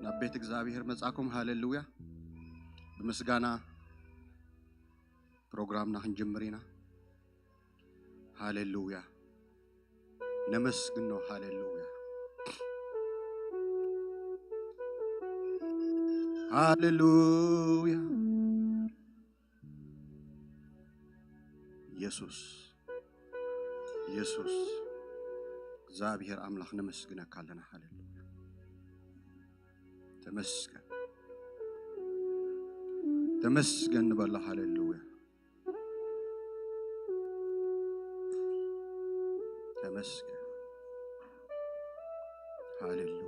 ኣብ ቤት እግዚኣብሔር መጻኩም። ሃሌሉያ። ብምስጋና ፕሮግራምና ክንጅምር ኢና። ሃሌሉያ። ነመስግኖ። ሃሌሉያ። ሃሌሉያ። ኢየሱስ፣ ኢየሱስ፣ እግዚኣብሔር ኣምላኽ ነመስግነካ ኣለና። ሃሌሉያ። ተመስገን፣ ተመስገን ንበሎ። ሃሌሉያ። ተመስገን። ሃሌሉያ።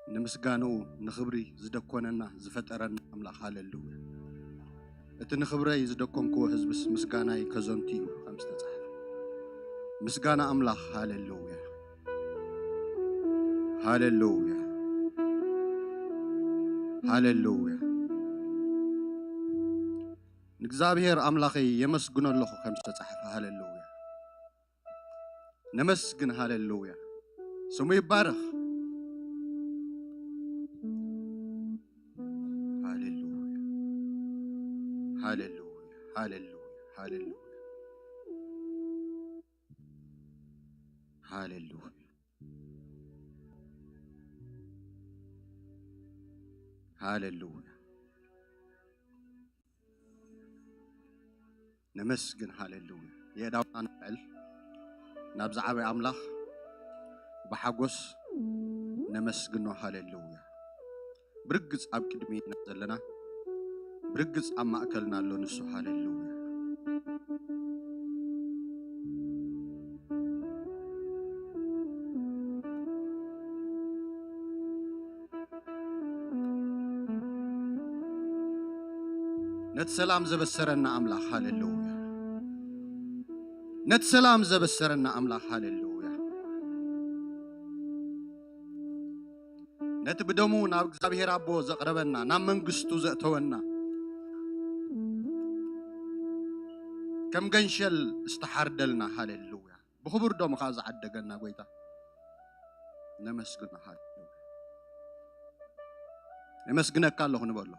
ንምስጋንኡ ንኽብሪ ዝደኮነና ዝፈጠረና ኣምላኽ። ሃሌሉያ። እቲ ንኽብረይ ዝደኮንክዎ ህዝብስ ምስጋናይ ከዘንቱ እዩ ከም ዝተጻሕፈ። ምስጋና ኣምላኽ። ሃሌሉያ። ሃሌሉያ። ሃሌሉያ። ንእግዚኣብሔር ኣምላኸይ የመስግኖ ኣለኹ ከም ዝተጻሕፈ። ሃሌሉያ። ነመስግን። ሃሌሉያ። ስሙ ይባረኽ። ሃሌሉያ። ሃሌሉያ። ሃሌሉያ። ሃሌሉያ። ሃሌሉያ። ሃሌሉያ። ነመስግን። ሃሌሉያ። የእዳውና ንልዕል ናብ ዝዓበየ ኣምላኽ ብሓጎስ ነመስግኖ። ሃሌሉያ። ብርግጽ ኣብ ቅድሚ ኢና ዘለና፣ ብርግጽ ኣብ ማእከልና ኣሎ ንሱ። ሃሌሉያ። ነቲ ሰላም ዘበሰረና ኣምላኽ። ሃሌሉያ። ነቲ ሰላም ዘበሰረና ኣምላኽ። ሃሌሉያ። ነቲ ብደሙ ናብ እግዚኣብሔር ኣቦ ዘቕረበና፣ ናብ መንግስቱ ዘእተወና፣ ከም ገንሸል ዝተሓርደልና። ሃሌሉያ። ብኽቡር ደሙ ኸዓ ዝዓደገና ጎይታ ነመስግኖ። ሃሌሉያ። የመስግነካ ኣለኹ ንበሎ።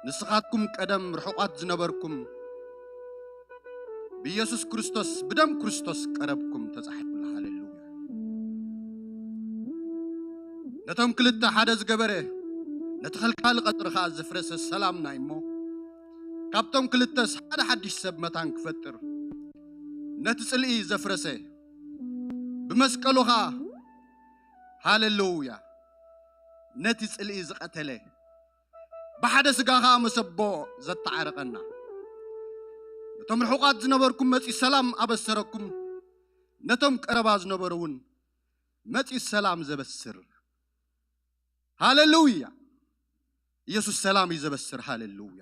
ንስኻትኩም ቀደም ርሑቓት ዝነበርኩም፣ ብኢየሱስ ክርስቶስ፣ ብደም ክርስቶስ ቀረብኩም ተጻሒፉላ። ሃሌሉያ። ነቶም ክልተ ሓደ ዝገበረ፣ ነቲ ኸልካሊ ቐጽሪ ኸዓ ዘፍረሰ ሰላምና እሞ፣ ካብቶም ክልተስ ሓደ ሓድሽ ሰብ መታን ክፈጥር፣ ነቲ ጽልኢ ዘፍረሰ፣ ብመስቀሉ ኸዓ፣ ሃሌሉያ፣ ነቲ ጽልኢ ዝቐተለ፣ ብሓደ ስጋ ኸዓ ምስ ኣቦ ዘተዓረቐና። ነቶም ርሑቓት ዝነበርኩም መጺኡ ሰላም ኣበሰረኩም፣ ነቶም ቀረባ ዝነበሩ እውን መጺኡ ሰላም ዘበስር። ሃሌሉያ። ኢየሱስ ሰላም እዩ ዘበስር። ሃሌሉያ።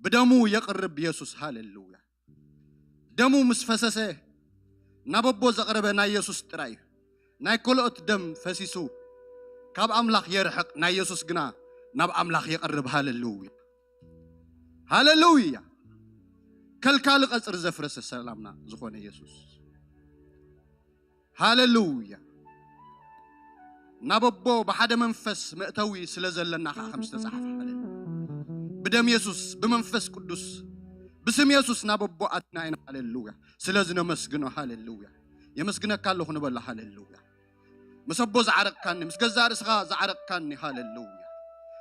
ብደሙ የቕርብ ኢየሱስ። ሃሌሉያ። ደሙ ምስ ፈሰሰ ናብ ኣቦ ዘቕረበ ናይ ኢየሱስ ጥራይ እዩ። ናይ ካልኦት ደም ፈሲሱ ካብ ኣምላኽ የርሕቕ፣ ናይ ኢየሱስ ግና ናብ ኣምላኽ የቕርብ። ሃሌሉያ። ሃሌሉያ። ከልካሊ ቀጽሪ ዘፍረሰ ሰላምና ዝኾነ ኢየሱስ። ሃሌሉያ። ናብ ኣቦ ብሓደ መንፈስ መእተዊ ስለ ዘለና ኸዓ ከም ዝተጻሕፈ። ሃሌሉያ። ብደም የሱስ፣ ብመንፈስ ቅዱስ፣ ብስም የሱስ ናብ ኣቦ ኣትና ኢና። ሃሌሉያ። ስለዚ ነመስግኖ። ሃሌሉያ። የመስግነካ ኣለኹ ንበሎ። ሃሌሉያ። ምስ ኣቦ ዝዓረቕካኒ፣ ምስ ገዛእ ርእስኻ ዝዓረቕካኒ። ሃሌሉያ።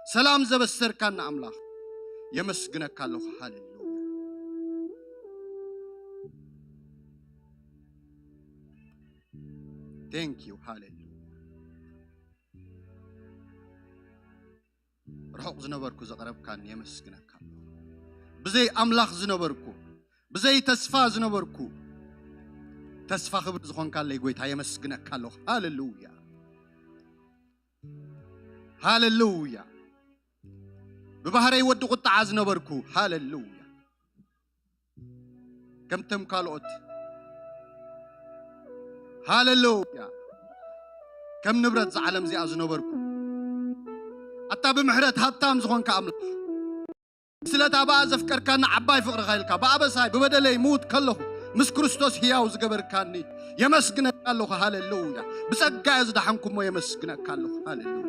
ሰላም ዘበሰርካኒ ኣምላኽ የመስግነካ ኣለኹ። ሃሌሉያ። Thank you። ሃሌሉያ። ርሑቕ ዝነበርኩ ዘቕረብካኒ የመስግነካ ኣለኹ። ብዘይ ኣምላኽ ዝነበርኩ፣ ብዘይ ተስፋ ዝነበርኩ፣ ተስፋ ክብሪ ዝኾንካለይ ጎይታ የመስግነካ ኣለኹ። ሃሌሉያ። ሃሌሉያ። ብባህረይ ወዲ ቁጥዓ ዝነበርኩ፣ ሃሌሉያ። ከምቶም ካልኦት፣ ሃሌሉያ፣ ከም ንብረት እዛ ዓለም እዚኣ ዝነበርኩ፣ ኣታ ብምሕረት ሃብታም ዝኾንካ ኣምላኽ፣ ስለታ ብኣ ዘፍቀርካኒ ዓባይ ፍቕርኻ ኢልካ ብኣበሳይ ብበደለይ ምዉት ከለኹ ምስ ክርስቶስ ህያው ዝገበርካኒ የመስግነካ ኣለኹ። ሃሌሉያ። ብጸጋ እየ ዝደሓንኩሞ የመስግነካ ኣለኹ። ሃሌሉያ።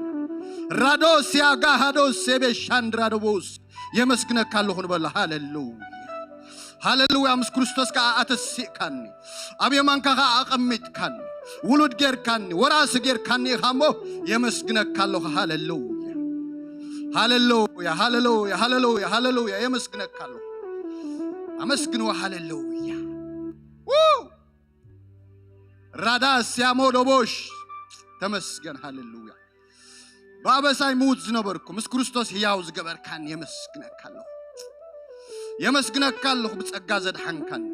ራዶስ ያጋ ሃዶስ ሴቤ ሻንድራዶቦስ የመስግነካ ኣለኹ ንበሎ። ሃሌሉያ። ሃሌሉያ። ምስ ክርስቶስ ከኣ ኣተሲእካኒ፣ ኣብ የማንካ ከኣ ኣቐሚጥካኒ፣ ውሉድ ጌርካኒ፣ ወራሲ ጌርካኒ ኢኻ እሞ የመስግነካ ኣለኹ። ሃሌሉያ። ሃሌሉያ። ሃሌሉያ። ሃሌሉያ። ሃሌሉያ። የመስግነካ ኣለኹ። ኣመስግንዎ። ሃሌሉያ። ው! ራዳ ሲያሞ ዶቦሽ። ተመስገን። ሃሌሉያ። ብኣበሳይ ምዉት ዝነበርኩ ምስ ክርስቶስ ህያው ዝገበርካኒ የመስግነካ ኣለኹ። የመስግነካ ኣለኹ ብጸጋ ዘድሓንካኒ።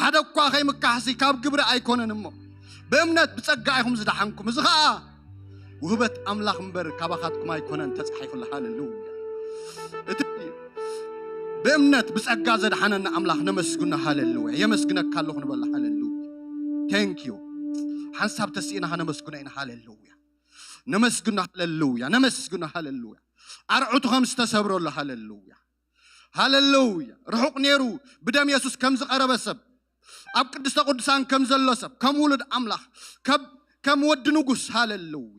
ሓደ እኳ ከይምካሕሲ ካብ ግብሪ ኣይኮነን እሞ ብእምነት ብጸጋ ኢኹም ዝደሓንኩም። እዚ ኸኣ ውህበት ኣምላኽ እምበር ካባኻትኩም ኣይኮነን ተጻሒፉላ። ሃሌሉያ። እቲ ብእምነት ብጸጋ ዘድሓነና ኣምላኽ ነመስግኖ። ሃሌሉያ። የመስግነካ ኣለኹ ንበላ። ሃሌሉያ። Thank you። ሓንሳብ ተስኢና ከነመስግኖ ኢና። ሃሌሉያ። ነመስግኖ። ሃሌሉያ። ነመስግኖ። ሃሌሉያ። ኣርዑቱ ከም ዝተሰብረሉ። ሃሌሉያ። ሃሌሉያ። ርሑቕ ነይሩ ብደም የሱስ ከም ዝቐረበ ሰብ፣ ኣብ ቅድስተ ቅዱሳን ከም ዘሎ ሰብ፣ ከም ውሉድ ኣምላኽ፣ ከም፣ ከም ወዲ ንጉስ። ሃሌሉያ።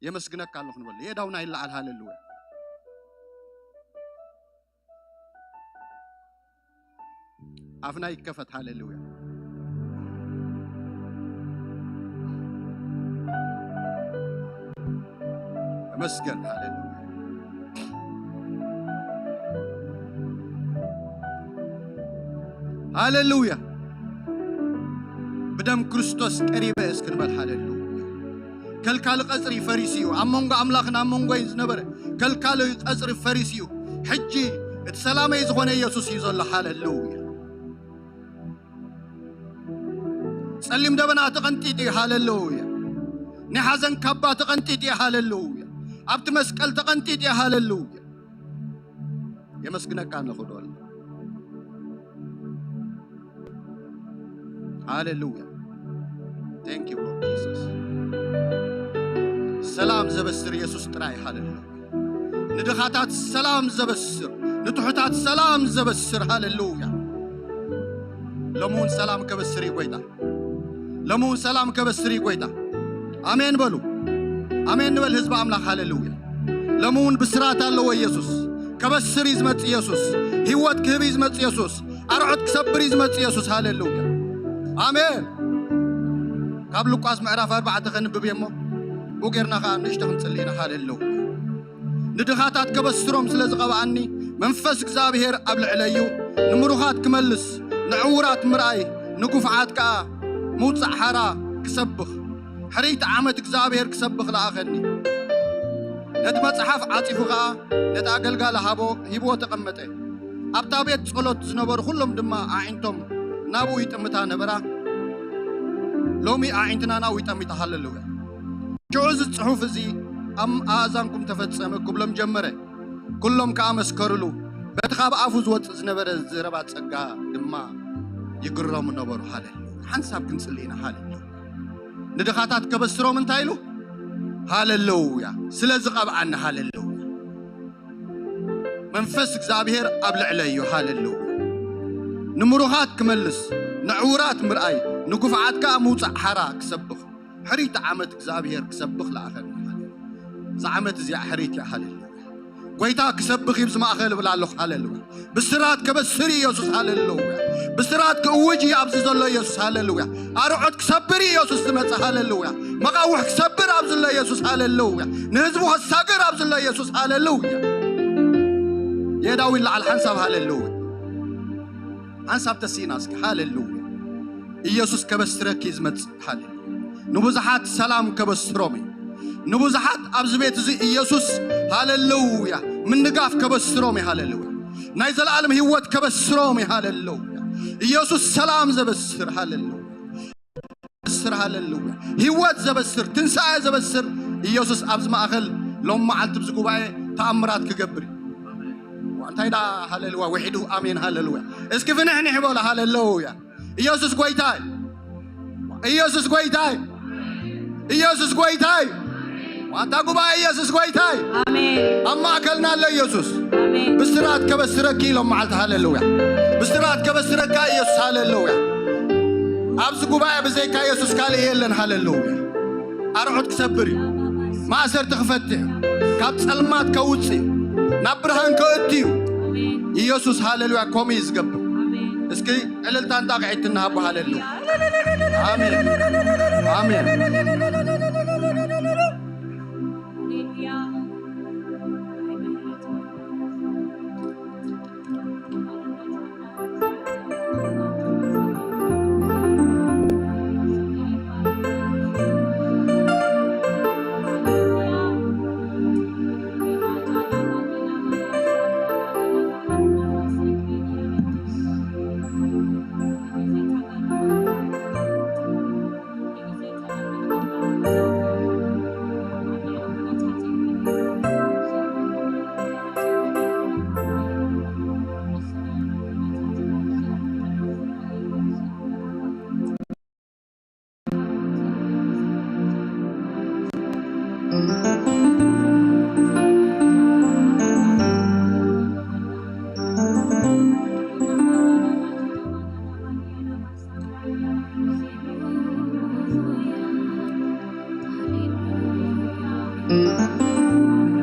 የመስግነካ ኣለኹ ንበል። የእዳውና ይለዓል። ሃሌሉያ። ኣፍና ይከፈት። ሃሌሉያ። ተመስገን። ሃሌሉያ። ሃሌሉያ። ብደም ክርስቶስ ቀሪበ እስክንበል። ሃሌሉያ። ከልካሊ ቀጽሪ ፈሪሱ እዩ። ኣብ መንጎ ኣምላኽን ኣብ መንጎይን ዝነበረ ከልካሊ ቀጽሪ ፈሪሱ እዩ። ሕጂ እቲ ሰላመይ ዝኾነ ኢየሱስ እዩ ዘሎ። ሃሌሉያ። ጸሊም ደበና ተቐንጢጡ እዩ። ሃሌሉያ። ናይ ሓዘን ካባ ተቐንጢጡ እዩ። ሃሌሉያ። ኣብቲ መስቀል ተቐንጢጡ እዩ። ሃሌሉያ። የመስግነካ ኣለኹ ዶል። ሃሌሉያ። Thank you Lord Jesus። ሰላም ዘበስር ኢየሱስ ጥራይ። ሃሌሉያ። ንድኻታት ሰላም ዘበስር፣ ንትሑታት ሰላም ዘበስር። ሃሌሉያ። ሎሚ እውን ሰላም ከበስር እዩ ጎይታ። ሎሚ እውን ሰላም ከበስር እዩ ጎይታ። ኣሜን በሉ። ኣሜን ንበል ህዝቢ ኣምላኽ። ሃሌሉያ። ሎሚ እውን ብስራት ኣለዎ ኢየሱስ። ከበስር እዩ ዝመጽእ ኢየሱስ። ህይወት ክህብ እዩ ዝመጽእ ኢየሱስ። ኣርዑት ክሰብር እዩ ዝመጽእ ኢየሱስ። ሃሌሉያ። ኣሜን። ካብ ሉቃስ ምዕራፍ ኣርባዕተ ከንብብ እየ እሞ፣ ብኡ ጌርና ኸዓ ንእሽቶ ክንጽሊ ኢና። ሃሌሉያ። ንድኻታት ከበስሮም ስለ ዝቐብኣኒ፣ መንፈስ እግዚኣብሔር ኣብ ልዕለይ እዩ። ንምሩኻት ክመልስ፣ ንዕዉራት ምርኣይ፣ ንጉፍዓት ከኣ ምውጻእ ሓራ ክሰብኽ፣ ሕርይቲ ዓመት እግዚኣብሔር ክሰብኽ ለኣኸኒ። ነቲ መጽሓፍ ዓጺፉ ኸኣ ነቲ ኣገልጋሊ ሃቦ፣ ሂብዎ ተቐመጠ። ኣብታ ቤት ጸሎት ዝነበሩ ኩሎም ድማ ኣዒንቶም ናብኡ ይጥምታ ነበራ። ሎሚ ኣዒንትና ናብኡ ይጠምታ። ሃሌሉያ። ሽዑ እዚ ጽሑፍ እዚ ኣብ ኣእዛንኩም ተፈጸመ ክብሎም ጀመረ። ኩሎም ከኣ መስከሩሉ። በቲ ካብ ኣፉ ዝወጽእ ዝነበረ ዘረባ ጸጋ ድማ ይግረሙ ነበሩ። ሃሌሉያ። ሓንሳብ ክንጽሊ ኢና። ሃሌሉያ። ንድኻታት ከበስሮም እንታይ ኢሉ? ሃሌሉያ። ስለ ዝቐብኣኒ። ሃሌሉያ። መንፈስ እግዚኣብሔር ኣብ ልዕለይ እዩ። ሃሌሉያ። ንምሩኻት ክመልስ፣ ንዕዉራት ምርኣይ፣ ንጉፍዓት ከኣ ምውጻእ ሓራ ክሰብኽ፣ ሕርይቲ ዓመት እግዚኣብሔር ክሰብኽ ለኣኸኒ። ሃሌሉያ። እዛ ዓመት እዚኣ ሕርይቲ እያ። ሃሌሉያ። ጐይታ ክሰብኽ እዩ ኣብዚ ማእከል እብል ኣለኹ። ሃሌሉያ። ብስራት ከበስር እዩ ኢየሱስ። ሃሌሉያ። ብስራት ክእውጅ እዩ ኣብዚ ዘሎ ኢየሱስ። ሃሌሉያ። ኣርዑት ክሰብር እዩ ኢየሱስ ዝመጽእ። ሃሌሉያ። መቓውሕ ክሰብር ኣብዚ ዘሎ ኢየሱስ። ሃሌሉያ። ንህዝቡ ከሳግር ኣብዚ ዘሎ ኢየሱስ። ሃሌሉያ። የእዳው ይለዓል ሓንሳብ። ሃሌሉያ። ሓንሳብ ተሲእና እስኪ። ሃሌሉያ። ኢየሱስ ከበስረኪ እዩ ዝመጽእ። ሃሌሉያ። ንብዙሓት ሰላም ከበስሮም እዩ። ንብዙሓት ኣብዚ ቤት እዚ ኢየሱስ፣ ሃሌሉያ፣ ምንጋፍ ከበስሮም እዩ። ሃሌሉያ። ናይ ዘለኣለም ህይወት ከበስሮም እዩ። ሃሌሉያ። ኢየሱስ ሰላም ዘበስር። ሃሌሉያ። ዘበስር። ሃሌሉያ። ህይወት ዘበስር፣ ትንሳኤ ዘበስር ኢየሱስ ኣብዚ ማእከል ሎም መዓልቲ ኣብዚ ጉባኤ ተኣምራት ክገብር እዩ። እንታይ ዳ ሃሌሉያ ውሒዱ። ኣሜን። ሃሌሉያ። እስኪ ፍንሕንሕ በሉ። ሃሌሉያ። ኢየሱስ ጐይታ እዩ። ኢየሱስ ጐይታ እዩ። ኢየሱስ ጐይታ እዩ። ኣንታ ጉባኤ፣ ኢየሱስ ጎይታይ። ኣሜን። ኣብ ማእከልና ኣሎ ኢየሱስ። ኣሜን። ብስራት ከበስረኪ ኢሎም መዓልቲ። ሃሌሉያ። ብስራት ከበስረካ ኢየሱስ። ሃሌሉያ። ኣብዚ ጉባኤ ብዘይካ ኢየሱስ ካልእ የለን። ሃሌሉያ። ኣርዑት ክሰብር እዩ። ማእሰርቲ ክፈትሕ እዩ። ካብ ጸልማት ከውጽእ እዩ። ናብ ብርሃን ከእቱ እዩ። ኢየሱስ። ሃሌሉያ። ከምኡ እዩ ዝገብር። እስኪ ዕልልታ እንጣቕዒት እናሃቦ። ሃሌሉያ። ኣሜን። ኣሜን።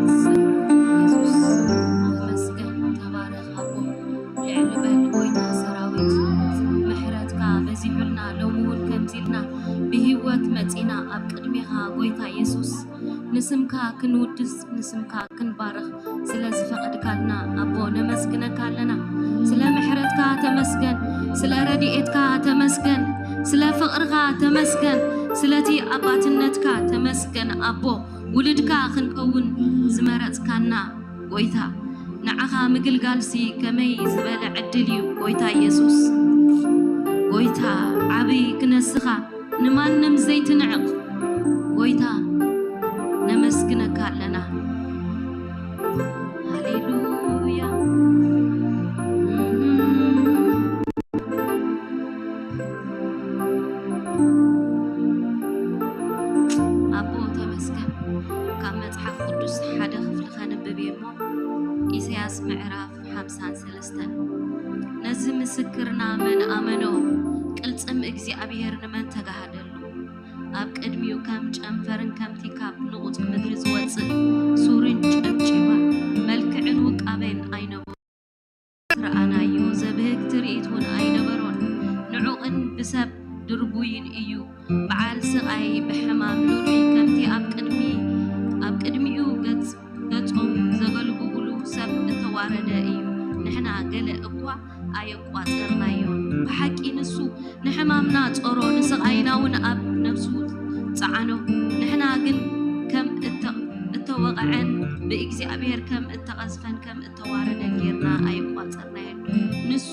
የሱስ ተመስገን፣ ተባረኽ ኣቦ። ልዕል በል ጎይታ ሰራዊት፣ ምሕረትካ በዚሑልና፣ ሎሚ እውን ከምዚ ኢልና ብህይወት መጺና ኣብ ቅድሜኻ ጎይታ የሱስ። ንስምካ ክንውድስ፣ ንስምካ ክንባርኽ ስለ ዝፈቐድካልና ኣቦ ነመስግነካ ኣለና። ስለ ምሕረትካ ተመስገን፣ ስለ ረድኤትካ ተመስገን፣ ስለ ፍቕርኻ ተመስገን፣ ስለቲ ኣባትነትካ ተመስገን ኣቦ። ውሉድካ ክንከውን ዝመረጽካና ጎይታ፣ ንዓኻ ምግልጋልሲ ከመይ ዝበለ ዕድል እዩ ጎይታ የሱስ። ጎይታ ዓቢ ክነስኻ ንማንም ዘይትንዕቕ ጎይታ ነመስግነካ ኣለና። ሃሌሉያ። ኣቦ ተመስገን። ካብ መጽሓፍ ቅዱስ ሓደ ክፍሊ ከንብብ እየ እሞ፣ ኢሳያስ ምዕራፍ ሓምሳን ሰለስተን። ነዚ ምስክርና መን ኣመኖ? ቅልጽም እግዚኣብሔር ንመን ተጋህደሉ? ኣብ ቅድሚኡ ከም ጨንፈርን ከምቲ ካብ ንቑጽ ምድሪ ዝወጽእ ሱርን ጨብጪባ መልክዕን ውቃበን ኣይነበሮ። ረኣናዮ፣ ዘብህግ ትርኢት እውን ኣይነበሮን። ንዑቕን ብሰብ ድርቡይን እዩ። በዓል ስቓይ፣ ብሕማም ንዑይ፣ ከምቲ ኣብ ቅድሚ፣ ኣብ ቅድሚኡ ገጽ፣ ገጾም ዘገልግሉ ሰብ እተዋረደ እዩ። ንሕና ገለ እኳ ኣየቋጸርናዮን። ብሓቂ ንሱ ንሕማምና ጾሮ፣ ንስቓይና እውን ኣብ ነፍሱ ጸዓኖ። ንሕና ግን ከም እተ-፣ እተወቕዐን ብእግዚኣብሔር ከም እተቐዝፈን ከም እተዋረደን ጌርና ኣይቋጸርናዮን። ንሱ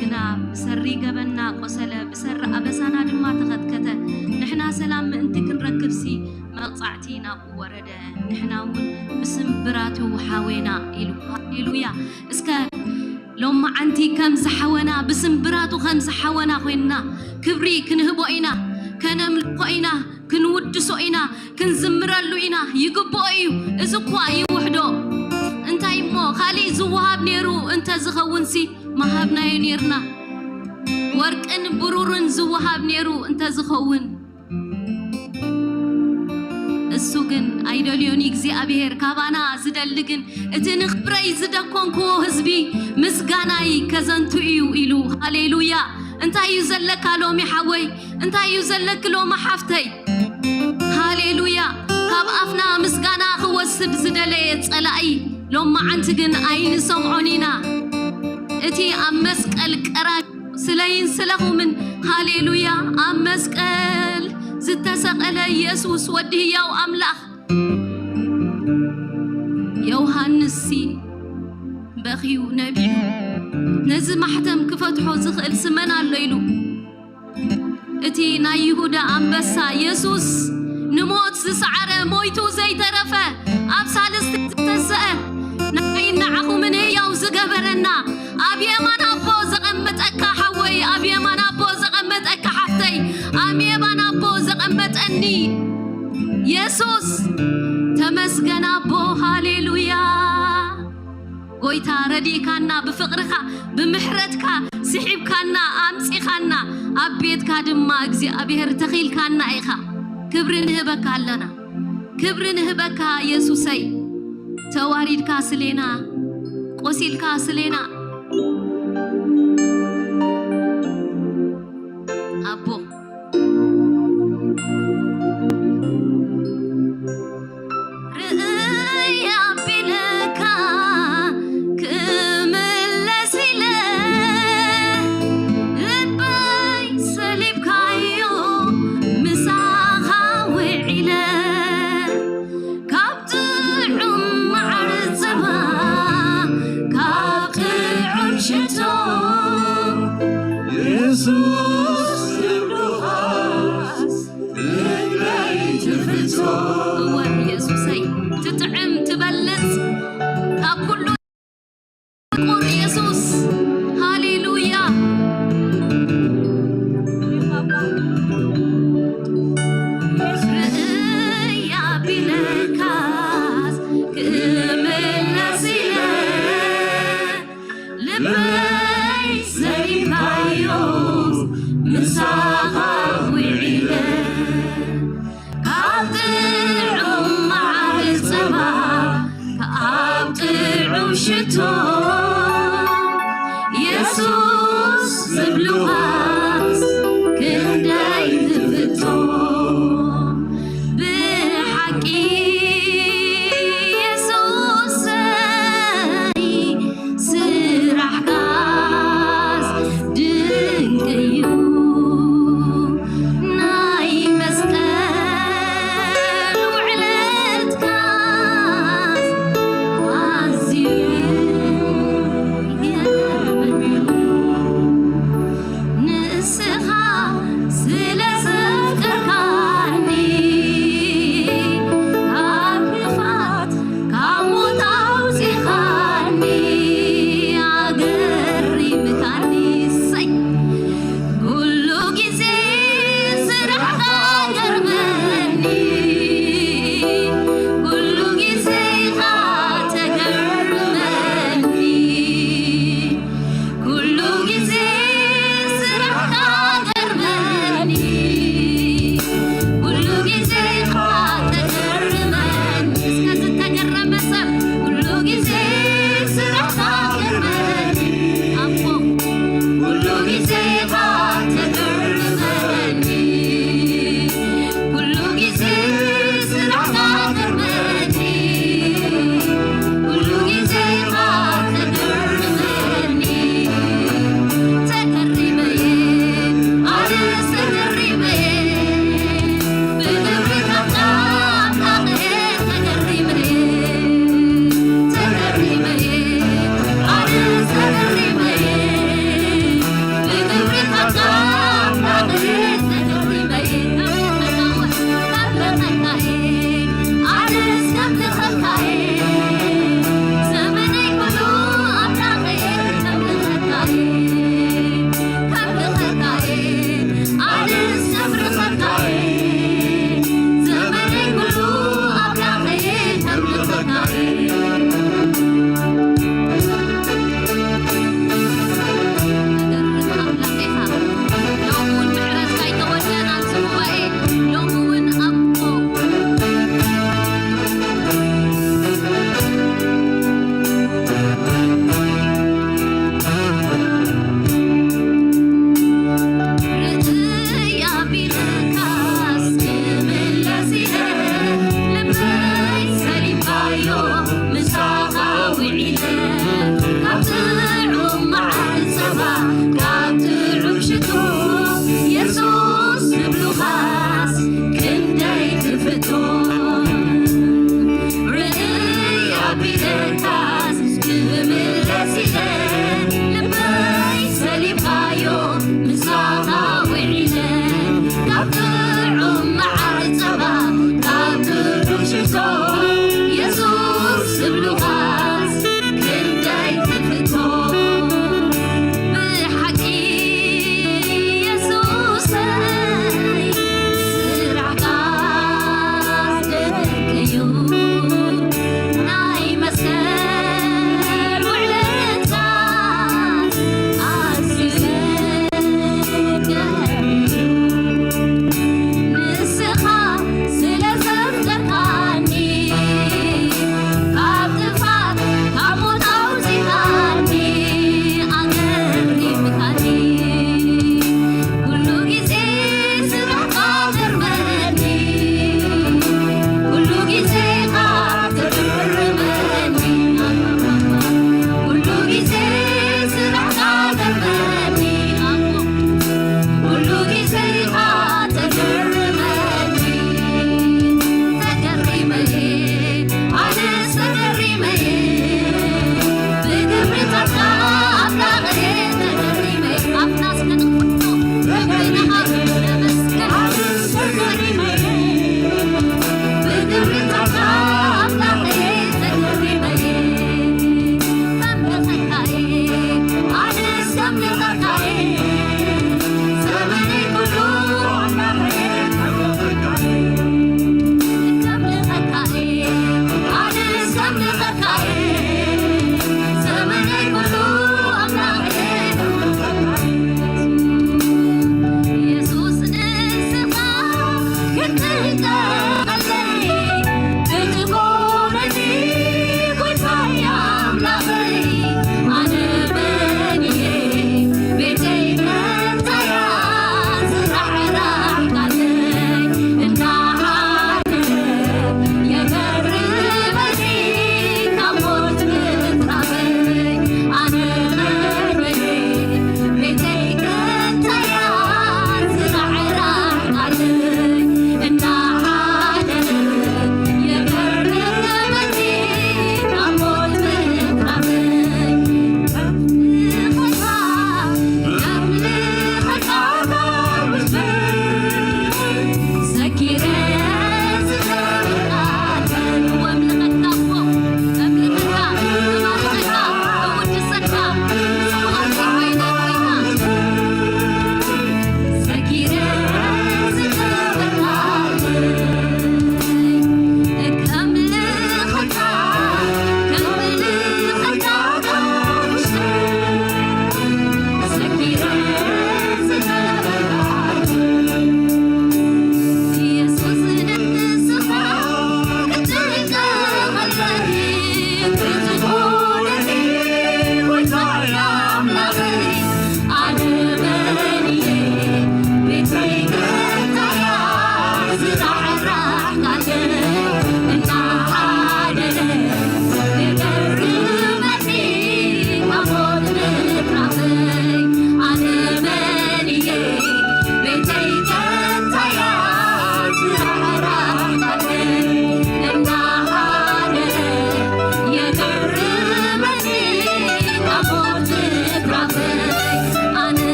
ግና ብሰሪ ገበንና ቆሰለ፣ ብሰሪ ኣበሳና ድማ ተኸትከተ። ንሕና ሰላም ምእንቲ ክንረክብሲ መቕጻዕቲ ናብኡ ወረደ። ንሕና እውን ብስምብራቱ ሓዌና ኢሉ። ሃሌሉያ። እስከ ሎማዓንቲ ከም ዝሓወና፣ ብስምብራቱ ከም ዝሓወና ኮይንና ክብሪ ክንህቦ ኢና፣ ከነምልኾ ኢና፣ ክንውድሶ ኢና፣ ክንዝምረሉ ኢና። ይግብኦ እዩ። እዚ እኳ ይውሕዶ። እንታይ እሞ ካሊእ ዝወሃብ ነይሩ እንተ ዝኸውንሲ ምሃብናዮ ነይርና። ወርቅን ብሩርን ዝወሃብ ነይሩ እንተ ዝኸውን። እሱ ግን ኣይደልዮን እዩ እግዚኣብሔር፣ ካባና ዝደሊ ግን እቲ ንኽብረይ ዝደኮንክዎ ህዝቢ ምስጋናይ ከዘንቱ እዩ ኢሉ። ሃሌሉያ። እንታይ እዩ ዘለካ ሎሚ ሓወይ? እንታይ እዩ ዘለኪ ሎሚ ሓፍተይ? ሃሌሉያ። ካብ ኣፍና ምስጋና ክወስድ ዝደለየ ጸላኢ ሎማዓንቲ ግን ኣይንሰምዖን ኢና። እቲ ኣብ መስቀል ቀራንዮ ስለይን ስለኹምን፣ ሃሌሉያ፣ ኣብ መስቀል ዝተሰቐለ ኢየሱስ ወዲ ህያው ኣምላኽ። ዮሃንስሲ በኽዩ ነቢዑ፣ ነዚ ማሕተም ክፈትሖ ዝኽእል ስመን ኣሎ ኢሉ። እቲ ናይ ይሁዳ ኣንበሳ የሱስ ንሞት ዝሰዓረ፣ ሞይቱ ዘይተረፈ፣ ኣብ ሳልስቲ ዝተንስአ፣ ንዓይን ንዓኹምን ህያው ዝገበረና፣ ኣብ የማን ኣቦ ዘቐመጠካ ሓወይ፣ ኣብ የማን ኣቦ ዘቐመጠካ ሓፍተይ፣ ኣብ የማን ኣቦ ዘቐመጠኒ የሱስ ተመስገን ኣቦ፣ ሃሌሉያ። ጎይታ ረዲእካና፣ ብፍቕርኻ፣ ብምሕረትካ ስሒብካና፣ ኣምጺኻና፣ ኣብ ቤትካ ድማ እግዚኣብሔር ተኺልካና ኢኻ። ክብሪ ንህበካ ኣለና፣ ክብሪ ንህበካ የሱሰይ። ተዋሪድካ ስሌና፣ ቆሲልካ ስሌና። ኣቦ ርእይ ኣቢለካ ክምለስ ኢለ ልበይ ሰሊብካዮ ምሳኻ ውዒለ ካብ ጥዑም መዓር ጸባ ካብ ጥዑም ሽቶ የሱስ ይብሉኻስ እወ የሱሰይ ትጥዕም ትበልጽ ካብ ኩሉ ፍቁር የሱስ ሃሌሉያ። ርእያ ቢለካስ ክምለስ ኢለ ልበይ ዘሪባዮ ምሳኻ ውዒለ ካብ ጥዑም መዓር ጸባ ካብ ጥዑም ሽቶ የሱስ ዝብልዋስ ክንደይ ዝፍቶ ብሓቂ የሱሰይ ስራሕካስ ድንቅ እዩ ናይ መስቀል ውዕለትካስ ኣዝዩ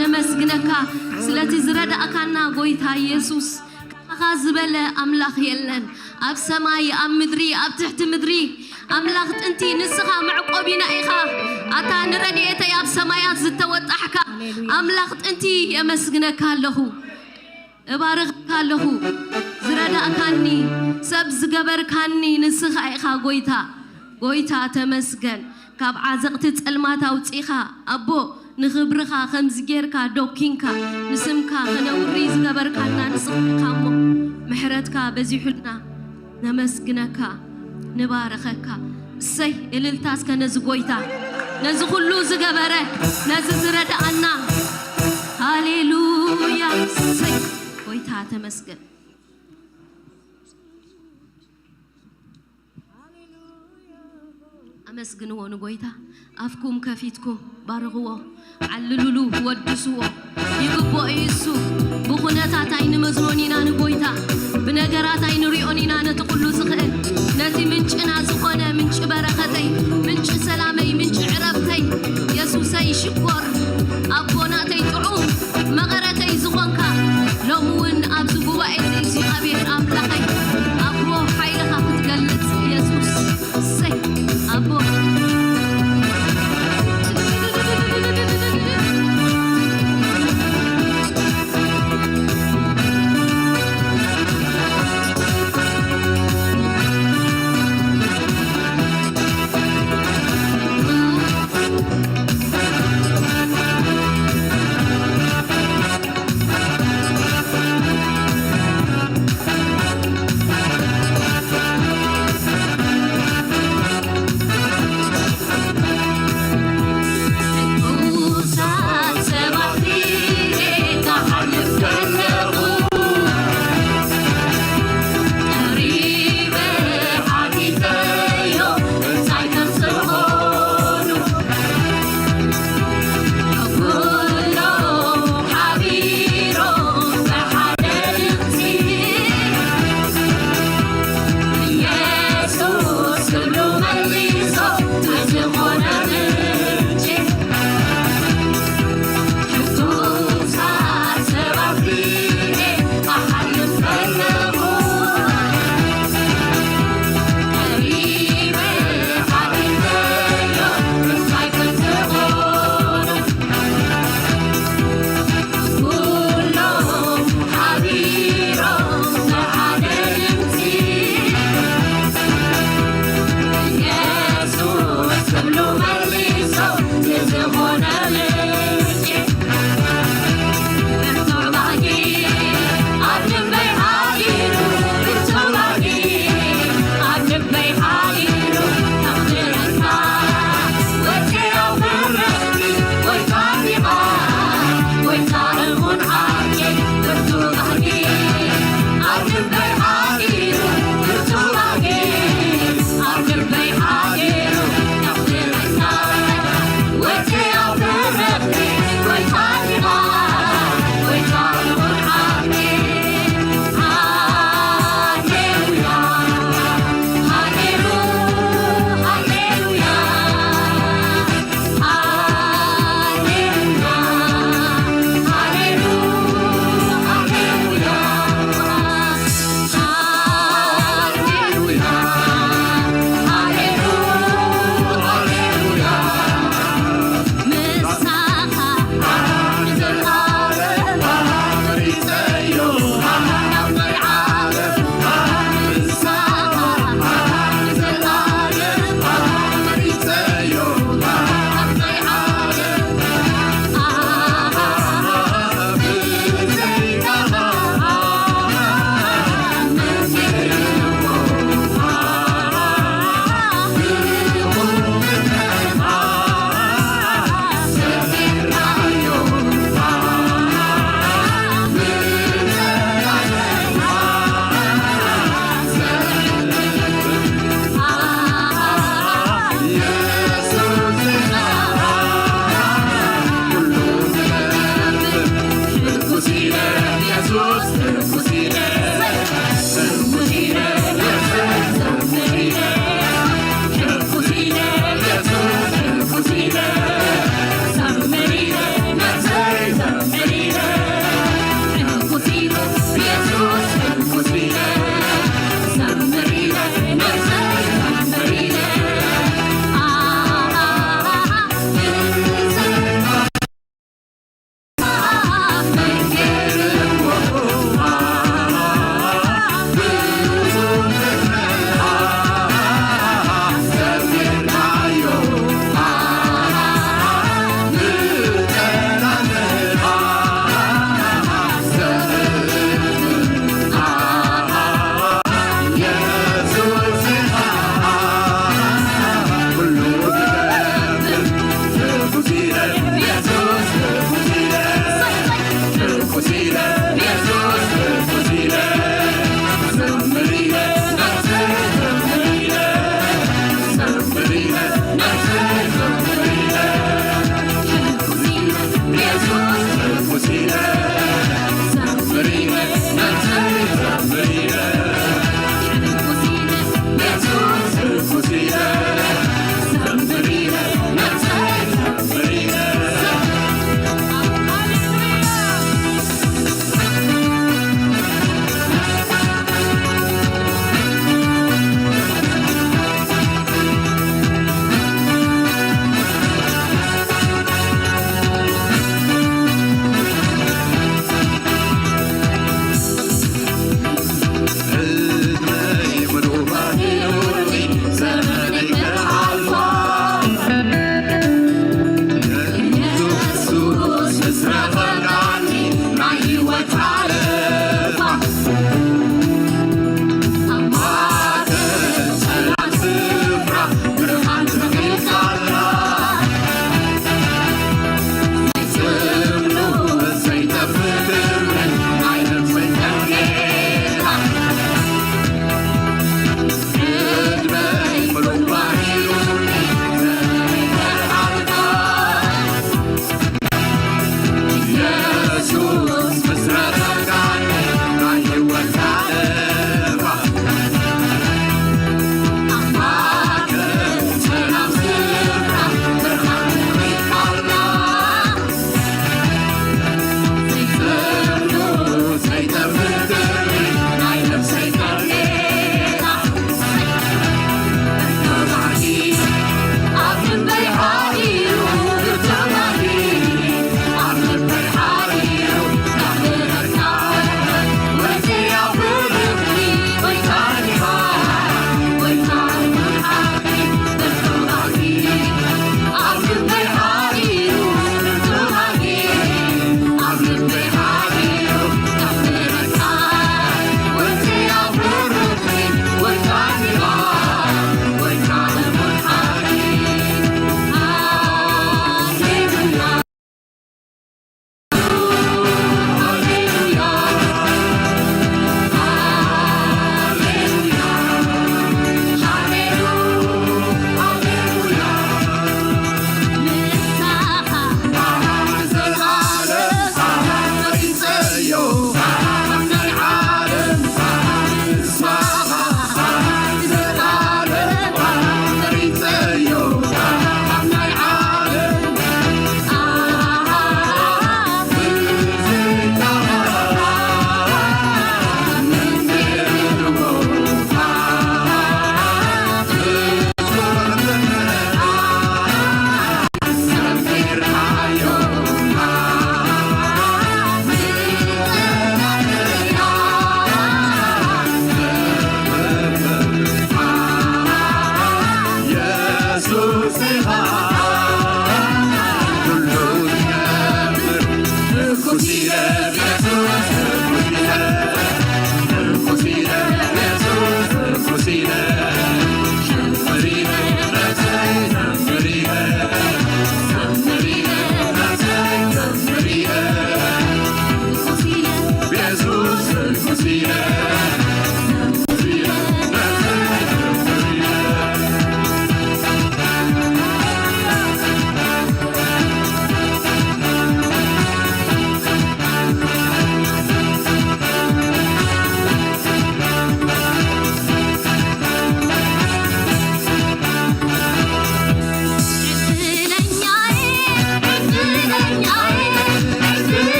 ነመስግነካ ስለቲ ዝረዳእካና ጎይታ ኢየሱስ። ካኻ ዝበለ ኣምላኽ የለን። ኣብ ሰማይ፣ ኣብ ምድሪ፣ ኣብ ትሕቲ ምድሪ ኣምላኽ ጥንቲ ንስኻ መዕቆቢና ኢኻ። ኣታ ንረድኤተይ ኣብ ሰማያት ዝተወጣሕካ ኣምላኽ ጥንቲ የመስግነካ ኣለኹ። እባርኽካ ኣለኹ። ዝረዳእካኒ፣ ሰብ ዝገበርካኒ ንስኻ ኢኻ ጎይታ። ጎይታ ተመስገን። ካብ ዓዘቕቲ ጸልማት ኣውጺኻ ኣቦ ንኽብርኻ ከምዚ ጌርካ ዶኪንካ ንስምካ ከነውሪ ዝገበርካና ንስኻ ኢኻ እሞ ምሕረትካ በዚሑልና። ነመስግነካ፣ ንባረኸካ። እሰይ እልልታ እስከ ነዚ ጎይታ፣ ነዚ ኩሉ ዝገበረ፣ ነዚ ዝረዳኣና። ሃሌሉያ። እሰይ ጎይታ ተመስገን። ኣመስግንዎ ንጎይታ። ኣፍኩም ከፊትኩም ባርኽዎ። ዓልሉሉ፣ ወድስዎ። ይግብኦ እዩ እሱ። ብኹነታት ኣይንመዝኖን ኢና ንጎይታ። ብነገራት ኣይንሪኦን ኢና ነቲ ኩሉ ዝኽእል። ነቲ ምንጭና ዝኾነ ምንጭ በረኸተይ፣ ምንጭ ሰላመይ፣ ምንጭ ዕረፍተይ የሱሰይ ሽኮር ኣቦናተይ ጥዑም መቐረተይ ዝኾንካ ሎሚ እውን ኣብዚ ጉባኤ እዚ እግዚኣብሔር ኣምላኸይ ኣቦ ሓይልኻ ክትገልጽ የሱስ። እሰይ ኣቦ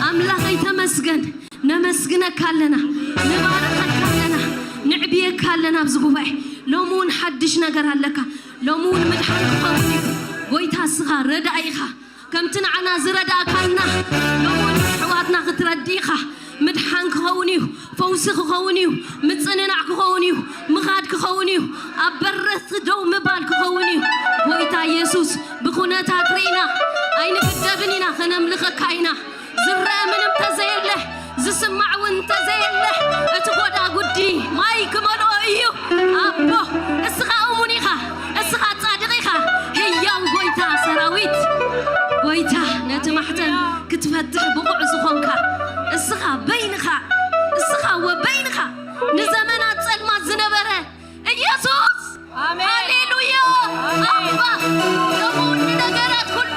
ኣምላኸይ ተመስገን። ነመስግነካ ኣለና፣ ንባረኸካ ኣለና፣ ንዕብየካ ኣለና። ኣብዚ ጉባኤ ሎሚ እውን ሓድሽ ነገር ኣለካ። ሎሚ እውን ምድሓን ክኸውን እዩ። ጎይታ እስኻ ረዳኢ ኢኻ። ከምቲ ንዓና ዝረዳእካና ሎሚ እውን ኣሕዋትና ክትረዲ ኢኻ። ምድሓን ክኸውን እዩ፣ ፈውሲ ክኸውን እዩ፣ ምጽንናዕ ክኸውን እዩ፣ ምኻድ ክኸውን እዩ፣ ኣብ በረኽቲ ደው ምባል ክኸውን እዩ። ጎይታ ኢየሱስ ብኩነታት ርኢና ኣይንግደብን ኢና፣ ከነምልኸካ ኢና። ዝረአ ምንም ተዘየለ፣ ዝስማዕ እውን እንተዘየለ፣ እቲ ጎዳጉዲ ማይ ክመልኦ እዩ። ኣቦ፣ እስኻ እሙን ኢኻ፣ እስኻ ጻድቕ ኢኻ፣ ህያው ጎይታ ሰራዊት። ጎይታ፣ ነቲ ማሕተም ክትፈትሕ ብቑዕ ዝኾንካ፣ እስኻ በይንኻ፣ እስኻ ወበይንኻ ንዘመናት ጸልማት ዝነበረ ኢየሱስ። ኣሜን። ሃሌሉያ። ኣሜን። ኣባ፣ ሎሚ እውን ንነገራት ኩሉ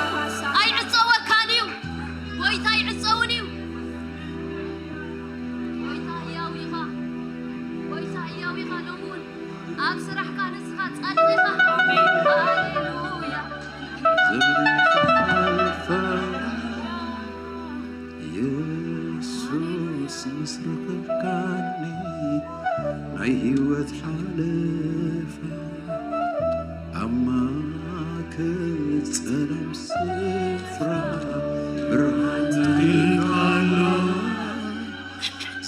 ኣይዕጸወካን እዩ። ጎይታ ኣይዕጸውን እዩ። ጎይታ ህያው ኢኻ። ጎይታ ህያው ኢኻ። ሎሚ እውን ኣብ ስራሕካ ንስኻ ጻድቕ ኢኻ። ኣሜን። ሃሌሉያ። ዘመን ሓለፈ፣ የሱስ ምስ ረኸብካኒ፣ ናይ ህይወት ሓለፋ፣ ኣብ ማእከል ጸላም ስፍራ፣ ብርሃን ተሪፋ ኣሎ።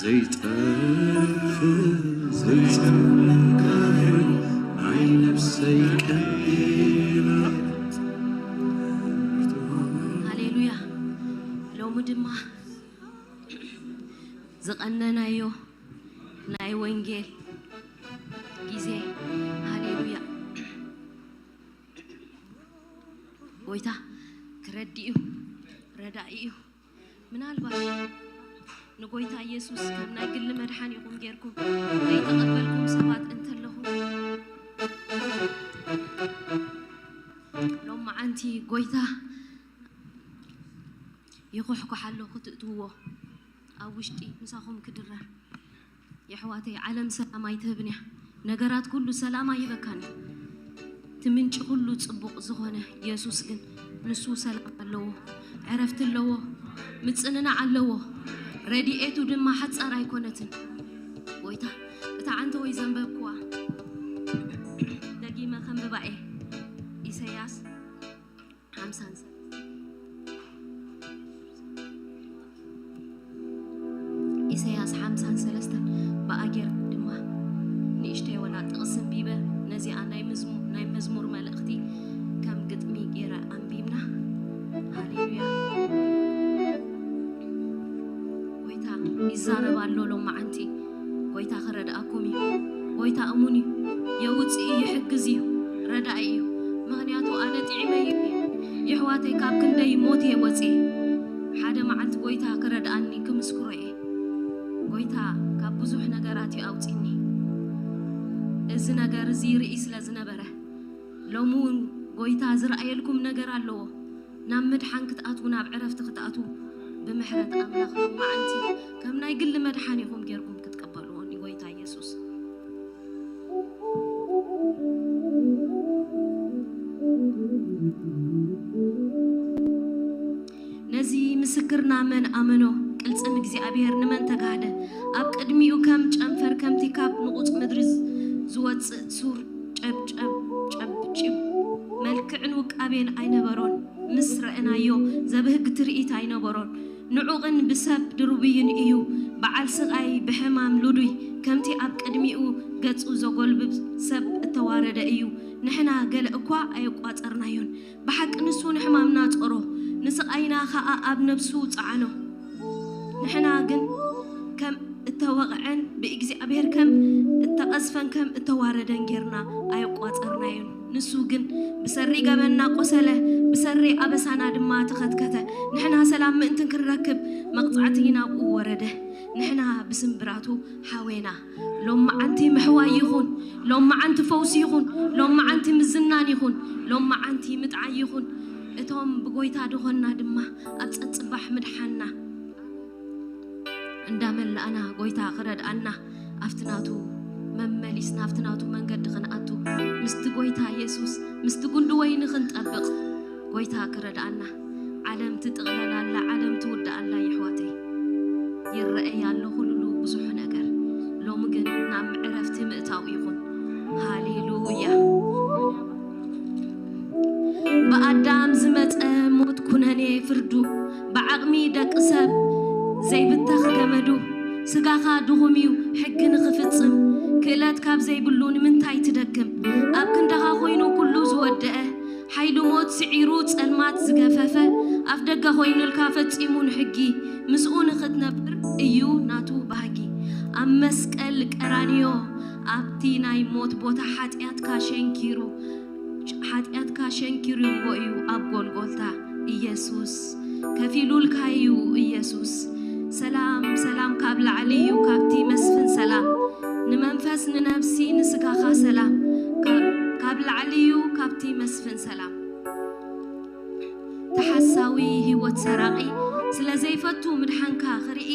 ዘይጠፍእ፣ ዘይጸልም፣ ናይ ነፍሰይ ቀንዲል። ሃሌሉያ። ሎሚ ድማ ዝቐነናዮ ናይ ወንጌል ግዜ። ሃሌሉያ። ጎይታ ክረድእ እዩ፣ ረዳኢ እዩ። ምናልባት ንጎይታ ኢየሱስ ከም ናይ ግሊ መድሓኒኹም ጌርኩም ዘይተቐበልኩም ሰባት እንተለኹም፣ ሎመዓንቲ ጎይታ ይኹሕኩሕ ኣሎ ክትእትውዎ፣ ኣብ ውሽጢ ምሳኹም ክድረር። የሕዋተይ፣ ዓለም ሰላም ኣይትህብን እያ። ነገራት ኩሉ ሰላም ኣይህበካን እዩ። እቲ ምንጪ ኩሉ ጽቡቕ ዝኾነ የሱስ ግን፣ ንሱ ሰላም ኣለዎ፣ ዕረፍቲ ኣለዎ፣ ምጽንናዕ ኣለዎ። ረድኤቱ ድማ ሓጻር ኣይኮነትን። ጎይታ፣ እታ ዓንተወይ ዘንበብክዋ፣ ደጊመ ከንብባ እየ። ኢሳያስ ሓምሳን ሰለስተን። ኢሳያስ ሓምሳን ሰለስተን ብኣጌር ድማ ንእሽተይ ወላ ጥቕሲ ኣንቢበ፣ ነዚኣ ናይ መዝሙ-፣ ናይ መዝሙር መልእኽቲ ከም ግጥሚ ገይረ ኣንቢብና። ሃሌሉያ። ጎይታ ይዛረብ ኣሎ ሎመዓንቲ። ጎይታ ክረድኣኩም እዩ። ጎይታ እሙን እዩ። የውፅእ እዩ፣ ይሕግዝ እዩ፣ ረዳኢ እዩ። ምኽንያቱ ኣነ ጥዒመ እዩ። የሕዋተይ፣ ካብ ክንደይ ሞት እየ ወፅየ። ሓደ መዓልቲ ጎይታ ክረድኣኒ ክምስክሮ እየ። ጎይታ ካብ ብዙሕ ነገራት እዩ ኣውፂኒ። እዚ ነገር እዚ ይርኢ ስለ ዝነበረ፣ ሎሚ እውን ጎይታ ዝረኣየልኩም ነገር ኣለዎ። ናብ ምድሓን ክትኣትዉ፣ ናብ ዕረፍቲ ክትኣትዉ፣ ብምሕረት ኣምላኽ ሎመዓንቲ ከም ናይ ግሊ መድሓኒኹም ጌርኩም ክትቀበልዎ ንጎይታ ኢየሱስ። ነዚ ምስክርና መን ኣመኖ? ቅልጽም እግዚኣብሔር ንመን ተጋህደ? ኣብ ቅድሚኡ ከም ጨንፈር፣ ከምቲ ካብ ንቑጽ ምድሪ ዝወጽእ ሱር ጨብጨብ ጨብጭብ፣ መልክዕን ውቃቤን ኣይነበሮን። ምስ ረእናዮ ዘብህግ ትርኢት ኣይነበሮን። ንዑ ግን ብሰብ ድሩብይን እዩ፣ በዓል ስቓይ ብሕማም ልዱይ፣ ከምቲ ኣብ ቅድሚኡ ገጹ ዘጎልብብ ሰብ እተዋረደ እዩ። ንሕና ገለ እኳ ኣየቋጸርናዮን፣ ብሓቂ ንሱ ንሕማምና ጾሮ፣ ንስቓይና ኸኣ ኣብ ነፍሱ ጸዓኖ። ንሕና ግን ከም እተወቕዐን ብእግዚኣብሔር ከም እተቐዝፈን ከም እተዋረደን ጌርና ኣየቋጸርናዮን። ንሱ ግን ብሰሪ ገበንና ቆሰለ፣ ብሰሪ ኣበሳና ድማ ተኸትከተ። ንሕና ሰላም ምእንቲ ክንረክብ መቕጻዕቲ ናብኡ ወረደ። ንሕና ብስምብራቱ ሓዌና። ሎመዓንቲ ምሕዋይ ይኹን፣ ሎመዓንቲ ፈውሲ ይኹን፣ ሎመዓንቲ ምዝናን ይኹን፣ ሎመዓንቲ ምጥዓይ ይኹን። እቶም ብጎይታ ድኾንና ድማ ኣብ ጸጽባሕ ምድሓንና እንዳመላእና፣ ጎይታ ክረድኣና፣ ኣብቲ ናቱ መመሊስና፣ ኣብቲ ናቱ መንገዲ ክንኣቱ፣ ምስቲ ጎይታ የሱስ፣ ምስቲ ጉንዲ ወይኒ ክንጠብቕ፣ ጎይታ ክረድኣና። ዓለም ትጥቕለል ኣላ፣ ዓለም ትውዳእ ኣላ፣ የሕዋተይ። ይረኣይ ኣሎ ኩሉ ብዙሕ ነገር። ሎሚ ግን ናብ ዕረፍቲ ምእታው ይኹን። ሃሌሉያ። ብኣዳም ዝመጸ ሞት ኩነኔ ፍርዱ፣ ብዓቕሚ ደቂ ሰብ ዘይብተኽ ገመዱ፣ ስጋኻ ድኹም እዩ ሕጊ ንኽፍጽም፣ ክእለት ካብ ዘይብሉ ንምንታይ ትደክም? ኣብ ክንዳኻ ኮይኑ ኩሉ ዝወደአ፣ ሓይሊ ሞት ስዒሩ ጸልማት ዝገፈፈ፣ ኣፍ ደገ ኮይኑልካ ፈጺሙ ንሕጊ፣ ምስኡ ንኽትነብር እዩ ናቱ ባህጊ። ኣብ መስቀል ቀራንዮ ኣብቲ ናይ ሞት ቦታ ሓጢኣትካ ሸንኪሩ፣ ሓጢኣትካ ሸንኪሩ እምቦ እዩ ኣብ ጎልጎልታ ኢየሱስ ከፊሉልካ እዩ ኢየሱስ። ሰላም ሰላም ካብ ላዕሊ እዩ ካብቲ መስፍን ሰላም፣ ንመንፈስ ንነብሲ ንስጋኻ ሰላም ካብ ላዕሊ እዩ ካብቲ መስፍን ሰላም። ተሓሳዊ ህይወት ሰራቒ ስለ ዘይፈቱ ምድሓንካ ክርኢ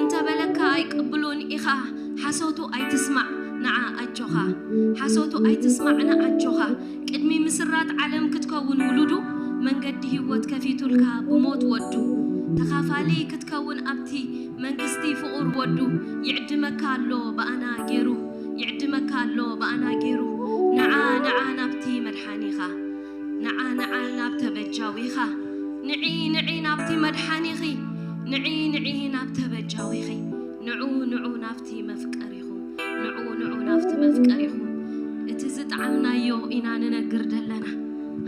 እንተበለካ ኣይቅብሉን ኢኻ። ሓሶቱ ኣይትስማዕ ንዓ ኣጆኻ፣ ሓሶቱ ኣይትስማዕ ንዓ ኣጆኻ። ቅድሚ ምስራት ዓለም ክትከውን ውሉዱ መንገዲ ህይወት ከፊቱልካ ብሞት ወዱ ተኻፋሊ ክትከውን ኣብቲ መንግስቲ ፍቑር ወዱ ይዕድመካ ኣሎ ብኣና ገይሩ፣ ይዕድመካ ኣሎ ብኣና ገይሩ። ንዓ ንዓ ናብቲ መድሓኒኻ፣ ንዓ ንዓ ናብ ተበጃዊኻ። ንዒ ንዒ ናብቲ መድሓኒኺ፣ ንዒ ንዒ ናብ ተበጃዊኺ። ንዑ ንዑ ናብቲ መፍቀሪኹም፣ ንዑ ንዑ ናብቲ መፍቀሪኹም። እቲ ዝጠዓምናዮ ኢና ንነግር ደለና።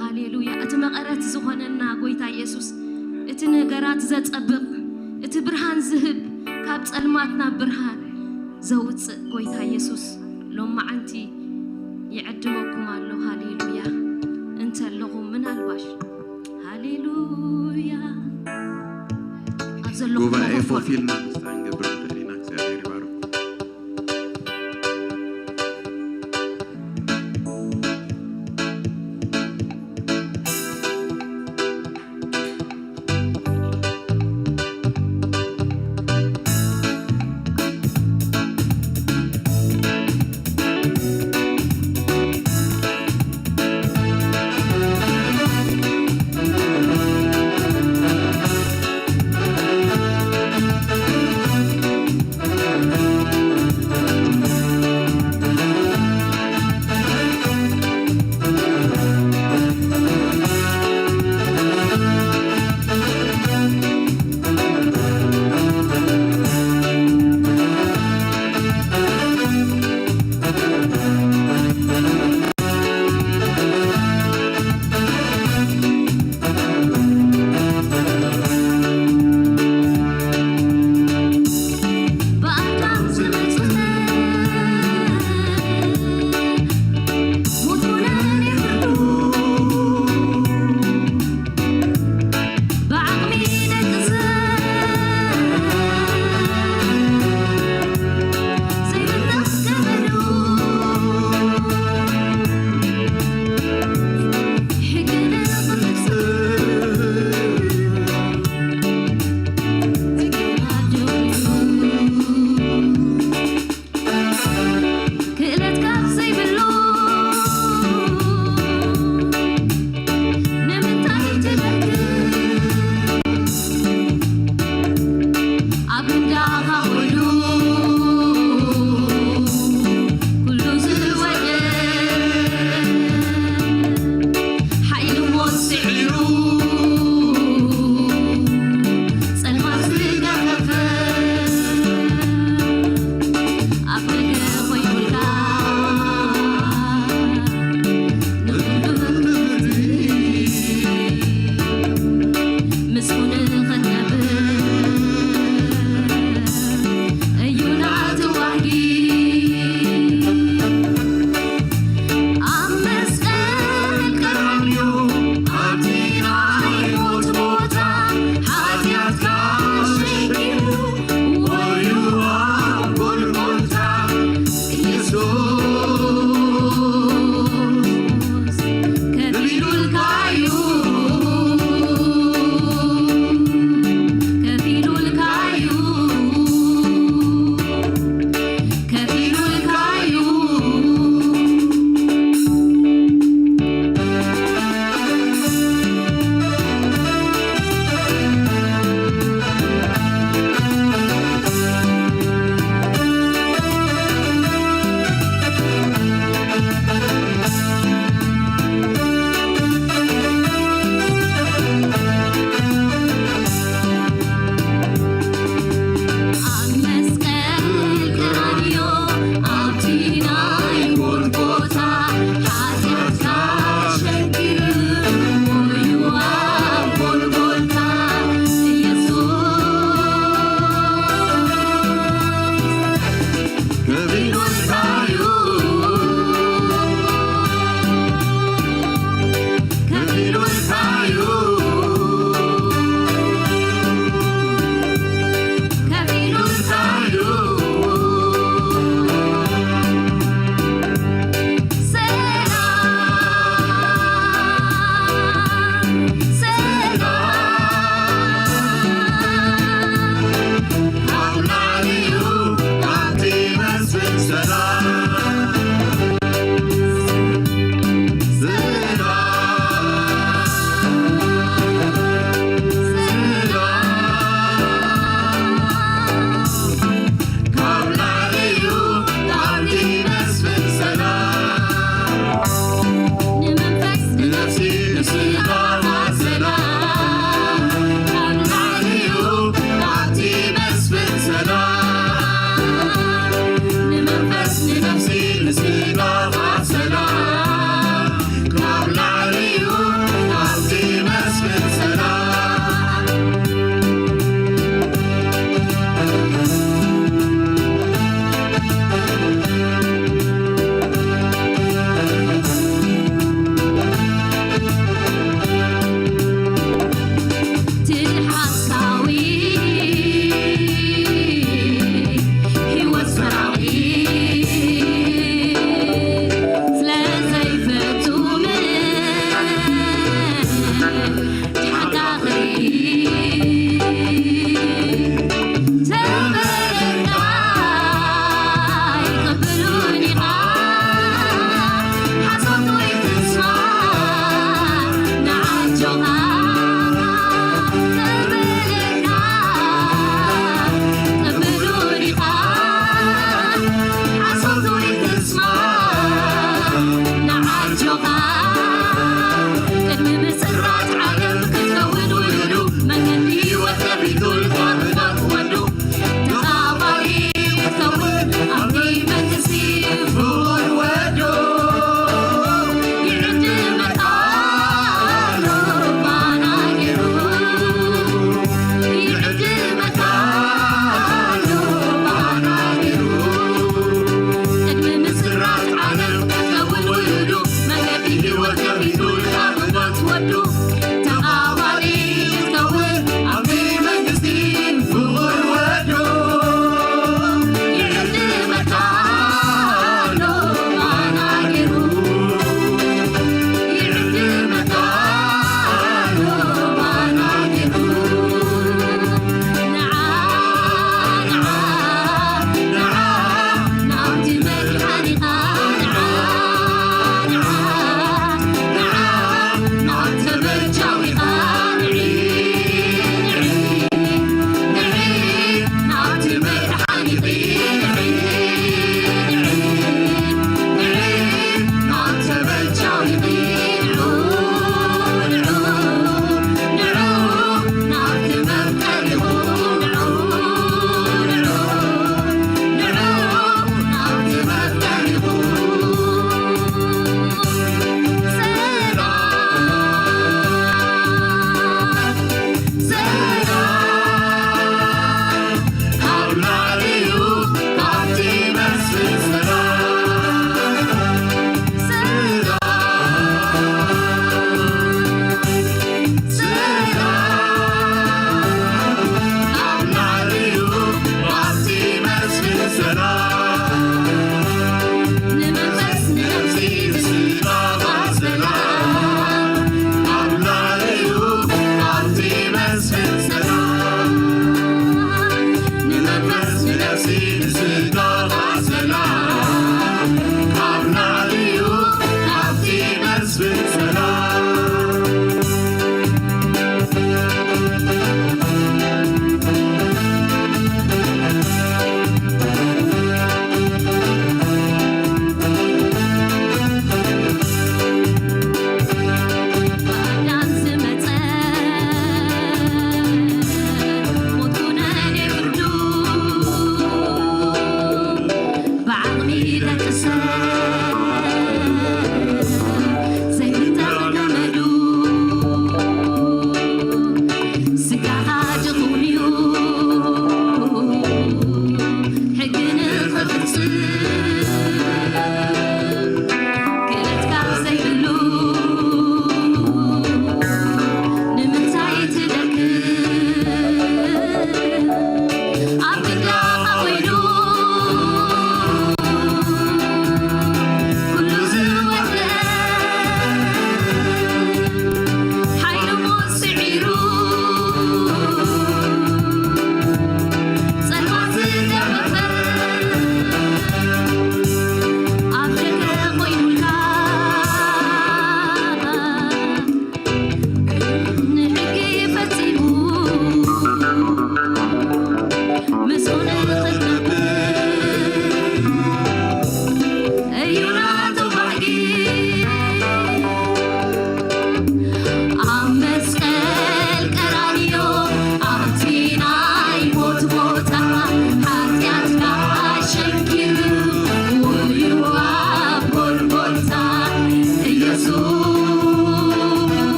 ሃሌሉያ። እቲ መቐረት ዝኾነና ጎይታ ኢየሱስ፣ እቲ ነገራት ዘጸብቕ፣ እቲ ብርሃን ዝህብ፣ ካብ ጸልማት ናብ ብርሃን ዘውጽእ ጎይታ ኢየሱስ ሎማዓንቲ ይዕድመኩም ኣሎ። ሃሌሉያ። እንተለኹም ምናልባሽ ሃሌሉያ ኣብ ዘለኹም ጉባኤ ኮፍ በሉ። ፎፊልና ምስታ ክንገብር ንኽእል ኢና። እግዚኣብሔር ይባርኩም።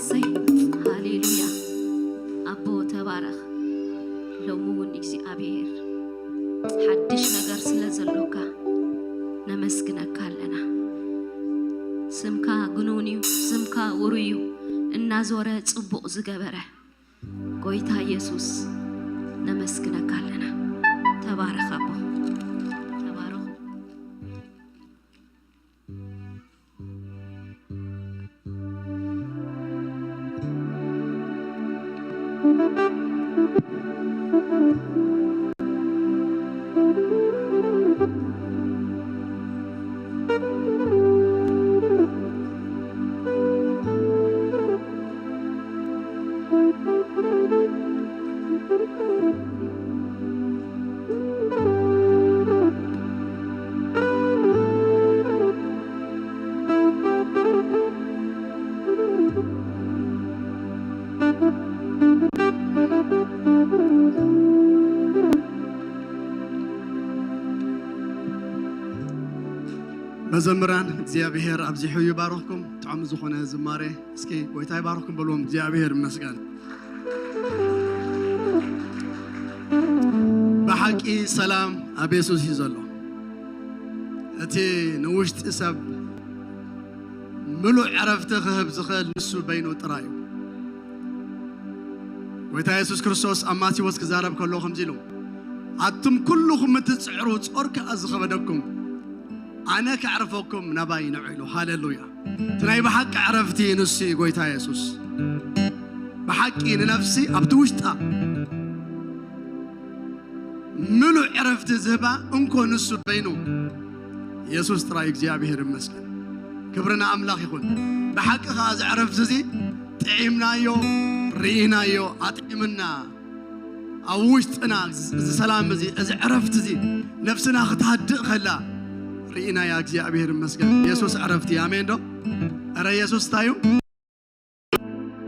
ሰይ፣ ሃሌሉያ። ኣቦ ተባረኽ። ሎሚ እውን እግዚኣብሔር ሓድሽ ነገር ስለ ዘሎካ ነመስግነካ ኣለና። ስምካ ግኑን እዩ፣ ስምካ ውሩይ እዩ። እናዞረ ጽቡቕ ዝገበረ ጎይታ ኢየሱስ ነመስግነካ ኣለና። ተባረኽ ኣቦ። ተባረኹ። መዘምራን እግዚኣብሔር ኣብዚሑ ይባርኽኩም። ጥዑም ዝኾነ ዝማሬ። እስኪ ጎይታ ይባርኽኩም በልዎም። እግዚኣብሔር ይመስገን። ብሓቂ ሰላም ኣብ የሱስ እዩ ዘሎ። እቲ ንውሽጢ ሰብ ምሉእ ዕረፍቲ ክህብ ዝኽእል ንሱ በይኑ ጥራይ እዩ። ጎይታ የሱስ ክርስቶስ ኣብ ማቴዎስ ክዛረብ ከሎ ከምዚ ኢሉ፣ ኣቱም ኩልኹም እትጽዕሩ ጾር ከኣ ዝኸበደኩም ኣነ ከዕርፈኩም ናባይ ንዑ ኢሉ። ሃሌሉያ። እቲ ናይ ብሓቂ ዕረፍቲ ንሱ እዩ ጎይታ የሱስ። ብሓቂ ንነፍሲ ኣብቲ ውሽጣ ምሉእ ዕረፍቲ ዝህባ እንኮ ንሱ በይኑ የሱስ ጥራይ። እግዚኣብሔር ይመስገን። ክብሪ ንኣምላኽ ይኹን። ብሓቂ ኸዓ እዚ ዕረፍቲ እዚ ጥዒምናዮ፣ ርኢናዮ፣ ኣጥዒምና። ኣብ ውሽጥና እዚ ሰላም እዚ፣ እዚ ዕረፍቲ እዚ ነፍስና ክትሃድእ ከላ ርኢናያ። እግዚኣብሔር ይመስገን። የሱስ ዕረፍቲ። ኣሜን ዶ? እረ የሱስ እንታይ እዩ?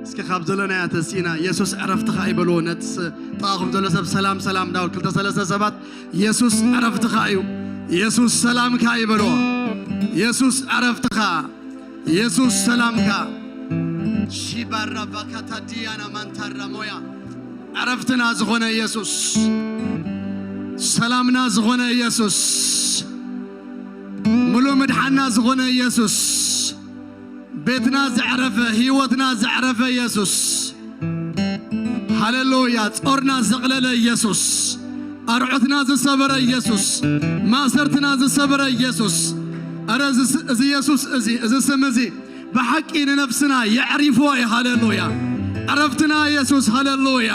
እስኪ ካብ ዘለናያ ተሲና የሱስ ዕረፍትኻ እዩ በልዎ። ነቲ ስ-፣ ጥቓኹም ዘሎ ሰብ ሰላም ሰላም እንዳበል ክልተ ሰለስተ ሰባት የሱስ ዕረፍትኻ እዩ፣ የሱስ ሰላምካ እዩ በልዎ። የሱስ ዕረፍትኻ፣ የሱስ ሰላምካ። ሺባራ ባካታ ዲያና ማንታራ ሞያ። ዕረፍትና ዝኾነ የሱስ፣ ሰላምና ዝኾነ የሱስ፣ ምሉእ ምድሓንና ዝኾነ የሱስ፣ ቤትና ዘዕረፈ፣ ህይወትና ዘዕረፈ የሱስ። ሃሌሉያ። ጾርና ዘቕለለ የሱስ፣ ኣርዑትና ዝሰበረ የሱስ፣ ማእሰርትና ዝሰበረ የሱስ። ኣረ እዚ ስ-፣ እዚ የሱስ እዚ፣ እዚ ስም እዚ ብሓቂ ንነፍስና የዕሪፎ እዩ። ሃሌሉያ። ዕረፍትና የሱስ። ሃሌሉያ።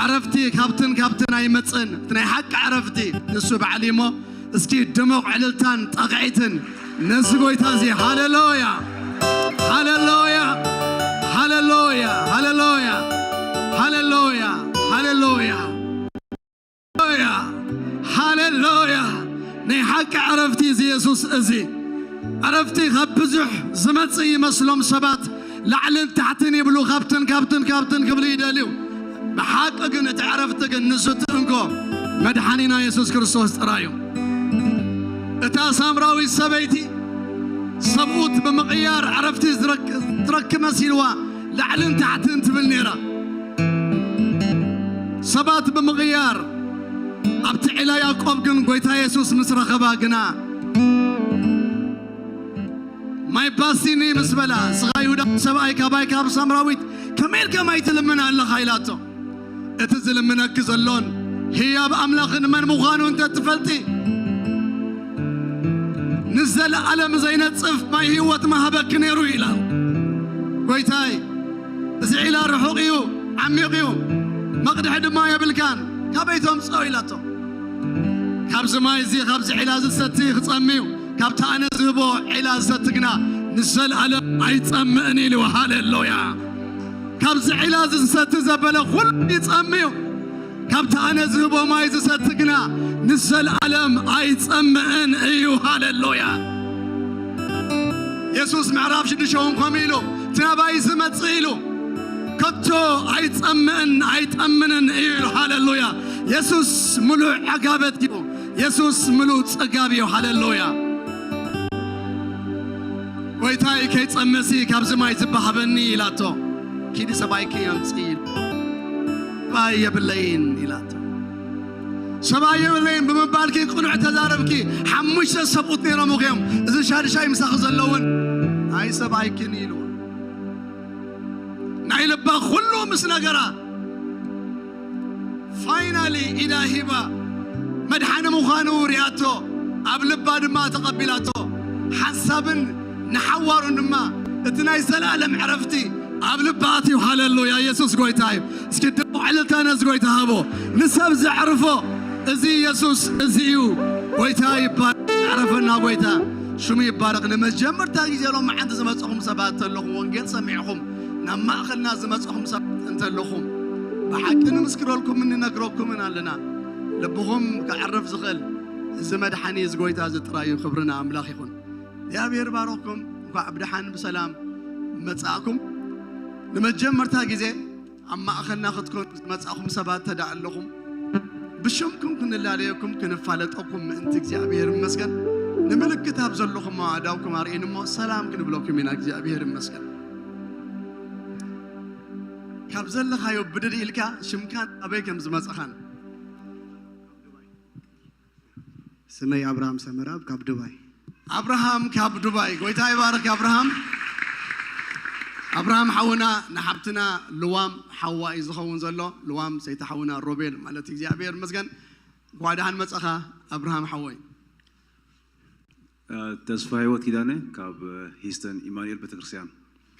ዕረፍቲ ካብትን ካብትን ኣይመጽእን። እቲ ናይ ሓቂ ዕረፍቲ ንሱ ባዕሉ እሞ፣ እስኪ ድሙቕ ዕልልታን ጣቕዒትን ነዚ ጎይታ እዚ። ሃሌሉያ፣ ሃሌሉያ፣ ሃሌሉያ፣ ሃሌሉያ፣ ሃሌሉያ፣ ሃሌሉያ፣ ሃሌሉያ። ናይ ሓቂ ዕረፍቲ እዚ የሱስ እዚ። ዕረፍቲ ካብ ብዙሕ ዝመጽእ ይመስሎም ሰባት፣ ላዕልን ታሕትን ይብሉ፣ ካብትን ካብትን ካብትን ክብሉ ይደልዩ። ብሓቂ ግን እቲ ዕረፍቲ ግን ንሱ እቲ እንኮ መድሓኒና የሱስ ክርስቶስ ጥራይ እዩ። እታ ሳምራዊት ሰበይቲ ሰብኡት ብምቕያር ዕረፍቲ ዝረክ-፣ ትረክብ መሲልዋ ላዕልን ታሕትን ትብል ነይራ። ሰባት ብምቕያር ኣብቲ ዒላ ያዕቆብ ግን ጎይታ የሱስ ምስ ረኸባ ግና ማይ ባሲኒ ምስ በላ፣ ስኻ ይሁዳዊ ሰብኣይ ካባይ ካብ ሳምራዊት ከመይ ኢልካ ማይ ትልምን ኣለኻ? ኢላቶ። እቲ ዝልምነኪ ዘሎን ህያብ ኣምላኽን መን ምዃኑ እንተ ትፈልጢ፣ ንዘለኣለም ዘይነጽፍ ማይ ህይወት ምሃበኪ ነይሩ ኢላ። ጎይታይ፣ እዚ ዒላ ርሑቕ እዩ፣ ዓሚቕ እዩ፣ መቕድሒ ድማ የብልካን፣ ካበይ ተምጽኦ? ኢላቶ። ካብዚ ማይ እዚ፣ ካብዚ ዒላ ዝሰቲ ክጸሚ እዩ፣ ካብቲ ኣነ ዝህቦ ዒላ ዝሰቲ ግና ንዘለኣለም ኣይጸምእን ኢሉ። ሃሌሉያ! ካብዚ ዒላ እዚ ዝሰቲ ዘበለ ኩሉ ይጸሚ እዩ፣ ካብቲ ኣነ ዝህቦ ማይ ዝሰቲ ግና ንዘለኣለም ኣይጸምእን እዩ። ሃሌሉያ! የሱስ ምዕራፍ ሽዱሽተ እውን ከምኡ ኢሉ፣ እቲ ናባይ ዝመጽእ ኢሉ ከቶ ኣይጸምእን ኣይጠምንን እዩ ኢሉ። ሃሌሉያ! የሱስ ምሉእ ዕጋበት እዩ። የሱስ ምሉእ ጸጋብ እዩ። ሃሌሉያ! ጎይታይ ከይጸምእሲ ካብዚ ማይ ዝበሃበኒ ኢላቶ። ኪዲ ሰብኣይኪ ኣምጽኢ። ሰብኣይ የብለይን ኢላቶ። ሰብኣይ የብለይን ብምባልኪ ቅኑዕ ተዛረብኪ። ሓሙሽተ ሰብኡት ነይሮም እዮም። እዚ ሻድሻይ ምሳኺ ዘለውን ኣይ ሰብኣይኪን ኢሉ ናይ ልባ ኩሉ ምስ ነገራ ፋይናሊ ኢዳ ሂባ መድሓኒ ምዃኑ ርያቶ ኣብ ልባ ድማ ተቐቢላቶ። ሓንሳብን ንሓዋሩን ድማ እቲ ናይ ዘላለም ዕረፍቲ ኣብ ልባ ኣትዩ። ሃለሉያ! የሱስ ጎይታ እዩ። እስኪ ድሙቕ ዕልልታ ነዚ ጎይታ ሃቦ። ንሰብ ዘዕርፎ እዚ የሱስ እዚ እዩ። ጎይታ ይባረክ። ዘዕረፈና ጎይታ ሽሙ ይባረክ። ንመጀመርታ ግዜ ሎም መዓንቲ ዝመፀኹም ሰባት ተለኹም ወንጌል ሰሚዕኹም ናብ ማእኸልና ዝመጻኹም ሰባት እንተለኹም ብሓቂ ንምስክረልኩምን ንነግረኩምን ኣለና። ልብኹም ከዕርፍ ዝኽእል እዚ መድሓኒ እዚ ጎይታ እዚ ጥራይ እዩ። ክብሪ ንኣምላኽ ይኹን። እግዚኣብሔር ባረኽኩም። እንኳዕ ብደሓን ብሰላም መጻእኩም። ንመጀመርታ ግዜ ኣብ ማእኸልና ክትኮኑ ዝመጻኹም ሰባት ተዳ ኣለኹም ብሽምኩም ክንላለየኩም ክንፋለጠኩም ምእንቲ እግዚኣብሔር ይመስገን። ንምልክት ኣብ ዘለኹም ኣእዳውኩም ኣርእዩን እሞ ሰላም ክንብለኩም ኢና። እግዚኣብሔር ይመስገን። ካብ ዘለኻዮ ብድድ ኢልካ ሽምካን ኣበይ ከም ዝመጻኻን። ስመይ ኣብርሃም ሰመራብ ካብ ዱባይ። ኣብርሃም ካብ ዱባይ። ጎይታ ይባርክ ኣብርሃም። ኣብርሃም ሓውና ንሓብትና ልዋም ሓዋ እዩ ዝኸውን ዘሎ። ልዋም ሰይቲ ሓውና ሮቤል ማለት እዩ። እግዚኣብሔር ይመስገን። እንኳዕ ደሓን መጻኻ ኣብርሃም ሓወይ። ተስፋ ህይወት ኪዳነ ካብ ሂስተን ኢማኑኤል ቤተክርስትያን።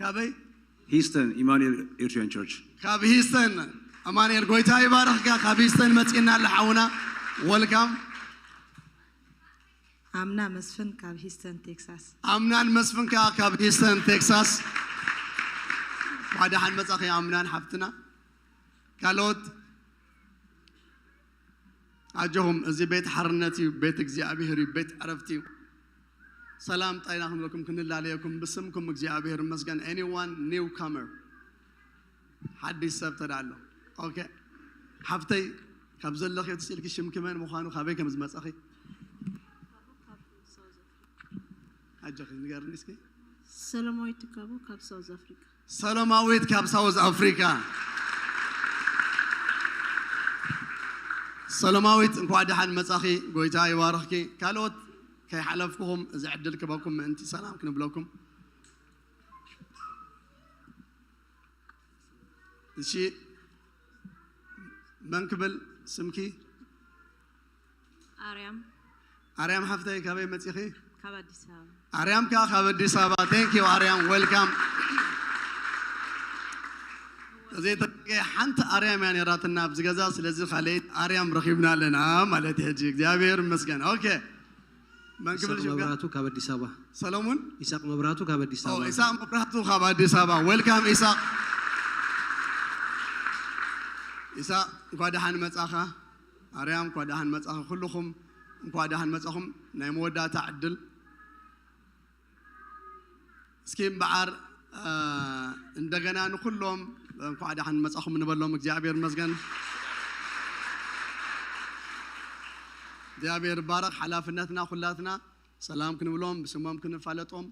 ካበይ? ሂስተን ኢማኑኤል ኤርትሪያን ቸርች። ካብ ሂስተን ኣማኑኤል ጎይታ ይባርኽካ። ካብ ሂስተን መጺና ኣለ ሓውና ወልካም። ኣምና መስፍን ካብ ሂስተን ቴክሳስ። ኣምናን መስፍን ከኣ ካብ ሂስተን ቴክሳስ። እንኳዕ ደሓን መጻኺ ኣምናን ሓፍትና። ካልኦት ኣጆኹም፣ እዚ ቤት ሓርነት እዩ፣ ቤት እግዚኣብሔር እዩ፣ ቤት ዕረፍቲ እዩ። ሰላም ጣይና ክንብለኩም ክንላለየኩም ብስምኩም እግዚኣብሔር ይመስገን። Anyone new comer? ሓድሽ ሰብ ተዳ ኣሎ። ኦኬ። ሓፍተይ ካብ ዘለኽዮ ትስኢልኪ ሽምኪ መን ምዃኑ ካበይ ከም ዝመጻኺ ኣጆኺ ንገርኒ እስኪ። ሰላማዊት ትካቦ ካብ ሳውዝ ኣፍሪካ። ሰሎማዊት ካብ ሳውዝ ኣፍሪካ። ሰሎማዊት እንኳዕ ደሓን መጻኺ፣ ጎይታ ይባርኽኪ። ካልኦት ከይሓለፍኩኹም እዚ ዕድል ክበኩም ምእንቲ ሰላም ክንብለኩም። እሺ መን ክብል ስምኪ? ኣርያም ኣርያም ሓፍተይ ካበይ መጺኺ? ካብ ኣዲስ ኣበባ። ኣርያም ከኣ ካብ ኣዲስ ኣበባ። Thank you ኣርያም፣ welcome። ዘይተጠቀየ ሓንቲ ኣርያም እያ ነይራትና ኣብዚ ገዛ። ስለዚ ካልኣይቲ ኣርያም ረኺብና ኣለና ማለት እዩ። ሕጂ እግዚኣብሔር ይመስገን። ኦኬ መን ክብል ኢሳቅ ሽምካ? መብራቱ ካብ ኣዲስ ኣበባ። ሰሎሙን ኢሳቅ መብራቱ ካብ ኣዲስ ኦ፣ ኣበባ። ኢሳቅ መብራቱ ካብ ኣዲስ ኣበባ። Welcome ኢሳቅ። ኢሳቅ እንኳ ደሓን መጻኻ። ኣርያም እንኳ ደሓን መጻኻ። ኩልኹም እንኳ ደሓን መጻኹም። ናይ መወዳእታ ዕድል እስኪ እምበኣር እ፣ እንደገና ንኩሎም እንኳዕ ደሓን መጻኹም ንበሎም። እግዚኣብሔር ይመስገን። እግዚኣብሔር ይባረኽ። ሓላፍነትና ኩላትና ሰላም ክንብሎም ብስሞም ክንፋለጦም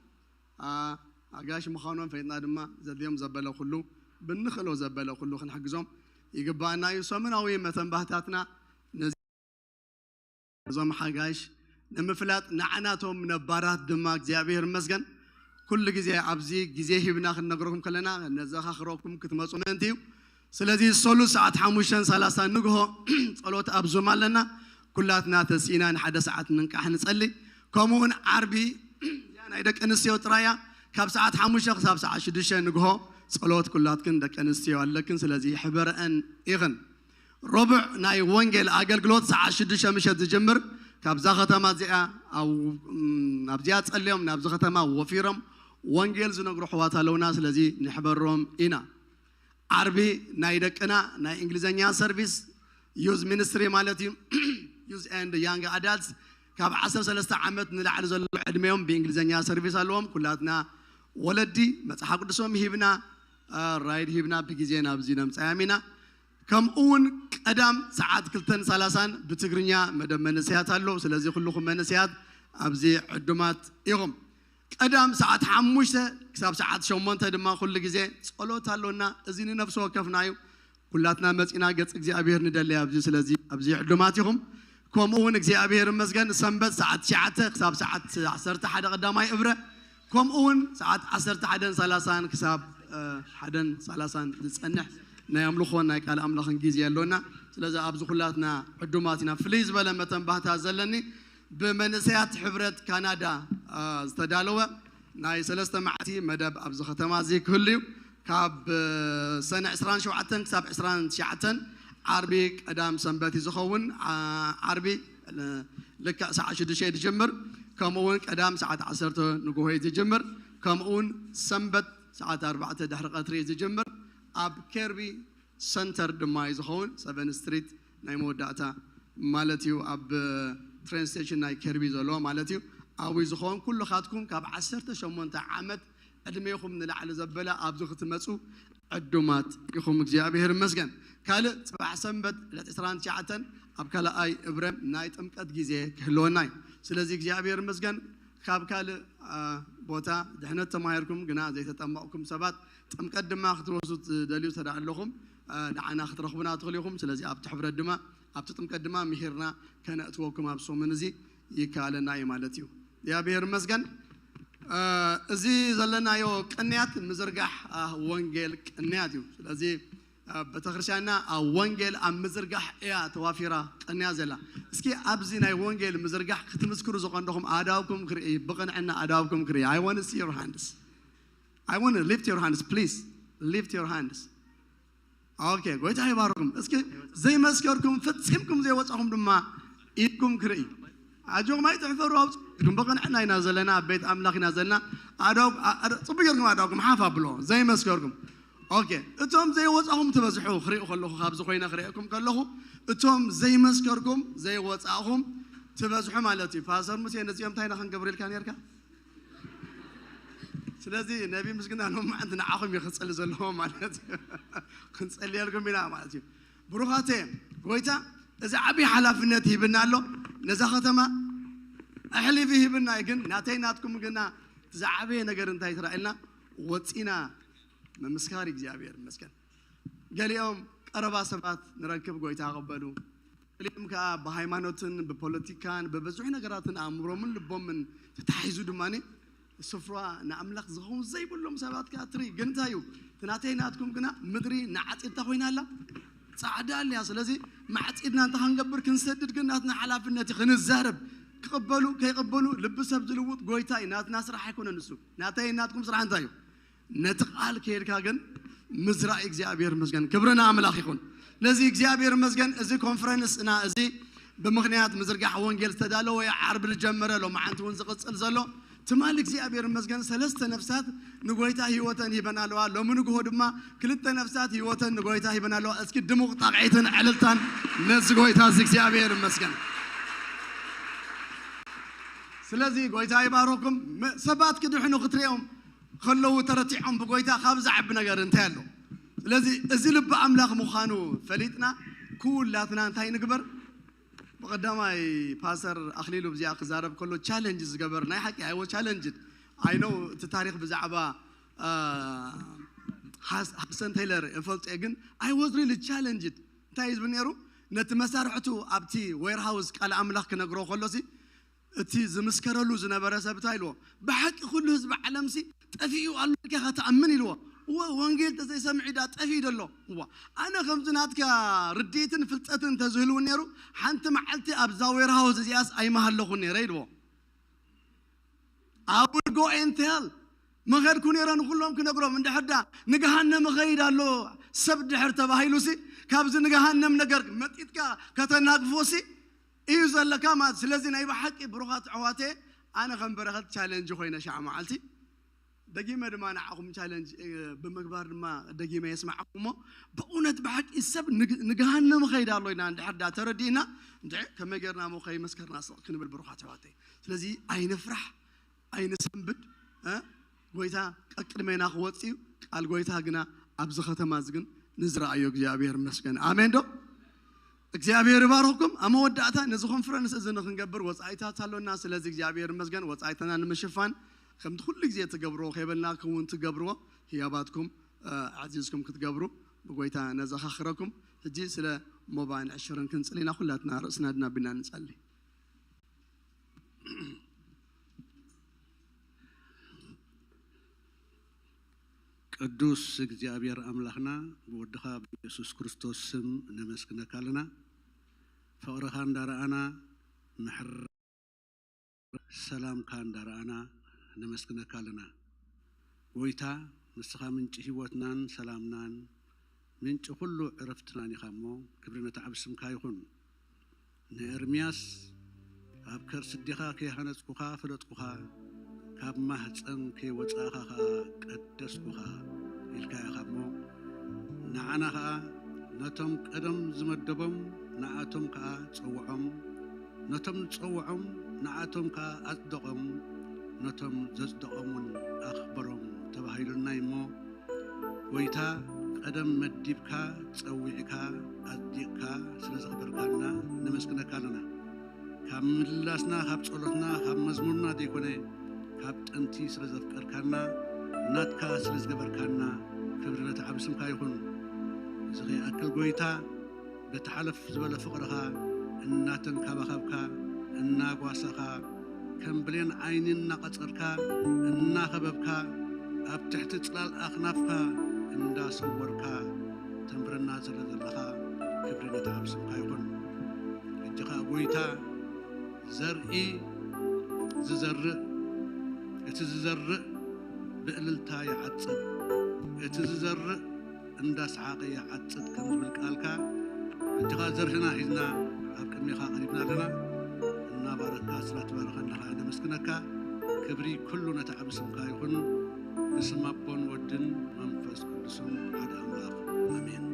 ኣ፣ ኣጋሽ ምዃኖም ፈይጥና ድማ ዘድልዮም ዘበለ ኩሉ ብንኽእሎ ዘበለ ኩሉ ክንሕግዞም ይግባኣና እዩ። ሰሙናዊ መተንባህታትና ነዚ እዞም ሓጋሽ ንምፍላጥ ንዓናቶም ነባራት ድማ እግዚኣብሔር ይመስገን ኩሉ ግዜ ኣብዚ ግዜ ሂብና ክንነግረኩም ከለና ነዘኻኽረኩም ክትመፁ ምእንቲ እዩ። ስለዚ ሰሉስ ሰዓት ሓሙሽተን ሰላሳን ንግሆ ጸሎት ኣብ ዙም ኣለና። ኩላትና ተሲእና ንሓደ ሰዓት ንንቃሕ ንጸሊ። ከምኡ እውን ዓርቢ እዚኣ ናይ ደቂ ኣንስትዮ ጥራያ ካብ ሰዓት ሓሙሽተ ክሳብ ሰዓት ሽዱሽተ ንግሆ ጸሎት ኩላትክን ደቂ ኣንስትዮ ኣለክን። ስለዚ ሕበረአን ኢኽን። ረቡዕ ናይ ወንጌል ኣገልግሎት ሰዓት ሽዱሽተ ምሸት ዝጅምር ካብዛ ከተማ እዚኣ ኣብ- እም፣ ኣብዚኣ ጸልዮም ናብዚ ከተማ ወፊሮም ወንጌል ዝነግሩ ኣሕዋት ኣለውና። ስለዚ ንሕበሮም ኢና። ዓርቢ ናይ ደቅና ናይ እንግሊዝኛ ሰርቪስ ዩዝ ሚኒስትሪ ማለት እዩ። Youth and Young Adults ካብ ዓሰርተ ሰለስተ ዓመት ንላዕሊ ዘሎ ዕድሜኦም ብእንግሊዝኛ ሰርቪስ ኣለዎም። ኩላትና ወለዲ መፅሓፍ ቅዱሶም ሂብና ራይድ ሂብና ብግዜ ናብዚ ነምፃዮም ኢና። ከምኡ እውን ቀዳም ሰዓት ክልተን ሰላሳን ብትግርኛ መደብ መንእሰያት ኣሎ። ስለዚ ኩልኹም መንእሰያት ኣብዚ ዕዱማት ኢኹም። ቀዳም ሰዓት ሓሙሽተ ክሳብ ሰዓት ሸሞንተ ድማ ኩሉ ግዜ ጸሎት ኣሎና። እዚ ንነፍሲ ወከፍና እዩ። ኩላትና መጺና ገጽ እግዚኣብሔር ንደሊ ኣብዚ። ስለዚ ኣብዚ ዕዱማት ኢኹም። ከምኡ እውን እግዚኣብሔር ይመስገን ሰንበት ሰዓት ትሽዓተ ክሳብ ሰዓት ዓሰርተ ሓደ ቀዳማይ እብረ፣ ከምኡ እውን ሰዓት ዓሰርተ ሓደን ሰላሳን ክሳብ ሓደን ሰላሳን ዝጸንሕ ናይ ኣምልኾን ናይ ቃል ኣምላኽን ግዜ ኣሎና። ስለዚ ኣብዚ ኩላትና ዕዱማት ኢና። ፍልይ ዝበለ መተንባህታ ዘለኒ ብመንእሰያት ሕብረት ካናዳ ዝተዳለወ ናይ ሰለስተ መዓልቲ መደብ ኣብዚ ከተማ እዚ ክህሉ እዩ። ካብ ሰነ ዕስራን ሸውዓተን ክሳብ ዕስራን ትሽዓተን ዓርቢ ቀዳም ሰንበት እዩ ዝኸውን። ዓርቢ ልክዕ ሰዓት ሽዱሽተ እዩ ዝጅምር። ከምኡ እውን ቀዳም ሰዓት ዓሰርተ ንግሆ እዩ ዝጅምር። ከምኡ እውን ሰንበት ሰዓት ኣርባዕተ ድሕሪ ቀትሪ እዩ ዝጅምር። ኣብ ኬርቢ ሰንተር ድማ እዩ ዝኸውን። ሰቨን ስትሪት ናይ መወዳእታ ማለት እዩ። ኣብ ትሬን ስቴሽን ናይ ኬርቢ ዘሎ ማለት እዩ። ኣብኡ እዩ ዝኸውን። ኩልኻትኩም ካብ ዓሰርተ ሸሞንተ ዓመት ዕድሜኹም ንላዕሊ ዘበለ ኣብዚ ክትመፁ ዕዱማት ኢኹም። እግዚኣብሔር ይመስገን። ካልእ ፅባሕ ሰንበት ዕለት ዕስራን ትሽዓተን ኣብ ካልኣይ እብረ ናይ ጥምቀት ግዜ ክህልወና እዩ። ስለዚ እግዚኣብሔር ይመስገን። ካብ ካልእ ቦታ ድሕነት ተማሂርኩም ግና ዘይተጠመቕኩም ሰባት ጥምቀት ድማ ክትወስዱ ትደልዩ ተዳ ኣለኹም ንዓና ክትረኽቡና ትኽእሉ ኢኹም። ስለዚ ኣብቲ ሕብረት ድማ ኣብቲ ጥምቀት ድማ ምሂርና ከነእትወኩም ኣብ ሰሙን እዚ ይከኣለና እዩ ማለት እዩ። እግዚኣብሔር ይመስገን። እዚ ዘለናዮ ቅንያት ምዝርጋሕ ወንጌል ቅንያት እዩ። ስለዚ ቤተክርስትያንና ኣብ ወንጌል ኣብ ምዝርጋሕ እያ ተዋፊራ ቅንያ ዘላ። እስኪ ኣብዚ ናይ ወንጌል ምዝርጋሕ ክትምስክሩ ዝቐንደኹም ኣእዳውኩም ክርኢ፣ ብቕንዕና ኣእዳውኩም ክርኢ። I want to see your hands. I want to lift your hands, please. Lift your hands. Okay, ጎይታ ይባርኩም። እስኪ ዘይመስከርኩም ፈጺምኩም ዘይወጻኹም ድማ ኢድኩም ክርኢ። ኣጆኹም ኣይትሕፈሩ፣ ኣውጽኩም። ብቕንዕና ኢና ዘለና፣ ኣብ ቤት ኣምላኽ ኢና ዘለና። ኣእዳው ጽቡቅ ጌርኩም ኣእዳውኩም ሓፍ ኣብሎ ዘይመስከርኩም። ኦኬ፣ እቶም ዘይወጻኹም ትበዝሑ ክሪኡ ከለኹ፣ ካብዚ ኮይነ ክሪኤኩም ከለኹ፣ እቶም ዘይመስከርኩም ዘይወጻኹም ትበዝሑ ማለት እዩ። ፓስተር ሙሴ ነዚኦም እንታይ ኢና ክንገብር ኢልካ ኔርካ? ስለዚ ነቢ ምስግና ሎማዓንቲ ንዓኹም እዩ ክጽሊ ዘለዎ ማለት እዩ። ክንጸልየልኩም ኢና ማለት እዩ። ብሩኻተ፣ ጎይታ እዚ ዓብዪ ሓላፍነት ሂብና ኣሎ። ነዛ ከተማ ኣሕሊፊ ሂብና እዩ። ግን ናተይ ናትኩም ግና እቲ ዝዓበየ ነገር እንታይ ትረኣየልና? ወፂና ምምስካር እግዚኣብሔር ይመስገን። ገሊኦም ቀረባ ሰባት ንረክብ፣ ጎይታ ቀበሉ። ገሊኦም ከዓ ብሃይማኖትን ብፖለቲካን ብብዙሕ ነገራትን ኣእምሮምን ልቦምን ተታሒዙ ድማ ስፍራ ንኣምላኽ ዝኸውን ዘይብሎም ሰባት ከዓ ትርኢ። ግን እንታይ እዩ እቲ ናተይ ናትኩም ግና ምድሪ ንዓፂድታ ኮይና ኣላ፣ ፃዕዳ ኣልያ። ስለዚ ማዕፂድና እንተ ክንገብር ክንሰድድ ግን ናትና ሓላፍነት እዩ። ክንዛረብ፣ ክቕበሉ ከይቕበሉ ልቢ ሰብ ዝልውጥ ጎይታ እዩ። ናትና ስራሕ ኣይኮነን እሱ። ናተይ ናትኩም ስራሕ እንታይ እዩ? ነቲ ቃል ከይድካ ግን ምዝራእ እግዚኣብሔር ይመስገን። ክብሪ ንኣምላኽ ይኹን። ነዚ እግዚኣብሔር ይመስገን። እዚ ኮንፈረንስ እና እዚ ብምኽንያት ምዝርጋሕ ወንጌል ዝተዳለወ ዓርቢ ዝጀመረ ሎማዓንቲ እውን ዝቕጽል ዘሎ ትማሊ እግዚኣብሔር ይመስገን ሰለስተ ነፍሳት ንጎይታ ህይወተን ሂበን ኣለዋ። ሎሚ ንግሆ ድማ ክልተ ነፍሳት ህይወተን ንጎይታ ሂበን ኣለዋ። እስኪ ድሙቕ ጣቕዒትን ዕልልታን ነዚ ጎይታ እዚ እግዚኣብሔር ይመስገን። ስለዚ ጎይታ ይባረኩም። ሰባት ክድሕኑ ክትሪኦም ከለዉ ተረቲዖም ብጎይታ ካብ ዝዓቢ ነገር እንታይ ኣሎ? ስለዚ እዚ ልቢ ኣምላኽ ምዃኑ ፈሊጥና ኩላትና እንታይ ንግበር? ብቐዳማይ ፓስተር ኣኽሊሉ ብዚኣ ክዛረብ ከሎ ቻለንጅ ዝገበር ናይ ሓቂ ኣይወ ቻለንጅ ኣይነው እቲ ታሪኽ ብዛዕባ ሃሰን ቴይለር እፈልጦ እየ፣ ግን I was really challenged። እንታይ እዩ ዝብል ነይሩ? ነቲ መሳርሕቱ ኣብቲ ዌርሃውስ ቃል ኣምላኽ ክነግሮ ከሎሲ እቲ ዝምስከረሉ ዝነበረ ሰብ እንታይ ኢልዎ? ብሓቂ ኩሉ ህዝቢ ዓለምሲ ጠፊኡ ኣሎ ኢልካ ኢኻ ትኣምን ኢልዎ። እወ፣ ወንጌል ተዘይሰምዒ ዳ ጠፊኡ ደሎ። እዋ፣ ኣነ ከምዚ ናትካ ርድኢትን ፍልጠትን እንተዝህልው ነይሩ ሓንቲ መዓልቲ ኣብዛ ዌርሃውስ እዚኣስ ኣይመሃለኹን ነይረ ኢልዎ። I will go and tell። መኸድኩ ነይረ ንኩሎም ክነግሮም እንድሕር ዳ ንገሃነም ኸይድ ኣሎ ሰብ ድሕር ተባሂሉሲ ካብዚ ንገሃነም ነገር መጢጥካ ከተናግፎሲ እዩ ዘለካ ማለት። ስለዚ ናይ ብሓቂ ብሩኻት ኣሕዋተ ኣነ ከም በረኸት ቻለንጅ ኮይነ ሻዕ መዓልቲ ደጊመ ድማ ንዓኹም ቻለንጅ ብምግባር ድማ ደጊመ የስማዓኩም እሞ ብእውነት ብሓቂ ሰብ ንገሃነም ኸይድ ኣሎ ኢና እንድሕር ዳ ተረዲእና እንድዕ ከመይ ጌርና ሞ ከይመስከርና ስቕ ክንብል ብሩኻት ኣሕዋተይ። ስለዚ ኣይንፍራሕ ኣይንሰንብድ። ጎይታ ቀቅድሜና ክወፅ እዩ። ቃል ጎይታ ግና ኣብዚ ከተማ እዚ ግን ንዝረኣዮ እግዚኣብሔር ይመስገን። ኣሜን ዶ? እግዚኣብሔር ይባርኽኩም። ኣብ መወዳእታ ነዚ ኮንፈረንስ እዚ ንክንገብር ወፃኢታት ኣሎና። ስለዚ እግዚኣብሔር ይመስገን ወፃኢትና ንምሽፋን ከምቲ ኩሉ ግዜ ትገብርዎ ከይበልናኩም እውን ትገብርዎ፣ ህያባትኩም ኣዕዚዝኩም ክትገብሩ ብጎይታ ነዘኻኽረኩም። ሕጂ ስለ ሞባይን ዕሽርን ክንጽል ኢና። ኩላትና ርእስና ድና ቢና ንጸሊ። ቅዱስ እግዚኣብሔር ኣምላኽና፣ ብወድኻ ብኢየሱስ ክርስቶስ ስም ነመስግነካ ኣለና። ፍቕርኻ እንዳረኣና፣ ምሕር ሰላምካ እንዳረኣና ነመስግነካ ኣለና። ጎይታ፣ ንስኻ ምንጪ ህይወትናን ሰላምናን፣ ምንጪ ኩሉ ዕረፍትናን ኢኻ እሞ፣ ክብሪ ነቲ ዓቢ ስምካ ይኹን። ንኤርምያስ፣ "ኣብ ከርሲ ኣዴኻ ከይሃነጽኩኻ ፈለጥኩኻ፣ ካብ ማህጸን ከይወጻእኻ ኸኣ ቀደስኩኻ" ኢልካ ኢኻ እሞ፣ ንዓና ኸኣ ነቶም ቀደም ዝመደቦም ንኣቶም ከኣ ጸውዖም፣ ነቶም ዝጸውዖም ንኣቶም ከኣ ኣጽደቖም፣ ነቶም ዘጽደቖም እውን ኣኽበሮም ተባሂሉልና እዩ እሞ፣ ጎይታ፣ ቀደም መዲብካ፣ ጸዊዕካ፣ ኣጽዲቕካ ስለ ዘኽበርካና ነመስግነካ ኣለና። ካብ ምልላስና፣ ካብ ጸሎትና፣ ካብ መዝሙርና ዘይኮነ፣ ካብ ጥንቲ ስለ ዘፍቀርካና፣ ናትካ ስለ ዝገበርካና፣ ክብሪ ነቲ ዓቢ ስምካ ይኹን። እዚ ከይኣክል ጎይታ፣ በቲ ሓለፍ ዝበለ ፍቕርኻ እናተንከባኸብካ፣ እናጓሰኻ፣ ከም ብሌን ዓይኒ እናቐጸርካ፣ እናኸበብካ፣ ኣብ ትሕቲ ጽላል ኣኽናፍካ እንዳሰወርካ ተንብረና ስለ ዘለኻ፣ ክብሪ ነቲ ዓቢ ስምካ ይኹን። ሕጂ ኸኣ ጎይታ፣ ዘርኢ ዝዘርእ፣ እቲ ዝዘርእ ብእልልታ ይዓጽድ፣ እቲ ዝዘርእ እንዳሰሓቐ ይዓጽድ ከም ዝብል ቃልካ፣ ሕጂ ኸኣ ዘርህና ሒዝና ኣብ ቅድሜኻ ቀሪብና ኣለና። እናባረኽካ ስለ ትባረኸና ኸኣ ነመስግነካ። ክብሪ ኩሉ ነቲ ዓቢ ስምካ ይኹን። ብስም ኣቦን ወድን መንፈስ ቅዱስን ሓደ ኣምላኽ፣ ኣሜን።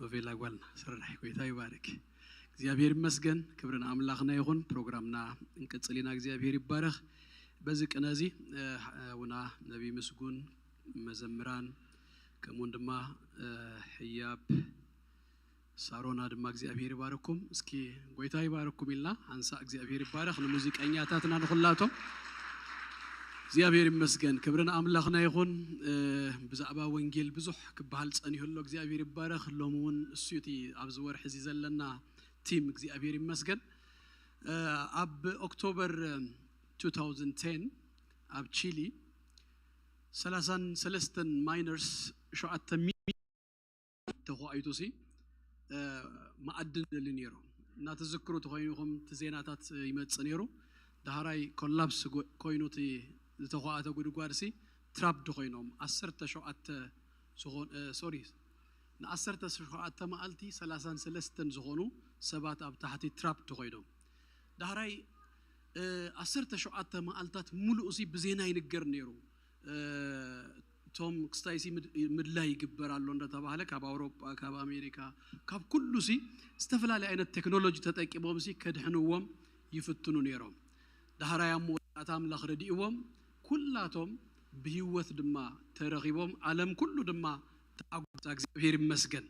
ኖቬላ ጓልና ስርናይ፣ ጎይታ ይባርክ። እግዚኣብሔር ይመስገን፣ ክብሪ ንኣምላኽና ይኹን። ፕሮግራምና እንቅጽል ኢና። እግዚኣብሔር ይባረኽ። በዚ ቅነ እዚ፣ እ፣ ኣቡና ነቢይ ምስጉን፣ መዘምራን፣ ከምኡውን ድማ፣ እ፣ ሕያብ ሳሮና ድማ እግዚኣብሔር ይባርኩም። እስኪ ጎይታ ይባርኩም ኢልና ሓንሳእ እግዚኣብሔር ይባረኽ። ንሙዚቀኛታትና ንኹላቶም እግዚኣብሔር ይመስገን። ክብሪ ንኣምላኽና ይኹን። እ፣ ብዛዕባ ወንጌል ብዙሕ ክበሃል ጸኒሑ ኣሎ። እግዚኣብሔር ይባረኽ። ሎሚ እውን እሱ እቲ ኣብዚ ወርሒ እዚ ዘለና ቲም እግዚኣብሔር ይመስገን። ኣብ ኦክቶበር two thousand ten ኣብ ቺሊ ሰላሳን ሰለስተን ማይነርስ ሸውዓተ ሚሊዮን ተኳዒቱ ሲ መኣድን ደሊ ነይሩ። እናተዝክሩ ተኮይኑኹም እቲ ዜናታት ይመጽእ ነይሩ። ዳህራይ ኮላፕስ ኮይኑ እቲ ዝተኳዕተ ጉድጓድ ሲ ትራፕድ ኮይኖም ዓሰርተ ሸውዓተ ዝኾን ሶሪ ንዓሰርተ ሸውዓተ መዓልቲ ሰላሳን ሰለስተን ዝኾኑ ሰባት ኣብ ታሕቲ ትራፕድ ኮይኖም ዳህራይ ዓሰርተ ሸውዓተ መዓልታት ሙሉእ ሲ ብዜና ይንገር ነይሩ። እቶም ክስታይ ሲ ምድላይ ይግበር ኣሎ እንዳተባህለ ካብ ኣውሮጳ ካብ ኣሜሪካ ካብ ኩሉ ሲ ዝተፈላለየ ዓይነት ቴክኖሎጂ ተጠቂሞም ሲ ከድሕንዎም ይፍትኑ ነይሮም። ዳህራይ ኣብ መወዳእታ ኣምላኽ ረዲእዎም ኩላቶም ብህይወት ድማ ተረኺቦም ዓለም ኩሉ ድማ ተዓጎታ እግዚኣብሔር ይመስገን።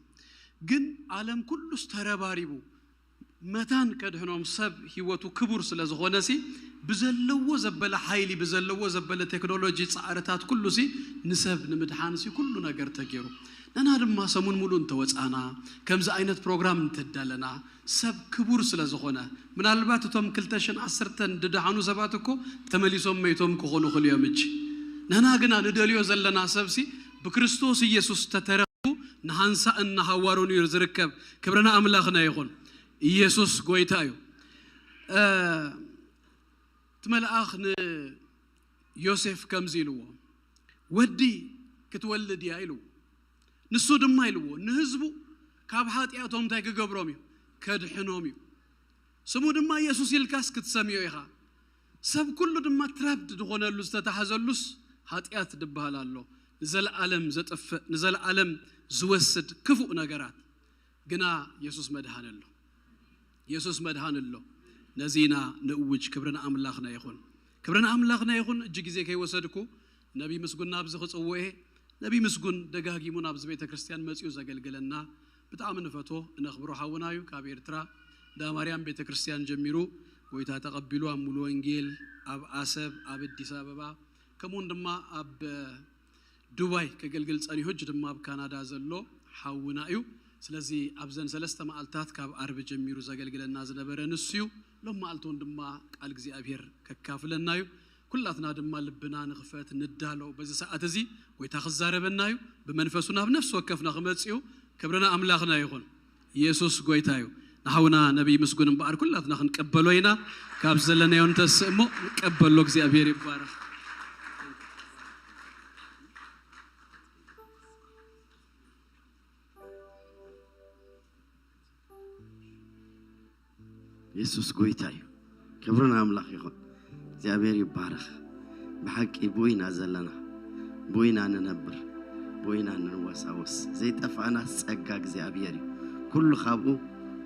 ግን ዓለም ኩሉስ ተረባሪቡ መታን ከድሕኖም ሰብ ህይወቱ ክቡር ስለ ዝኾነ ሲ ብዘለዎ ዘበለ ሓይሊ ብዘለዎ ዘበለ ቴክኖሎጂ ፃዕርታት ኩሉ ሲ ንሰብ ንምድሓን ሲ ኩሉ ነገር ተገይሩ። ነና ድማ ሰሙን ሙሉእ እንተወፃና ከምዚ ዓይነት ፕሮግራም እንተዳለና ሰብ ክቡር ስለ ዝኾነ ምናልባት እቶም ክልተ ሽሕን ዓሰርተን ድድሓኑ ሰባት እኮ ተመሊሶም መይቶም ክኾኑ ክልዮም እጂ ነና ግና ንደልዮ ዘለና ሰብ ሲ ብክርስቶስ ኢየሱስ ተተረኺቡ ንሓንሳእን ንሃዋሩን እዩ ዝርከብ። ክብርና ኣምላኽና ይኹን። ኢየሱስ ጎይታ እዩ። እቲ መልኣኽ ንዮሴፍ ከምዚ ኢልዎ፣ ወዲ ክትወልድ እያ ኢልዎ። ንሱ ድማ ኢልዎ ንህዝቡ ካብ ሓጢኣቶም እንታይ ክገብሮም እዩ? ከድሕኖም እዩ። ስሙ ድማ ኢየሱስ ኢልካስ ክትሰምዮ ኢኻ። ሰብ ኩሉ ድማ ትራፕድ ዝኾነሉ ዝተታሕዘሉስ ሓጢኣት ድበሃል ኣሎ። ንዘለዓለም ዘጥፍእ ንዘለዓለም ዝወስድ ክፉእ ነገራት ግና የሱስ መድሃን ኣሎ። የሱስ መድሃን ኣሎ። ነዚ ኢና ንእውጅ። ክብሪ ንኣምላኽና ይኹን። ክብሪ ንኣምላኽና ይኹን። እጅ ግዜ ከይወሰድኩ ነቢ ምስጉን ናብዚ ክጽውኤ ነቢ ምስጉን ደጋጊሙ ናብዚ ቤተ ክርስቲያን መጺኡ ዘገልግለና ብጣዕሚ ንፈቶ እነኽብሮ ሓውና እዩ። ካብ ኤርትራ እንዳ ማርያም ቤተ ክርስቲያን ጀሚሩ ጎይታ ተቐቢሉ ኣብ ሙሉ ወንጌል ኣብ ኣሰብ ኣብ ኣዲስ ኣበባ ከምኡውን ድማ ኣብ ዱባይ ከገልግል ጸኒሑ፣ ሕጂ ድማ ኣብ ካናዳ ዘሎ ሓውና እዩ። ስለዚ ኣብዘን ሰለስተ መዓልታት ካብ ኣርቢ ጀሚሩ ዘገልግለና ዝነበረ ንሱ እዩ። ሎም መዓልቲ እውን ድማ ቃል እግዚኣብሔር ከካፍለና እዩ። ኩላትና ድማ ልብና ንኽፈት ንዳሎ። በዚ ሰዓት እዚ ጎይታ ክዛረበና እዩ። ብመንፈሱ ናብ ነፍሲ ወከፍና ክመጽእ እዩ። ክብርና ኣምላኽና ይኹን። ኢየሱስ ጎይታ እዩ። ንሓውና ነቢይ ምስጉን እምበኣር ኩላትና ክንቀበሎ ኢና። ካብ ዘለናዮ እንተስእ እሞ ንቀበሎ። እግዚኣብሔር ይባረኽ። የሱስ ጎይታ እዩ። ክብሪ ንኣምላኽ ይኹን። እግዚኣብሔር ይባረኽ። ብሓቂ ብኡ ኢና ዘለና፣ ብኡ ኢና ንነብር፣ ብኡ ኢና ንንወሳወስ። ዘይጠፍኣና ጸጋ እግዚኣብሔር እዩ። ኩሉ ካብኡ፣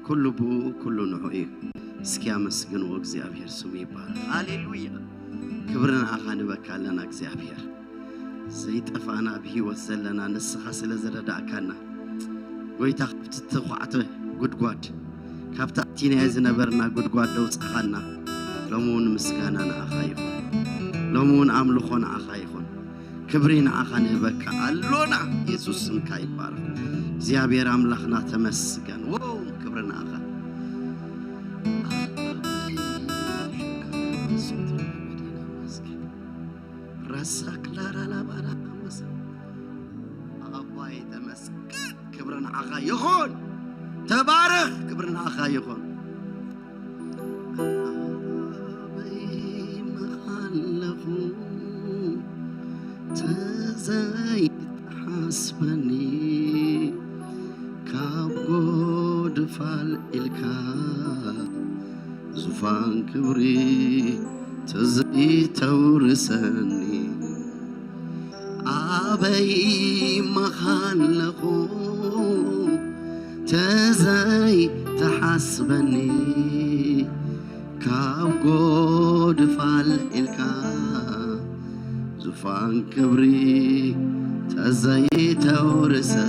ኩሉ ብኡ፣ ኩሉ ንዕኡ እዩ። እስኪ ኣመስግንዎ፣ እግዚኣብሔር ስሙ ይባረኽ። ሃሌሉያ! ክብሪ ንኣኻ ንበካ ኣለና እግዚኣብሔር። ዘይጠፋና ኣብ ህይወት ዘለና ንስኻ ስለ ዝረዳእካና ጎይታ ካብቲ ተኳዕተ ጉድጓድ ካብቲ ኣቲናዮ ዝነበርና ጉድጓድ ደውፃኻና ሎሚ እውን ምስጋና ንኣኻ ይኹን። ሎሚ እውን ኣምልኾ ንኣኻ ይኹን። ክብሪ ንኣኻ ንህበካ ኣሎና። የሱስ ስምካ ይባረክ። እግዚኣብሔር ኣምላኽና ተመስገን። ዎ ክብሪ ንኣኻ። ረሳክ ላራላባራ ኣመሰ ኣባይ ተመስገን። ክብሪ ንዓኻ ይኹን። ተባረኽ። ክብሪ ንዓኻ ይኹን። ኣበይ መኻለኹ ተዘይትሓስበኒ ካብ ጎድፋል ኢልካ ዙፋን ክብሪ ተዘይተውርሰኒ ኣበይ መኻለኹ ተዘይትሓስበኒ ካብ ጎድፋል ኢልካ ዙፋን ክብሪ ተዘይተውርሰኒ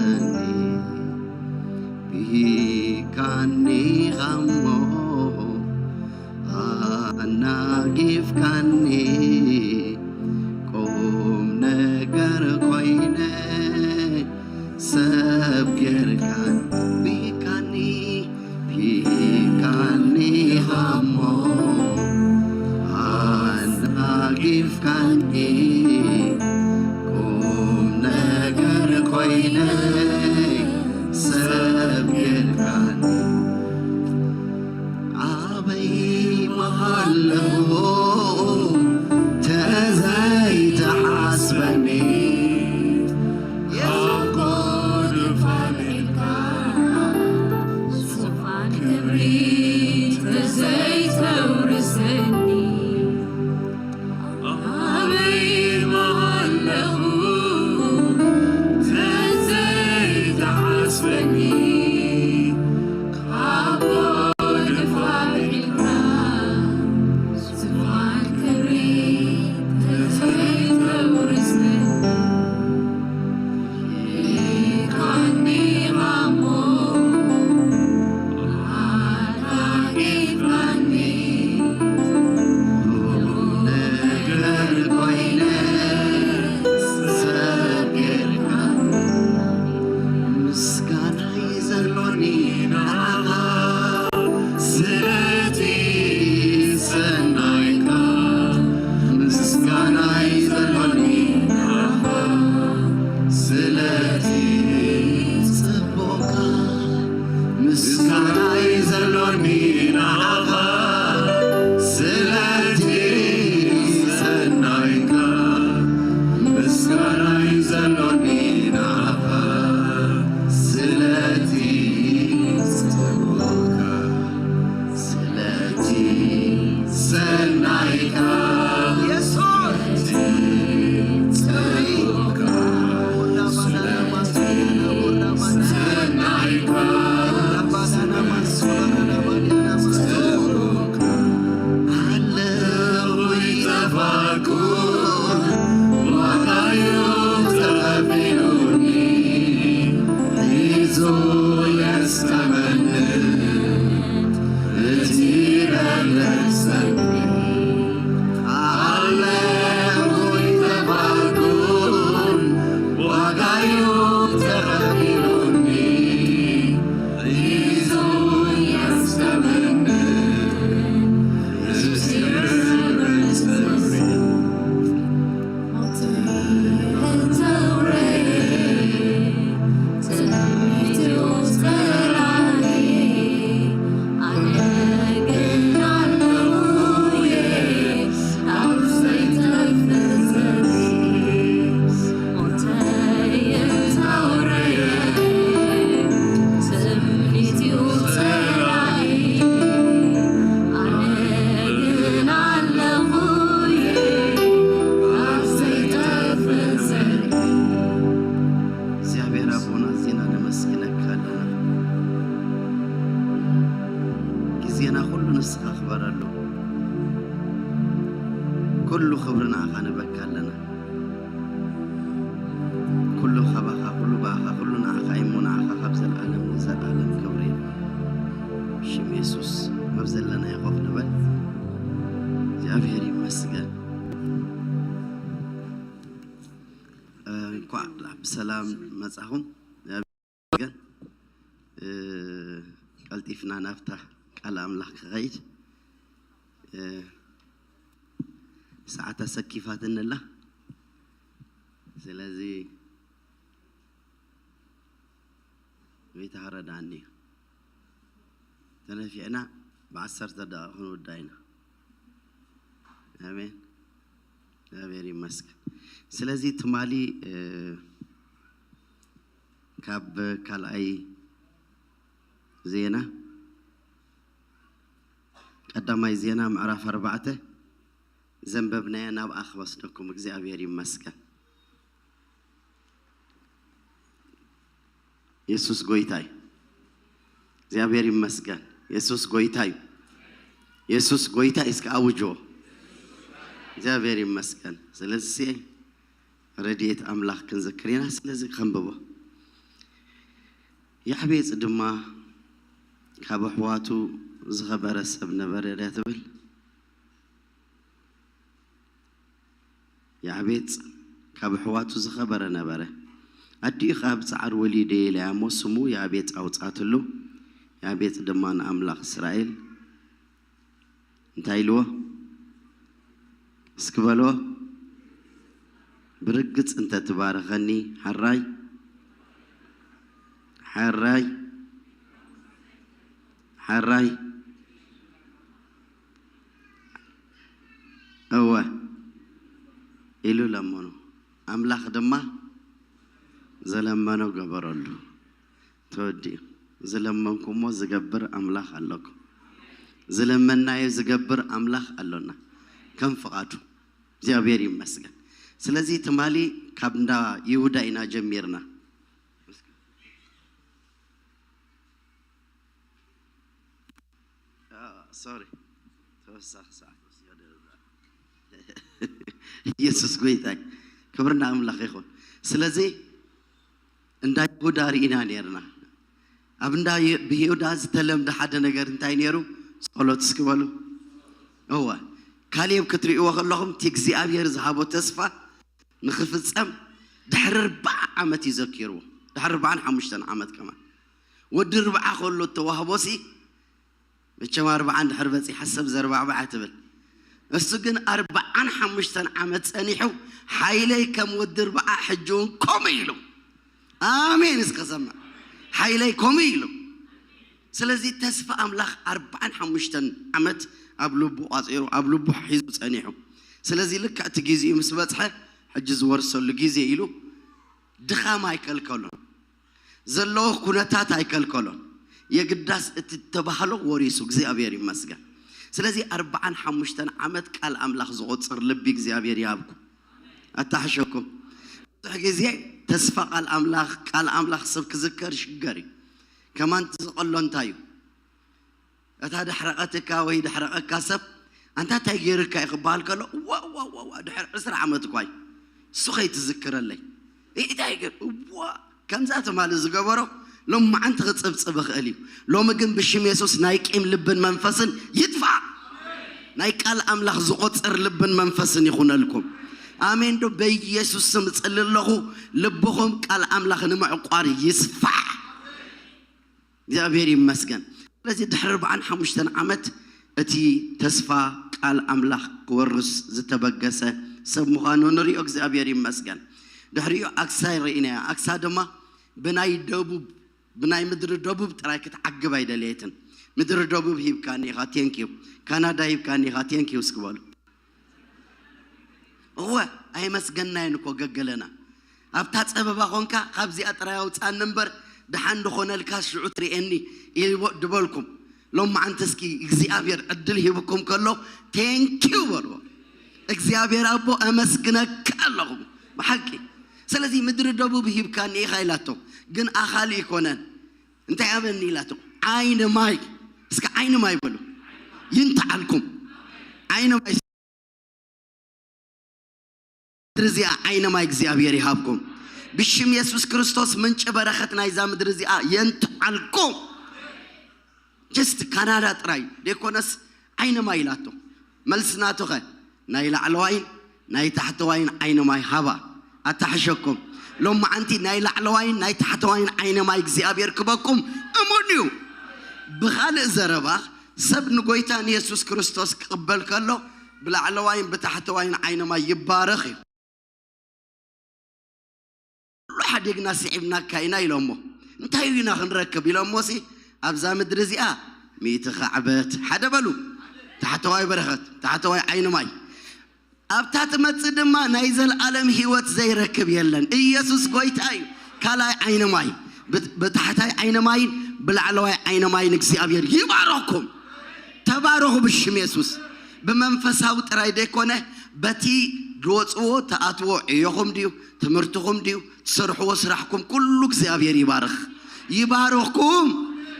ብሂካኒ ኻሞ ኣናጊፍካኒ ቁም ነገር ኮይነ ሰብ ጌርካን ብሂካኒ ብሂካኒ ኻሞ ኢፍካኒ ቁም ነገር ኮይነ ሰብ ጌርካኒ። ኣበይ መሃለኹ ተዘይትሓስበኒ ካብ ጎድፋልካ ዙፋን ክብሪ ተዘይተውርሰኒ። ኣበይ መሃለኹ ተዘይትሓስበኒ ካብ ጎድፋልካ ዙፋን ክብሪ ተዘይተውርሰኒ። ምስጋናይ ዘሎኒ ንዓኻ ስለቲ ሰናይካ፣ ምስጋናይ ዘሎኒ ንዓኻ ስለቲ ጽቡቕካ፣ ምስጋናይ ዘሎኒ ንዓኻ ስለቲ ሰናይካ፣ ምስጋናይ ዘሎኒ ንዓኻ ስለቲ ጽቡቕካ፣ ስለቲ ሰናይካ፣ ስለቲ ጽቡቕካ፣ ስለቲ ሰናይካ፣ ስለቲ ጽቡቕካ። ኣለኹ ይጠፋኩ ዋጋዩ ተኸፊሉኒ ሒዙ የስተመንት እቲ በለሰኒ። ኣለኹ ይጠፋኩ ዋጋዩ ተኸፊሉኒ ሒዙ የስተመንት እግዚኣብሔር ኣቦና፣ ኣዚና ነመስግነካ ኣለና። ግዜና ኩሉ ንስኻ ክበረሉ። ኩሉ ክብሪ ንኣኻ ንበካ ኣለና። ኩሉ ካባኻ፣ ኩሉ ብኣኻ፣ ኩሉ ንኣኻ እዩ እሞ ንኣኻ ካብ ዘለኣለም ንዘለኣለም ክብሪ ይኹን። ሽም የሱስ ኣብ ዘለናዮ ኮፍ ንበል። እግዚኣብሔር ይመስገን። እ፣ እንኳዕ ብሰላም መጻኹም። ግን፣ እ፣ ቀልጢፍና ናብታ ቃል ኣምላኽ ክኸይድ፣ እ፣ ሰዓት ኣሰኪፋትኒ ኣላ። ስለዚ ጎይታ ክረድኣኒ እዩ። ተነፊዕና ብዓሰርተ ደቂቕ ክንውዳ ኢና። ኣሜን። እግዚኣብሔር ይመስገን። ስለዚ ትማሊ፣ እ፣ ካብ ካልኣይ ዜና፣ ቀዳማይ ዜና ምዕራፍ ኣርባዕተ ዘንበብናዮ ናብኣ ክወስደኩም። እግዚኣብሔር ይመስገን። የሱስ ጎይታ እዩ። እግዚኣብሔር ይመስገን። የሱስ ጎይታ እዩ። የሱስ ጎይታ እዩ። እስከ ኣውጆ። እግዚኣብሔር ይመስገን። ስለዚ ረድኤት ኣምላኽ ክንዝክር ኢና። ስለዚ ከንብቦ። ያዕቤጽ ድማ ካብ ኣሕዋቱ ዝኸበረ ሰብ ነበረ ድያ ትብል? ያዕቤጽ ካብ ኣሕዋቱ ዝኸበረ ነበረ። ኣዲኡ ኸኣ ብጻዕሪ ወሊደ ኢላያ እሞ ስሙ ያዕቤጽ ኣውጻትሉ። ያዕቤጽ ድማ ንኣምላኽ እስራኤል እንታይ ኢልዎ? እስኪ በሎ። ብርግጽ እንተ ትባርኸኒ፣ ሕራይ፣ ሕራይ፣ ሕራይ፣ እወ ኢሉ ለመኖ። ኣምላኽ ድማ ዘለመኖ ገበረሉ። ተወዲኡ። ዝለመንኩሞ ዝገብር ኣምላኽ ኣለኩም። ዝለመናዮ ዝገብር ኣምላኽ ኣሎና። ከም ፍቓዱ። እግዚኣብሔር ይመስገን። ስለዚ ትማሊ ካብ እንዳ ይሁዳ ኢና ጀሚርና። ሶሪ፣ ተወሳኺ ሰዓት ወሲደ። ኢየሱስ ጎይታይ። ክብርና ኣምላኽ ይኹን። ስለዚ እንዳ ይሁዳ ርኢና ነርና። ኣብ እንዳ ይ- ብይሁዳ ዝተለምደ ሓደ ነገር እንታይ ነይሩ? ጸሎት እስኪ በሉ። እወ፣ ካሌብ ክትርእይዎ ከለኹም እቲ እግዚኣብሔር ዝሃቦ ተስፋ ንኽፍጸም ድሕሪ ኣርባዓ ዓመት እዩ ዘኪርዎ። ድሕሪ ኣርባዓን ሓሙሽተን ዓመት ከማን ወዲ ኣርባዓ ከሎ እተዋህቦሲ መቸም ኣርባዓ እንድሕር በፂሓ ሰብ ዘርባዕባዕ ትብል። እሱ ግን ኣርባዓን ሓሙሽተን ዓመት ጸኒሑ ሓይለይ ከም ወዲ ኣርባዓ ሕጂ እውን ከምኡ ኢሉ። ኣሜን እስከ ሰምዕ። ሓይለይ ከምኡ ኢሉ። ስለዚ ተስፋ ኣምላኽ ኣርባዓን ሓሙሽተን ዓመት ኣብ ልቡ ቋፂሩ ኣብ ልቡ ሒዙ ጸኒሑ። ስለዚ ልክዕ እቲ ግዜኡ ምስ በፅሐ ሕጂ ዝወርሰሉ ግዜ ኢሉ ድኻም ኣይከልከሉን። ዘለዎ ኩነታት ኣይከልከሎን። የግዳስ እቲ ተባህሎ ወሪሱ እግዚኣብሔር ይመስገን። ስለዚ ኣርባዓን ሓሙሽተን ዓመት ቃል ኣምላኽ ዝቆጽር ልቢ እግዚኣብሔር ይሃብኩም። ኣታሕሸኩም። ብዙሕ ግዜ ተስፋ ቃል ኣምላኽ ቃል ኣምላኽ ሰብ ክዝከር ይሽገር እዩ። ከማን ዝቐሎ እንታይ እዩ? እታ ደሕረቐትካ ወይ ደሕረቐካ ሰብ ኣንታ እንታይ ገይርካ እዩ ክበሃል ከሎ ዋ ዋ ዋ ዋ ድሕሪ ዕስራ ዓመት እኳ እዩ እሱ ከይትዝክረለይ እንታይ ገር ዋ ከምዛ ትማሊ ዝገበሮ ሎማዓንቲ ክፅብፅብ ይኽእል እዩ። ሎሚ ግን ብሽም የሱስ ናይ ቂም ልብን መንፈስን ይጥፋእ። ናይ ቃል ኣምላኽ ዝቆፅር ልብን መንፈስን ይኹነልኩም። ኣሜን ዶ? በኢየሱስ ስም እፅሊ ኣለኹ። ልብኹም ቃል ኣምላኽ ንምዕቋር ይስፋሕ። እግዚኣብሔር ይመስገን። ስለዚ ድሕሪ ኣርባዓን ሓሙሽተን ዓመት እቲ ተስፋ ቃል ኣምላኽ ክወርስ ዝተበገሰ ሰብ ምዃኑ ንሪኦ። እግዚኣብሔር ይመስገን። ድሕሪኡ ኣክሳ ርኢናያ። ኣክሳ ድማ ብናይ ደቡብ ብናይ ምድሪ ደቡብ ጥራይ ክትዓግብ ኣይደለየትን። ምድሪ ደቡብ ሂብካኒ ኢኻ፣ ቴንኪዩ። ካናዳ ሂብካኒ ኢኻ፣ ቴንኪዩ እስኪ በሉ። እወ ኣየመስገናየን እኮ ገገለና ኣብታ ጸበባ ኾንካ ካብዚኣ ጥራይ ኣውጻኒ እምበር ደሓን ድኾነልካ ሽዑ ትርእየኒ ኢልዎ ድበልኩም። ሎማዓንቲ እስኪ እግዚኣብሔር ዕድል ሂብኩም ከሎ ቴንኪዩ በልዎ። እግዚኣብሔር ኣቦ ኣመስግነካ ኣለኹ ብሓቂ። ስለዚ ምድሪ ደቡብ ሂብካኒ ኢኻ ኢላቶ፣ ግን ኣኻሊ ይኮነን እንታይ ኣበኒ ኢላቶ። ዓይኒ ማይ እስኪ ዓይኒ ማይ በሉ ይንተዓልኩም። ዓይኒ ማይ ምድሪ እዚኣ ዓይኒ ማይ እግዚኣብሔር ይሃብኩም። ብሽም የሱስ ክርስቶስ ምንጪ በረኸት ናይዛ ምድሪ እዚኣ የንትዓልኩም። ጀስት ካናዳ ጥራይ ደይኮነስ ዓይኒ ማይ ኢላቶ። መልሲ ናቱኸ ናይ ላዕለዋይን ናይ ታሕተዋይን ዓይኒ ማይ ሃባ ኣታሕሸኩም። ሎማዓንቲ ናይ ላዕለዋይን ናይ ታሕተዋይን ዓይኒ ማይ እግዚኣብሔር ክበኩም እሙን እዩ። ብኻልእ ዘረባ ሰብ ንጎይታ ንየሱስ ክርስቶስ ክቕበል ከሎ ብላዕለዋይን ብታሕተዋይን ዓይኒ ማይ ይባረኽ እዩ። ኩሉ ሓዲግና ስዒብናካ ኢና ኢሎሞ። እንታይ ኢና ክንረክብ ኢሎሞሲ ኣብዛ ምድሪ እዚኣ ሚእቲ ካዕበት ሓደ በሉ። ታሕተዋይ በረኸት ታሕተዋይ ዓይኒ ማይ ኣብታ ትመጽእ ድማ ናይ ዘለኣለም ህይወት ዘይረክብ የለን። ኢየሱስ ጎይታ እዩ። ካልኣይ ዓይኒ ማይ ብታሕታይ ዓይኒ ማይን ብላዕለዋይ ዓይኒ ማይን እግዚኣብሔር ይባረኩም። ተባረኹ ብሽም የሱስ። ብመንፈሳዊ ጥራይ ደይኮነ በቲ ድወፅዎ ተኣትዎ ዕዮኹም ድዩ ትምህርትኹም ድዩ ትሰርሕዎ ስራሕኩም ኩሉ እግዚኣብሔር ይባርኽ። ይባርኽኩም።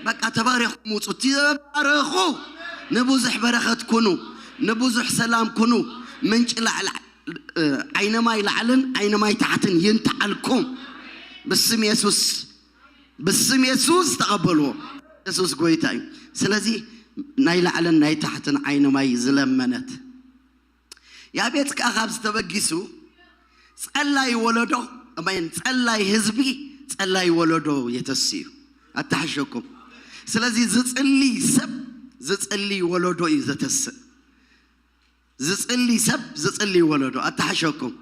በቃ ተባሪኽኩም ውፁ። ተባረኹ። ንብዙሕ በረኸት ኩኑ። ንብዙሕ ሰላም ኩኑ። ምንጭ ላዕሊ ዓይነ ማይ ላዕልን ዓይነ ማይ ታሕትን ይንተዓልኩም። ብስም የሱስ ብስም የሱስ ተቐበልዎ። የሱስ ጎይታ እዩ። ስለዚ ናይ ላዕልን ናይ ታሕትን ዓይነ ማይ ዝለመነት ያቤት ከዓ ካብ ዝተበጊሱ ጸላይ ወለዶ እማይን ጸላይ ህዝቢ ጸላይ ወለዶ የተስእ እዩ። ኣታሕሸኩም። ስለዚ ዝጽሊ ሰብ ዝጽሊ ወለዶ እዩ ዘተስእ። ዝጽሊ ሰብ ዝጽሊ ወለዶ ኣተሓሸኩም።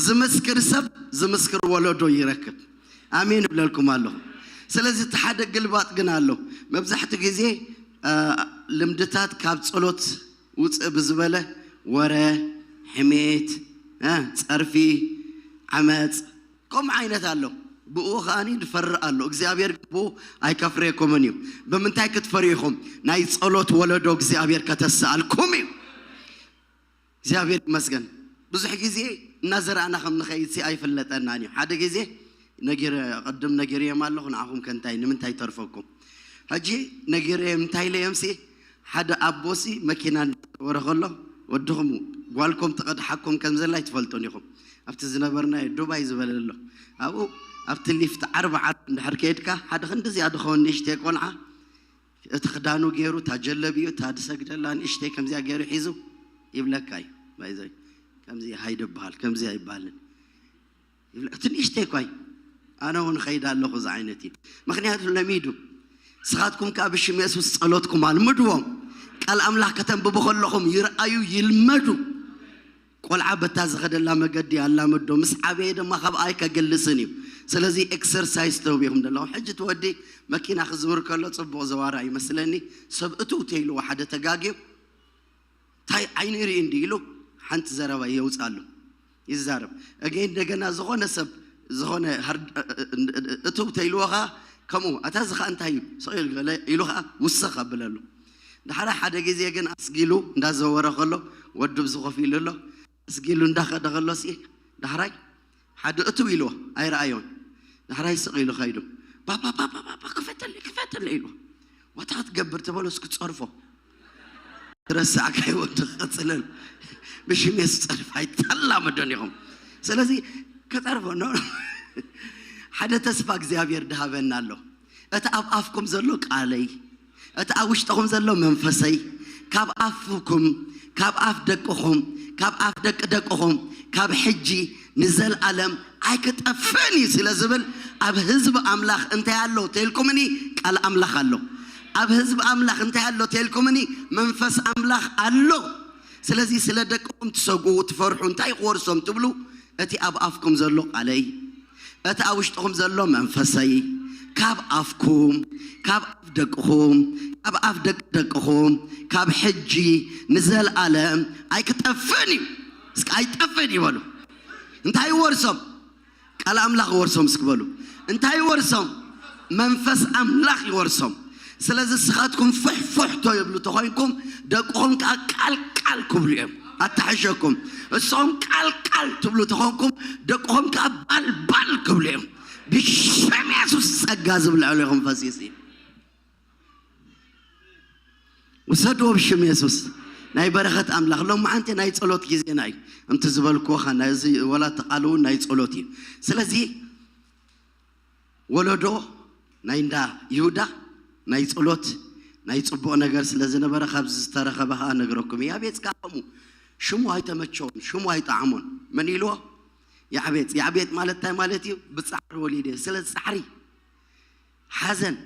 ዝምስክር ሰብ ዝምስክር ወለዶ ይረክብ። ኣሜን እብለልኩም ኣለኹ። ስለዚ እቲ ሓደ ግልባጥ ግን ኣሎ። መብዛሕትኡ ግዜ እ፣ ልምድታት ካብ ጸሎት ውጽእ ብዝበለ ወረ፣ ሕሜት፣ እ፣ ጸርፊ፣ ዓመጽ፣ ከምኡ ዓይነት ኣሎ። ብኡ ከኣኒ ንፈርእ ኣሎ። እግዚኣብሔር ግን ብኡ ኣይከፍርየኩምን እዩ። ብምንታይ ክትፈርዩ ኢኹም? ናይ ጸሎት ወለዶ እግዚኣብሔር ከተሰኣልኩም እዩ። እግዚኣብሔር ይመስገን። ብዙሕ ግዜ እናዘራእና ከም ንኸይድ ሲ ኣይፍለጠናን እዩ። ሓደ ግዜ ነጊረ፣ ቅድም ነጊርዮም ኣለኹ፣ ንዓኹም ከ እንታይ፣ ንምንታይ ተርፈኩም? ሕጂ ነጊረዮም፣ እንታይ ኢለዮም ሲ፣ ሓደ ኣቦ ሲ መኪና እንዳዘወረ ከሎ፣ ወድኹም፣ ጓልኩም ትቐድሓኩም ከም ዘላ ኣይትፈልጡን ኢኹም። ኣብቲ ዝነበርናዮ ዱባይ ዝበለ ኣሎ። ኣብኡ ኣብቲ ሊፍት ዓርቢ ዓርቢ እንድሕር ከይድካ፣ ሓደ ክንዲ እዚኣ ድኸውን ንእሽተይ ቆልዓ፣ እቲ ክዳኑ ገይሩ፣ እታ ጀለቢኡ፣ እታ ዝሰግደላ ንእሽተይ ከምዚኣ ገይሩ ሒዙ ይብለካ እዩ። ባይዘይ ከምዚ ሃይ ድበሃል፣ ከምዚ ኣይበሃልን። ይብለ-፣ እቲ ንእሽተይ እኳ እዩ። ኣነ እውን እኸይድ ኣለኹ፣ እዚ ዓይነት እዩ። ምኽንያቱ ለሚዱ። ንስኻትኩም ከኣ ብሽም የሱስ ጸሎትኩም ኣልምድዎም። ቃል ኣምላኽ ከተንብቡ ከለኹም ይርኣዩ፣ ይልመዱ። ቆልዓ በታ ዝኸደላ መገዲ ኣላምዶ፣ ምስ ዓበየ ድማ ካብኣ ኣይከግልስን እዩ። ስለዚ ኤክሰርሳይዝ ትህቡ ኢኹም ዘለኹም። ሕጂ እቲ ወዲ መኪና ክዝውር ከሎ ጽቡቕ ዘዋራ ይመስለኒ። ሰብ እትው ተይልዎ ሓደ ተጋግዩ፣ "ታይ ዓይኒ ርኢ እንዲ?" ኢሉ ሓንቲ ዘረባ የውጽኣሉ። ይዛረብ። እገ እንደገና ዝኾነ ሰብ፣ ዝኾነ ሃር-፣ እትው ተይልዎ ኸኣ ከምኡ፣ "ኣታ እዚ ኸኣ እንታይ እዩ?" ስቕ ኢሉ ገለ ኢሉ ኸኣ ውስኽ ኣብለሉ። ዳሕራይ ሓደ ግዜ ግን ኣስጊሉ እንዳዘወረ ከሎ፣ ወዱ ብዚ ኮፍ ኢሉ ኣሎ። ኣስጊሉ እንዳኸደ ከሎ ሲ ዳሕራይ ሓደ እትው ኢልዎ ኣይረኣዮን። ዳሕራይ ስቕ ኢሉ ኸይዱ፣ "ባባ፣ ባባ፣ ባባ፣ ክፈተለይ፣ ክፈተለይ" ኢልዎ። "ዋታ ክትገብር?" ተበሎ፣ "እስኪ ጸርፎ። ትረሳዕካይ ወዲ ክቐጽለል። ብሽም የሱስ ጸርፍ ኣይተላመዶን ኢኹም። ስለዚ ክጸርፎ፣ ኖ፣ ኖ። ሓደ ተስፋ እግዚኣብሔር ድሃበና ኣሎ። እቲ ኣብ ኣፍኩም ዘሎ ቃለይ፣ እቲ ኣብ ውሽጥኹም ዘሎ መንፈሰይ፣ ካብ ኣፍኩም፣ ካብ ኣፍ ደቅኹም፣ ካብ ኣፍ ደቂ ደቅኹም፣ ካብ ሕጂ ንዘለኣለም ኣይክጠፍእን እዩ ስለ ዝብል፣ ኣብ ህዝቢ ኣምላኽ እንታይ ኣሎ ተልኩምኒ? ቃል ኣምላኽ ኣሎ። ኣብ ህዝቢ ኣምላኽ እንታይ ኣሎ ተልኩምኒ? መንፈስ ኣምላኽ ኣሎ። ስለዚ ስለ ደቅኹም ትሰግኡ፣ ትፈርሑ፣ እንታይ ክወርሶም ትብሉ? እቲ ኣብ ኣፍኩም ዘሎ ቃለይ፣ እቲ ኣብ ውሽጥኹም ዘሎ መንፈሰይ፣ ካብ ኣፍኩም፣ ካብ ኣፍ ደቅኹም፣ ካብ ኣፍ ደቂ ደቅኹም፣ ካብ ሕጂ ንዘለኣለም ኣይክጠፍእን እዩ። እስኪ "ኣይጠፍእን" ይበሉ። እንታይ ይወርሶም? ቃል ኣምላኽ ይወርሶም እስኪ በሉ። እንታይ ይወርሶም? መንፈስ ኣምላኽ ይወርሶም። ስለዚ ንስኻትኩም ፍሕፍሕቶ የብሉ ተኾይንኩም፣ ደቅኹም ከኣ ቃልቃል ክብሉ እዮም። ኣተሓሸኩም። እሶም ቃልቃል ትብሉ ተኾንኩም፣ ደቅኹም ከኣ ባልባል ክብሉ እዮም። ብሽም የሱስ ጸጋ ዝብልዐሉ ኢኹም ፈሲስ እዩ። ውሰድዎ ብሽም የሱስ። ናይ በረኸት ኣምላኽ። ሎማዓንቲ ናይ ጸሎት ግዜና እዩ። ከምቲ ዝበልክዎ ኸ፣ ናይዚ ወላ እቲ ቃል እውን ናይ ጸሎት እዩ። ስለዚ ወለዶ ናይ እንዳ ይሁዳ ናይ ጸሎት፣ ናይ ጽቡቕ ነገር ስለ ዝነበረ፣ ካብዚ ዝተረኸበ ኸኣ ነግረኩም። ያቤጽ ከኣ ከምኡ ሽሙ ኣይተመቸዎን፣ ሽሙ ኣይጠዓሞን። መን ኢልዎ? ያዕቤጽ። ያዕቤጽ ማለት እንታይ ማለት እዩ? ብጻዕሪ ወሊደ። ስለ ጻዕሪ፣ ሓዘን፣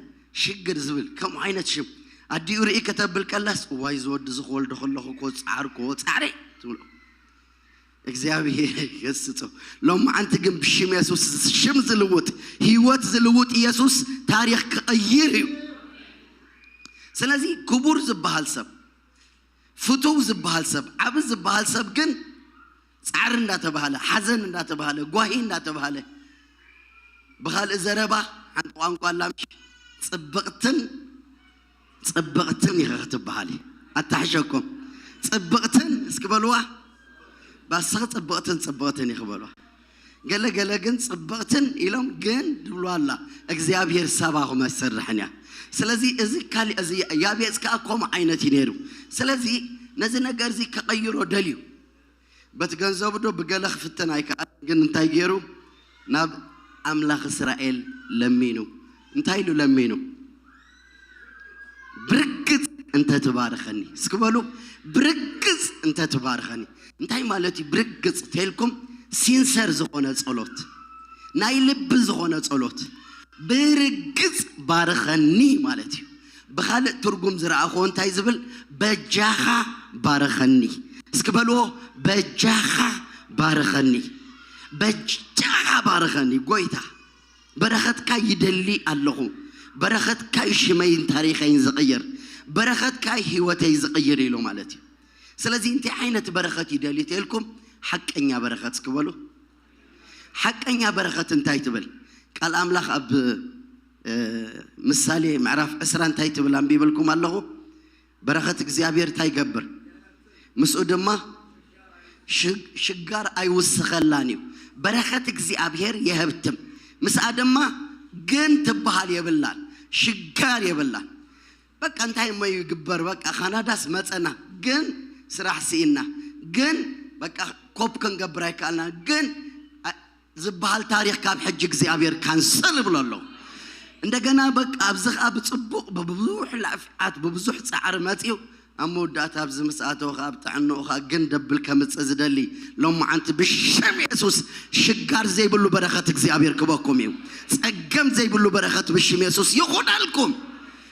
ሽግር ዝብል ከምኡ ዓይነት ሽም። ኣዲኡ ርኢ ከተብል ከላስ፣ "እዋይ፣ ዝወዲ ዝኽወልዶ ከለኹ እኮ ጻዕርኩዎ፣ ጻዕሪ" ትብሎ። እግዚኣብሔር ይገስጾ። ሎማዓንቲ ግን ብሽም የሱስ ሽም ዝልውጥ፣ ህይወት ዝልውጥ የሱስ ታሪኽ ክቐይር እዩ። ስለዚ ክቡር ዝበሃል ሰብ፣ ፍቱው ዝበሃል ሰብ፣ ዓቢ ዝበሃል ሰብ ግን ጻዕሪ እንዳተባሃለ፣ ሓዘን እንዳተባሃለ፣ ጓሂ እንዳተባሃለ፣ ብኻልእ ዘረባ፣ ሓንቲ ቋንቋ ኣላ ምሽ፣ ጽብቕትን ጽብቕትን ኢኻ ክትበሃል እዩ። ኣታሕሸኩም። ጽብቕትን እስኪ በልዋ። ባስኺ ጽብቕትን ጽብቕትን ኢኺ በልዋ። ገለ ገለ ግን ጽብቕትን ኢሎም ግን ድብሉ ኣላ። እግዚኣብሔር ሳባኹም ኣይሰርሕን እያ። ስለዚ እዚ ካሊ-፣ እዚ ያቤጽ ከኣ ከምኡ ዓይነት እዩ ነይሩ። ስለዚ ነዚ ነገር እዚ ከቐይሮ ደልዩ። በቲ ገንዘቡ ዶ ብገለ ክፍተን ኣይከኣለን፣ ግን እንታይ ገይሩ? ናብ ኣምላኽ እስራኤል ለሚኑ። እንታይ ኢሉ ለሚኑ? "ብርግጽ እንተ ትባርኸኒ"። እስኪ በሉ፣ "ብርግጽ እንተ ትባርኸኒ።" እንታይ ማለት እዩ ብርግጽ ተልኩም? ሲንሰር ዝኾነ ጸሎት፣ ናይ ልቢ ዝኾነ ጸሎት። "ብርግጽ ባርኸኒ" ማለት እዩ። ብኻልእ ትርጉም ዝረኣኽዎ እንታይ ዝብል? "በጃኻ ባርኸኒ፣ እስኪ በልዎ፣ በጃኻ ባርኸኒ፣ በጃኻ ባርኸኒ ጎይታ። በረኸትካ ይደሊ ኣለኹ። በረኸትካ እዩ ሽመይን ታሪኸይን ዝቕይር። በረኸትካ እዩ ህይወተይ ዝቕይር ኢሉ ማለት እዩ። ስለዚ እንታይ ዓይነት በረኸት እዩ ደሊ ተልኩም? ሓቀኛ በረኸት እስኪ በሉ። ሓቀኛ በረኸት እንታይ ትብል? ቃል ኣምላኽ ኣብ ምሳሌ ምዕራፍ ዕስራ እንታይ ትብል ኣንቢበልኩም ኣለኹ። በረኸት እግዚኣብሔር እንታይ ይገብር? ምስኡ ድማ ሽጋር ኣይውስኸላን እዩ። በረኸት እግዚኣብሔር የህብትም፣ ምስኣ ድማ ግን ትበሃል የብላን፣ ሽጋር የብላን። በቃ እንታይ እሞ ይግበር፣ በቃ ካናዳስ መፀና ግን ስራሕ ስኢና ግን በቃ ኮፕ ክንገብር ኣይከኣልና ግን ዝበሃል ታሪኽ ካብ ሕጂ እግዚኣብሔር ካንሰል እብሎ ኣለዉ። እንደገና በቃ ኣብዚ ኸዓ ብፅቡቕ ብብዙሕ ላፍዓት ብብዙሕ ፃዕሪ መፅኡ ኣብ መወዳእታ ኣብዚ ምስ ኣተወ ኸዓ ኣብ ጥዕንኡ ኸዓ ግን ደብል ከምፅእ ዝደሊ ሎማዓንቲ ብሽም የሱስ ሽጋር ዘይብሉ በረኸት እግዚኣብሔር ክበኩም እዩ። ፀገም ዘይብሉ በረኸት ብሽም የሱስ ይኹነልኩም።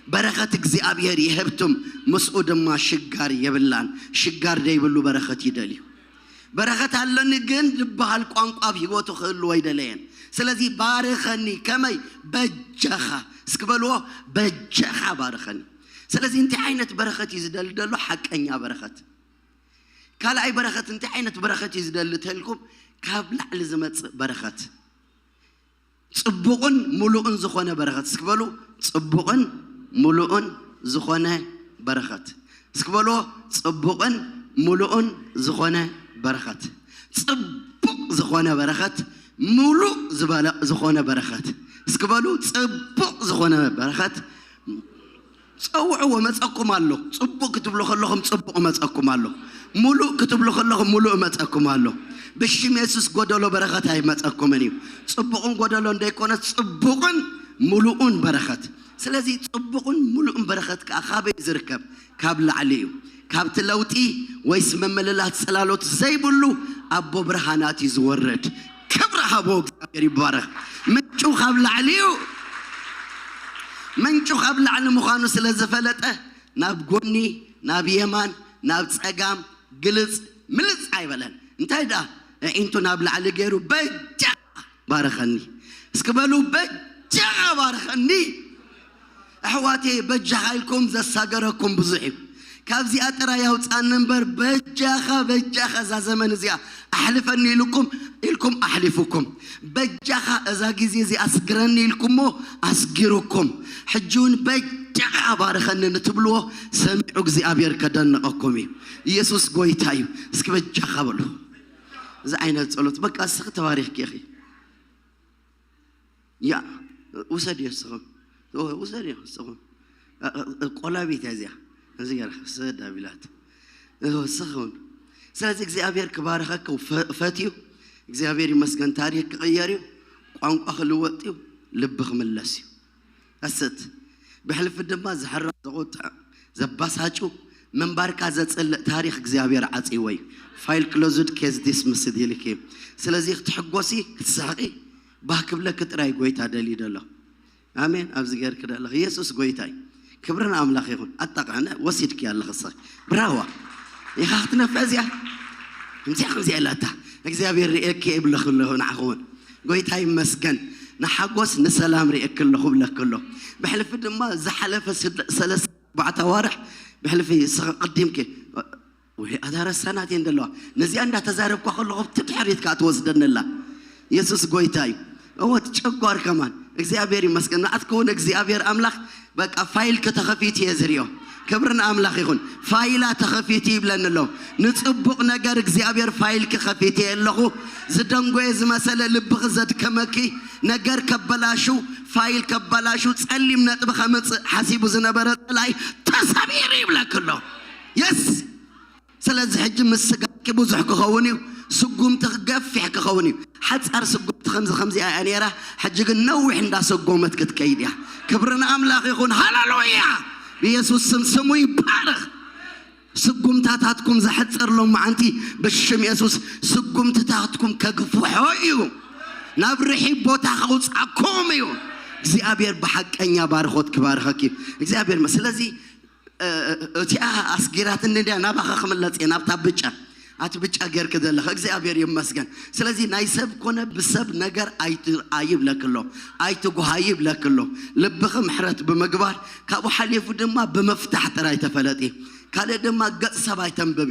በረኸት እግዚኣብሔር ይህብትም፣ ምስኡ ድማ ሽጋር የብላን። ሽጋር ዘይብሉ በረኸት ይደልዩ። በረኸት ኣለኒ ግን ዝበሃል ቋንቋ ኣብ ህይወቱ ክህልዎ ኣይደለየን። ስለዚ ባርኸኒ። ከመይ? በጃኻ። እስኪ በልዎ፣ በጃኻ ባርኸኒ። ስለዚ እንታይ ዓይነት በረኸት እዩ ዝደሊ ዘሎ? ሓቀኛ በረኸት። ካልኣይ በረኸት እንታይ ዓይነት በረኸት እዩ ዝደሊ ተልኩም? ካብ ላዕሊ ዝመፅእ በረኸት፣ ፅቡቕን ሙሉእን ዝኾነ በረኸት። እስኪ በሉ፣ ፅቡቕን ሙሉእን ዝኾነ በረኸት። እስኪ በልዎ፣ ፅቡቕን ሙሉእን ዝኾነ በረኸት። ፅቡቕ ዝኾነ በረኸት፣ ሙሉእ ዝበለ ዝኾነ በረኸት። እስኪ በሉ፣ ፅቡቕ ዝኾነ በረኸት። ፀውዕዎ፣ መፀኩም ኣሎ። ፅቡቕ ክትብሉ ከለኹም ፅቡቕ መፀኩም ኣሎ። ሙሉእ ክትብሉ ከለኹም ሙሉእ መፀኩም ኣሎ። ብሽም የሱስ ጎደሎ በረኸት ኣይመፀኩምን እዩ። ፅቡቕን ጎደሎ እንደይኮነ፣ ፅቡቕን ሙሉእን በረኸት። ስለዚ ፅቡቕን ሙሉእን በረኸት ከዓ ካበይ ዝርከብ? ካብ ላዕሊ እዩ። ካብቲ ለውጢ ወይስ ምምልላት ጽላሎት ዘይብሉ ኣቦ ብርሃናት እዩ ዝወርድ። ክብሪ ሃቦ፣ እግዚኣብሔር ይባረኽ። ምንጩ ካብ ላዕሊ እዩ። ምንጩ ካብ ላዕሊ ምዃኑ ስለ ዝፈለጠ፣ ናብ ጎኒ፣ ናብ የማን፣ ናብ ጸጋም ግልጽ ምልጽ ኣይበለን። እንታይ ደኣ? ኣዒንቱ ናብ ላዕሊ ገይሩ፣ በጃ ባርኸኒ። እስኪ በሉ፣ በጃኻ ባርኸኒ። ኣሕዋተይ፣ በጃኻ ኢልኩም ዘሳገረኩም ብዙሕ እዩ። ካብዚኣ ጥራይ ኣውፃኒ እምበር፣ በጃኻ፣ በጃኻ እዛ ዘመን እዚኣ ኣሕልፈኒ ኢልኩም፣ ኢልኩም ኣሕሊፉኩም። በጃኻ እዛ ግዜ እዚኣ ኣስግረኒ ኢልኩሞ ኣስጊሩኩም። ሕጂ እውን በጃኻ ባርኸኒ ንትብልዎ ሰሚዑ እግዚኣብሔር ከደንቐኩም እዩ። ኢየሱስ ጎይታ እዩ። እስኪ በጃኻ በሉ። እዚ ዓይነት ጸሎት፣ በቃ እስኺ ተባሪኽኪ ኢኺ። ያ፣ ውሰድዮ እስኹም። ኦ፣ ውሰድዮ እስኹም። እ፣ እ፣ እ፣ ቆላቢት እያ እዚኣ። እዚ ገይራ፣ ሰድ ኣቢላት። ኦ፣ እስኹም። ስለዚ እግዚኣብሔር ክባርኸካ ፈ-፣ ፈትዩ። እግዚኣብሔር ይመስገን፣ ታሪኽ ክቕየር እዩ። ቋንቋ ክልወጥ እዩ። ልቢ ክምለስ እዩ። ኣሰት። ብሕልፊ ድማ ዘሕርቕ፣ ዘቑጥዕ፣ ዘባሳጩ፣ ምንባርካ ዘጽልእ ታሪኽ እግዚኣብሔር ዓጽይዎ እዩ። ፋይል ክሎዝድ፣ ኬዝ ዲስምስድ ኢልኪ። ስለዚ ክትሕጎሲ፣ ክትስሕቂ፣ ባህ ክብለኪ ጥራይ ጎይታ ደልዩ ደሎ። ኣሜን። ኣብዚ ገይርኪ ደለኺ፣ ኢየሱስ ጎይታ እዩ። ክብሪ ንኣምላኽ ይኹን። ኣጣቕዕነ ወሲድኪ ኣለኺ፣ እስኺ ብራዋ። ኢኻ ክትነፍዕ እዚኣ። ከምዚኣ፣ ከምዚኣ ኢላታ። እግዚኣብሔር ርእየኪ እየ ይብለኺ ኣለኹ ንዓኺ እውን። ጎይታ ይመስገን። ንሓጎስ ንሰላም ርእየኪ ኣለኹ ብለኪ ኣሎ። ብሕልፊ ድማ ዝሓለፈ ስለ-፣ ሰለስተ ኣርባዕተ ኣዋርሕ ብሕልፊ ስቕ ቅዲምኪ፣ ወይ፣ ኣታ ረሳናት እየን ዘለዋ። ነዚኣ እንዳተዛረብኳ ከለኹ ብቲ ድሕሪት ከኣ ትወስደኒ ኣላ። የሱስ ጎይታ እዩ። እወ፣ ትጨጓር ከማን። እግዚኣብሔር ይመስገን። ንዓትኪ እውን እግዚኣብሔር ኣምላኽ በቃ ፋይልኪ ተኸፊቱ እየ ዝሪኦ። ክብሪ ንኣምላኽ ይኹን። ፋይላ ተኸፊቱ ይብለኒ ኣሎ። ንጽቡቕ ነገር እግዚኣብሔር ፋይልኪ ከፊተ ኣለኹ። ዝደንጎየ ዝመሰለ ልብኺ ዘድከመኪ ነገር ከበላሹ፣ ፋይል ከበላሹ፣ ጸሊም ነጥቢ ከምጽእ ሓሲቡ ዝነበረ ጸላኢ ተሰቢሩ ይብለኪ ኣሎ። የስ! ስለዚ ሕጂ ምስ ስጋኪ ብዙሕ ክኸውን እዩ፣ ስጉምትኺ ገፊሕ ክኸውን እዩ። ሓጻር ስጉምቲ ከምዚ ከምዚኣ እያ ነይራ፣ ሕጂ ግን ነዊሕ እንዳሰጎመት ክትከይድ እያ። ክብሪ ንኣምላኽ ይኹን። ሃሌሉያ! ብኢየሱስ ስም ስሙ ይባረኽ። ስጉምታታትኩም ዘሕጽር ሎማዓንቲ ብሽም የሱስ ስጉምትታትኩም ከግፍሖ እዩ። ናብ ርሒብ ቦታ ከውጻኩም እዩ። እግዚኣብሔር ብሓቀኛ ባርኾት ክባርኸኪ እዩ። እግዚኣብሔር መ-፣ ስለዚ፣ እ፣ እ፣ እቲኣ ኣስጊራትኒ ድያ ናባኻ ክምለጽ እየ፣ ናብታ ብጫ። ኣቲ ብጫ ጌርክ ዘለኻ እግዚኣብሔር ይመስገን። ስለዚ ናይ ሰብ ኮነ ብሰብ ነገር ኣይት- ኣይብለክ ኣሎ፣ ኣይትጉሃይ ይብለክ ኣሎ። ልብኺ ምሕረት ብምግባር ካብኡ ሓሊፉ ድማ ብምፍታሕ ጥራይ ተፈለጢ። ካልእ ድማ ገጽ ሰብ ኣይተንብቢ፣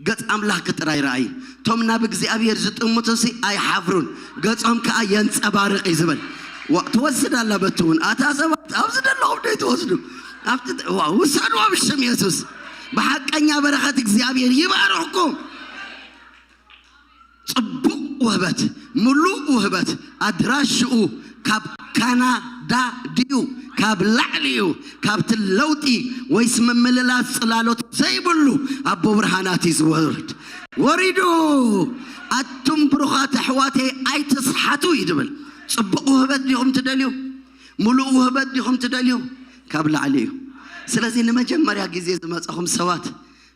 ገጽ ኣምላኽ ጥራይ ረኣይ። እቶም ናብ እግዚኣብሔር ዝጥምቱ ሲ ኣይሓፍሩን፣ ገጾም ከኣ የንጸባርቕ እዩ ዝብል። ዋ- ትወስድ ኣላ በቲ እውን ኣታ ሰባት ኣብዚ ዘለኹም ደይ ትወስዱ ኣብቲ ዋ- ውሰድዎ ብሽም የሱስ። ብሓቀኛ በረኸት እግዚኣብሔር ይባርኽኩም። ጽቡቕ ውህበት፣ ምሉእ ውህበት ኣድራሽኡ ካብ ካናዳ ድዩ? ካብ ላዕሊ እዩ። ካብቲ ለውጢ ወይስ ምምልላስ ጽላሎት ዘይብሉ ኣቦ ብርሃናት እዩ ዝወርድ። ወሪዱ ኣቱም ብሩኻት ኣሕዋተይ ኣይትስሓቱ እዩ ድብል። ጽቡቕ ውህበት ዲኹም ትደልዩ? ምሉእ ውህበት ዲኹም ትደልዩ? ካብ ላዕሊ እዩ። ስለዚ ንመጀመርያ ግዜ ዝመጻኹም ሰባት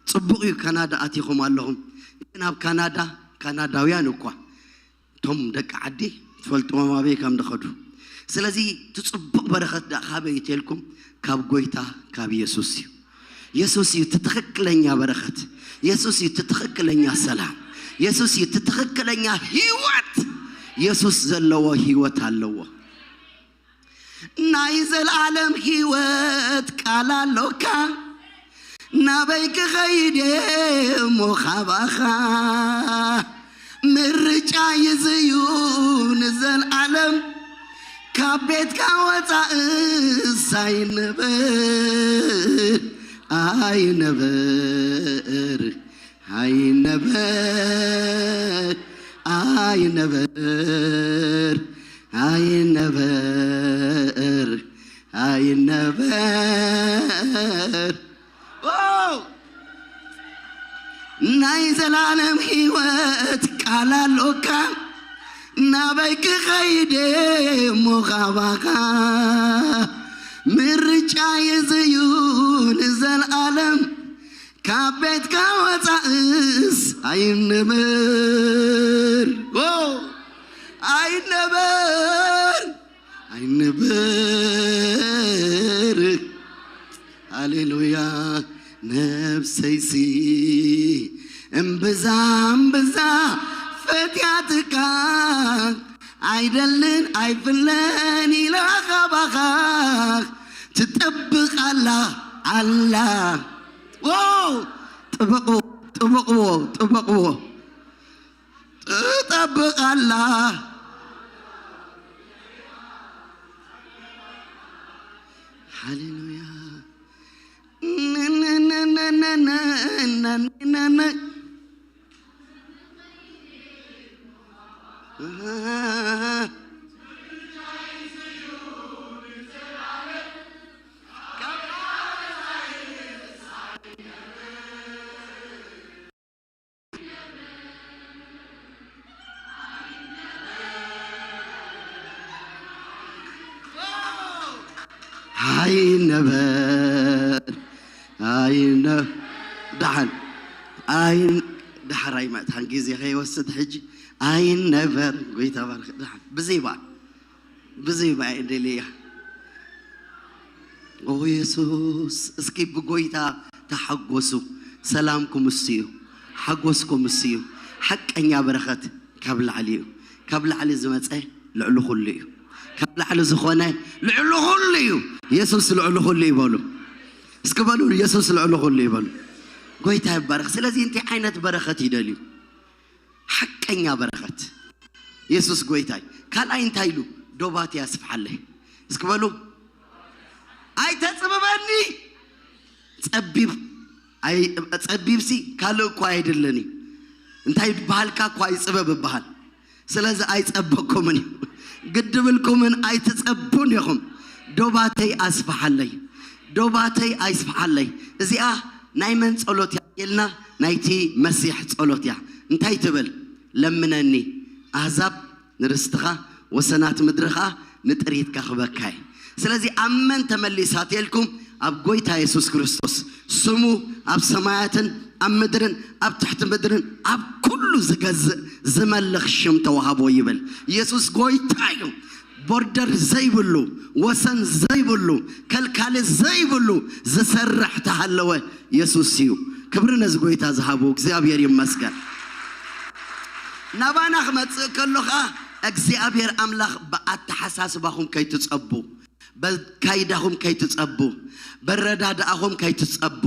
ጽቡቕ እዩ፣ ካናዳ ኣቲኹም ኣለኹም። ግን ኣብ ካናዳ ካናዳውያን እኳ እቶም ደቂ ዓዲ ትፈልጥዎም ኣበይ ከም ድኸዱ። ስለዚ እቲ ጽቡቕ በረኸት ደኣ ካበይ እተልኩም? ካብ ጎይታ ካብ የሱስ እዩ። የሱስ እዩ እቲ ትኽክለኛ በረኸት። የሱስ እዩ እቲ ትኽክለኛ ሰላም። የሱስ እዩ እቲ ትኽክለኛ ህይወት። የሱስ ዘለዎ ህይወት ኣለዎ። ናይ ዘልኣለም ህይወት ቃል ኣሎካ። ናበይ ክኸይድ እሞ ካባኻ? ምርጫ ይዝዩ ንዘልኣለም። ካብ ቤትካ ወፃእስ ኣይነበር፣ ኣይነበር፣ ኣይነበር፣ ኣይነበር፣ ኣይነበር፣ ኣይነበር። ዋው! ናይ ዘላለም ህይወት ቃል ኣሎካ። ናበይ ክኸይድ እሞ ካባኻ? ምርጫ የዝዩ ንዘልኣለም። ካብ ቤትካ ወፃእስ ኣይንበር፣ ዎ፣ ኣይንበር፣ ኣይንበር። ሃሌሉያ። ነፍሰይሲ እምብዛ እምብዛ ፈትያትካ፣ ኣይደልን ኣይፍለን ኢላ ካባኻ ትጠብቕ ኣላ፣ ኣላ። ዋው! ጥበቕዎ፣ ጥበቕዎ፣ ጥበቕዎ። ትጠብቕ ኣላ። ሃሌሉያ። ኣይነበር፣ ኣይነ-፣ ደሓን፣ ኣይ-፣ ደሓር ኣይመእታን ግዜ ከይወስድ ሕጂ። ኣይነበር፣ ጎይታ ባርክ። ደሓን፣ ብዘይ በዓል፣ ብዘይ በዓል ደልያ። ኦ የሱስ፣ እስኪ ብጎይታ ተሓጎሱ። ሰላምኩም እሱ እዩ፣ ሓጎስኩም እሱ እዩ። ሓቀኛ በረኸት ካብ ላዕሊ እዩ። ካብ ላዕሊ ዝመጸ ልዕሊ ኩሉ እዩ። ካብ ላዕሊ ዝኾነ ልዕሊ ኩሉ እዩ። የሱስ ልዕሊ ኩሉ ይበሉ። እስኪ በሉ፣ የሱስ ልዕሊ ኩሉ ይበሉ። ጎይታ ይባረኽ። ስለዚ እንታይ ዓይነት በረኸት ይደልዩ? ሓቀኛ በረኸት። የሱስ ጎይታይ። ካልኣይ እንታይ ኢሉ? ዶባተይ ኣስፍሓለይ። እስኪ በሉ፣ ኣይተጽብበኒ። ጸቢብ፣ ኣይ-፣ ጸቢብሲ ካልእ እኳ ኣይደለን እዩ። እንታይ ይበሃልካ እኳ ይጽበብ ይበሃል። ስለዚ ኣይጸበኩምን እዩ። ግድብልኩምን ኣይትጸቡን ኢኹም። ዶባተይ ኣስፍሓለይ፣ ዶባተይ ኣይስፍሓለይ። እዚኣ ናይ መን ጸሎት እያ ኢልና፣ ናይቲ መሲሕ ጸሎት እያ። እንታይ ትብል? ለምነኒ ኣህዛብ ንርስትኻ፣ ወሰናት ምድሪ ኸኣ ንጥሪት ከኽበካ እየ። ስለዚ ኣብ መን ተመሊሳ ተልኩም? ኣብ ጎይታ የሱስ ክርስቶስ። ስሙ ኣብ ሰማያትን ኣብ ምድርን ኣብ ትሕቲ ምድርን ኣብ ኩሉ ዝገዝእ ዝመልኽ ሽም ተዋህቦ ይብል። የሱስ ጎይታ እዩ። ቦርደር ዘይብሉ፣ ወሰን ዘይብሉ፣ ከልካሊ ዘይብሉ ዝሰርሕ ተሃለወ የሱስ እዩ። ክብሪ ነዚ ጎይታ ዝሃቡ እግዚኣብሔር ይመስገን። ናባና ክመጽእ ከሎ ኸኣ እግዚኣብሔር ኣምላኽ ብኣተሓሳስባኹም ከይትጸቡ፣ በካይዳኹም ከይትጸቡ፣ በረዳድኣኹም ከይትጸቡ፣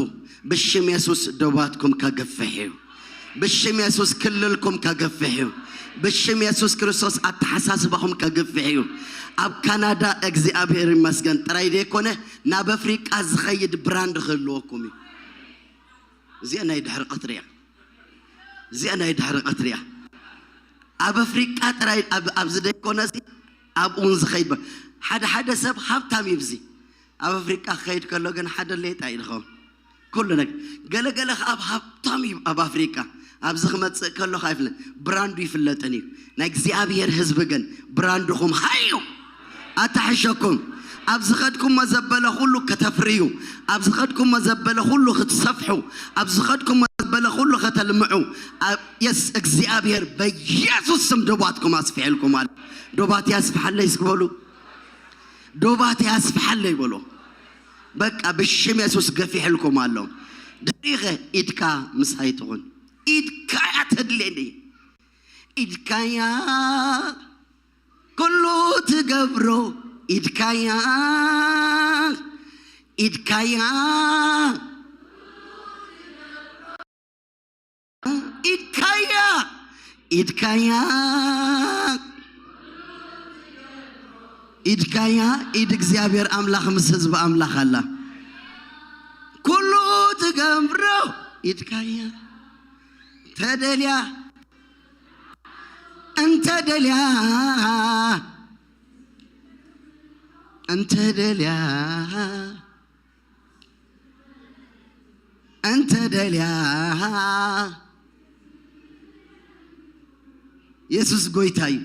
ብሽም የሱስ ዶባትኩም ከግፍሕ እዩ። ብሽም የሱስ ክልልኩም ከግፍሕ እዩ። ብሽም የሱስ ክርስቶስ ኣተሓሳስባኹም ከግፍሕ እዩ። ኣብ ካናዳ እግዚኣብሔር ይመስገን ጥራይ ዘይኮነ ናብ ኣፍሪቃ ዝኸይድ ብራንድ ክህልወኩም እዩ። እዚኣ ናይ ድሕሪ ቀትሪ እያ። እዚኣ ናይ ድሕሪ ቀትሪ እያ። ኣብ ኣፍሪቃ ጥራይ ኣብ- ኣብዚ ዘይኮነሲ ኣብኡ እውን ዝኸይድ በ- ሓደ ሓደ ሰብ ሃብታም ይብዚ ኣብ ኣፍሪቃ ክኸይድ ከሎ ግን ሓደ ሌጣ እዩ ዝኸውን። ኩሉ ነገር ገለገለ ከኣ ኣብ ሃብታም እዩ ኣብ ኣፍሪቃ ኣብዚ ክመጽእ ከሎ ከኣ ይፍለ ብራንዱ ይፍለጥን እዩ። ናይ እግዚኣብሔር ህዝቢ ግን ብራንድኹም ሃዩ ኣታሕሸኩም። ኣብ ዝኸድኩሞ ዘበለ ኩሉ ከተፍርዩ፣ ኣብ ዝኸድኩሞ ዘበለ ኩሉ ክትሰፍሑ፣ ኣብ ዝኸድኩሞ ዘበለ ኩሉ ከተልምዑ። ኣብ የስ እግዚኣብሔር በኢየሱስ ስም ዶባትኩም ኣስፍሐልኩም ኣሎ። ዶባት ያስፍሐለይ እስኪ በሉ። ዶባት ያስፍሐለይ በሉ። በቃ ብሽም የሱስ ገፊሕልኩም ኣሎ። ድሪኸ ኢድካ ምሳይ ትኹን። ኢድካ እያ ተድልየኒ። ኢድካያ ኩሉ ትገብሮ ኢድካያ ኢድካያ ኢድካያ ኢድካያ ኢድካያ ኢድ እግዚኣብሔር ኣምላኽ ምስ ህዝቢ ኣምላኽ ኣላ። ኩሉ ትገብሮ ኢድካያ ተደልያ እንተ ደልያ እንተ ደልያ እንተ ደልያ የሱስ ጎይታ እዩ።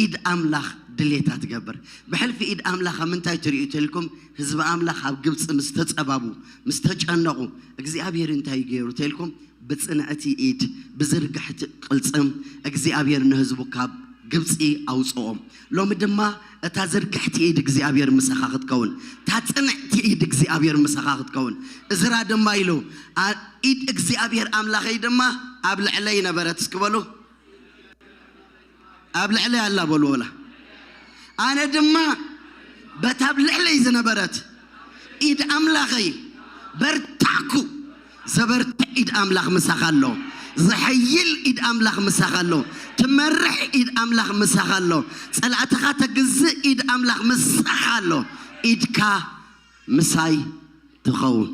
ኢድ ኣምላኽ ድሌታ ትገብር። ብሕልፊ ኢድ ኣምላኽ ኣብ ምንታይ ትርእዩ ተልኩም ህዝቢ ኣምላኽ ኣብ ግብፂ ምስ ተፀባቡ ምስ ተጨነቑ እግዚኣብሔር እንታይ ገይሩ ተልኩም ብጽንዕቲ ኢድ ብዝርግሕቲ ቅልጽም እግዚኣብሔር ንህዝቡ ካብ ግብጺ ኣውጽኦም። ሎሚ ድማ እታ ዝርግሕቲ ኢድ እግዚኣብሔር ምሳኻ ክትከውን፣ እታ ጽንዕቲ ኢድ እግዚኣብሔር ምሳኻ ክትከውን። እዝራ ድማ ኢሉ፣ "ኣ-፣ ኢድ እግዚኣብሔር ኣምላኸይ ድማ ኣብ ልዕለይ ነበረት" እስኪ በሉ። ኣብ ልዕለይ ኣላ በሉ ወላ። ኣነ ድማ በታ ኣብ ልዕለይ ዝነበረት ኢድ ኣምላኸይ በርታኩ። ዘበርትዕ ኢድ ኣምላኽ ምሳኻ ኣሎ። ዝሐይል ኢድ ኣምላኽ ምሳኻ ኣሎ። ትመርሕ ኢድ ኣምላኽ ምሳኻ ኣሎ። ጸላእትኻ ተግዝእ ኢድ ኣምላኽ ምሳኻ ኣሎ። ኢድካ ምሳይ ትኸውን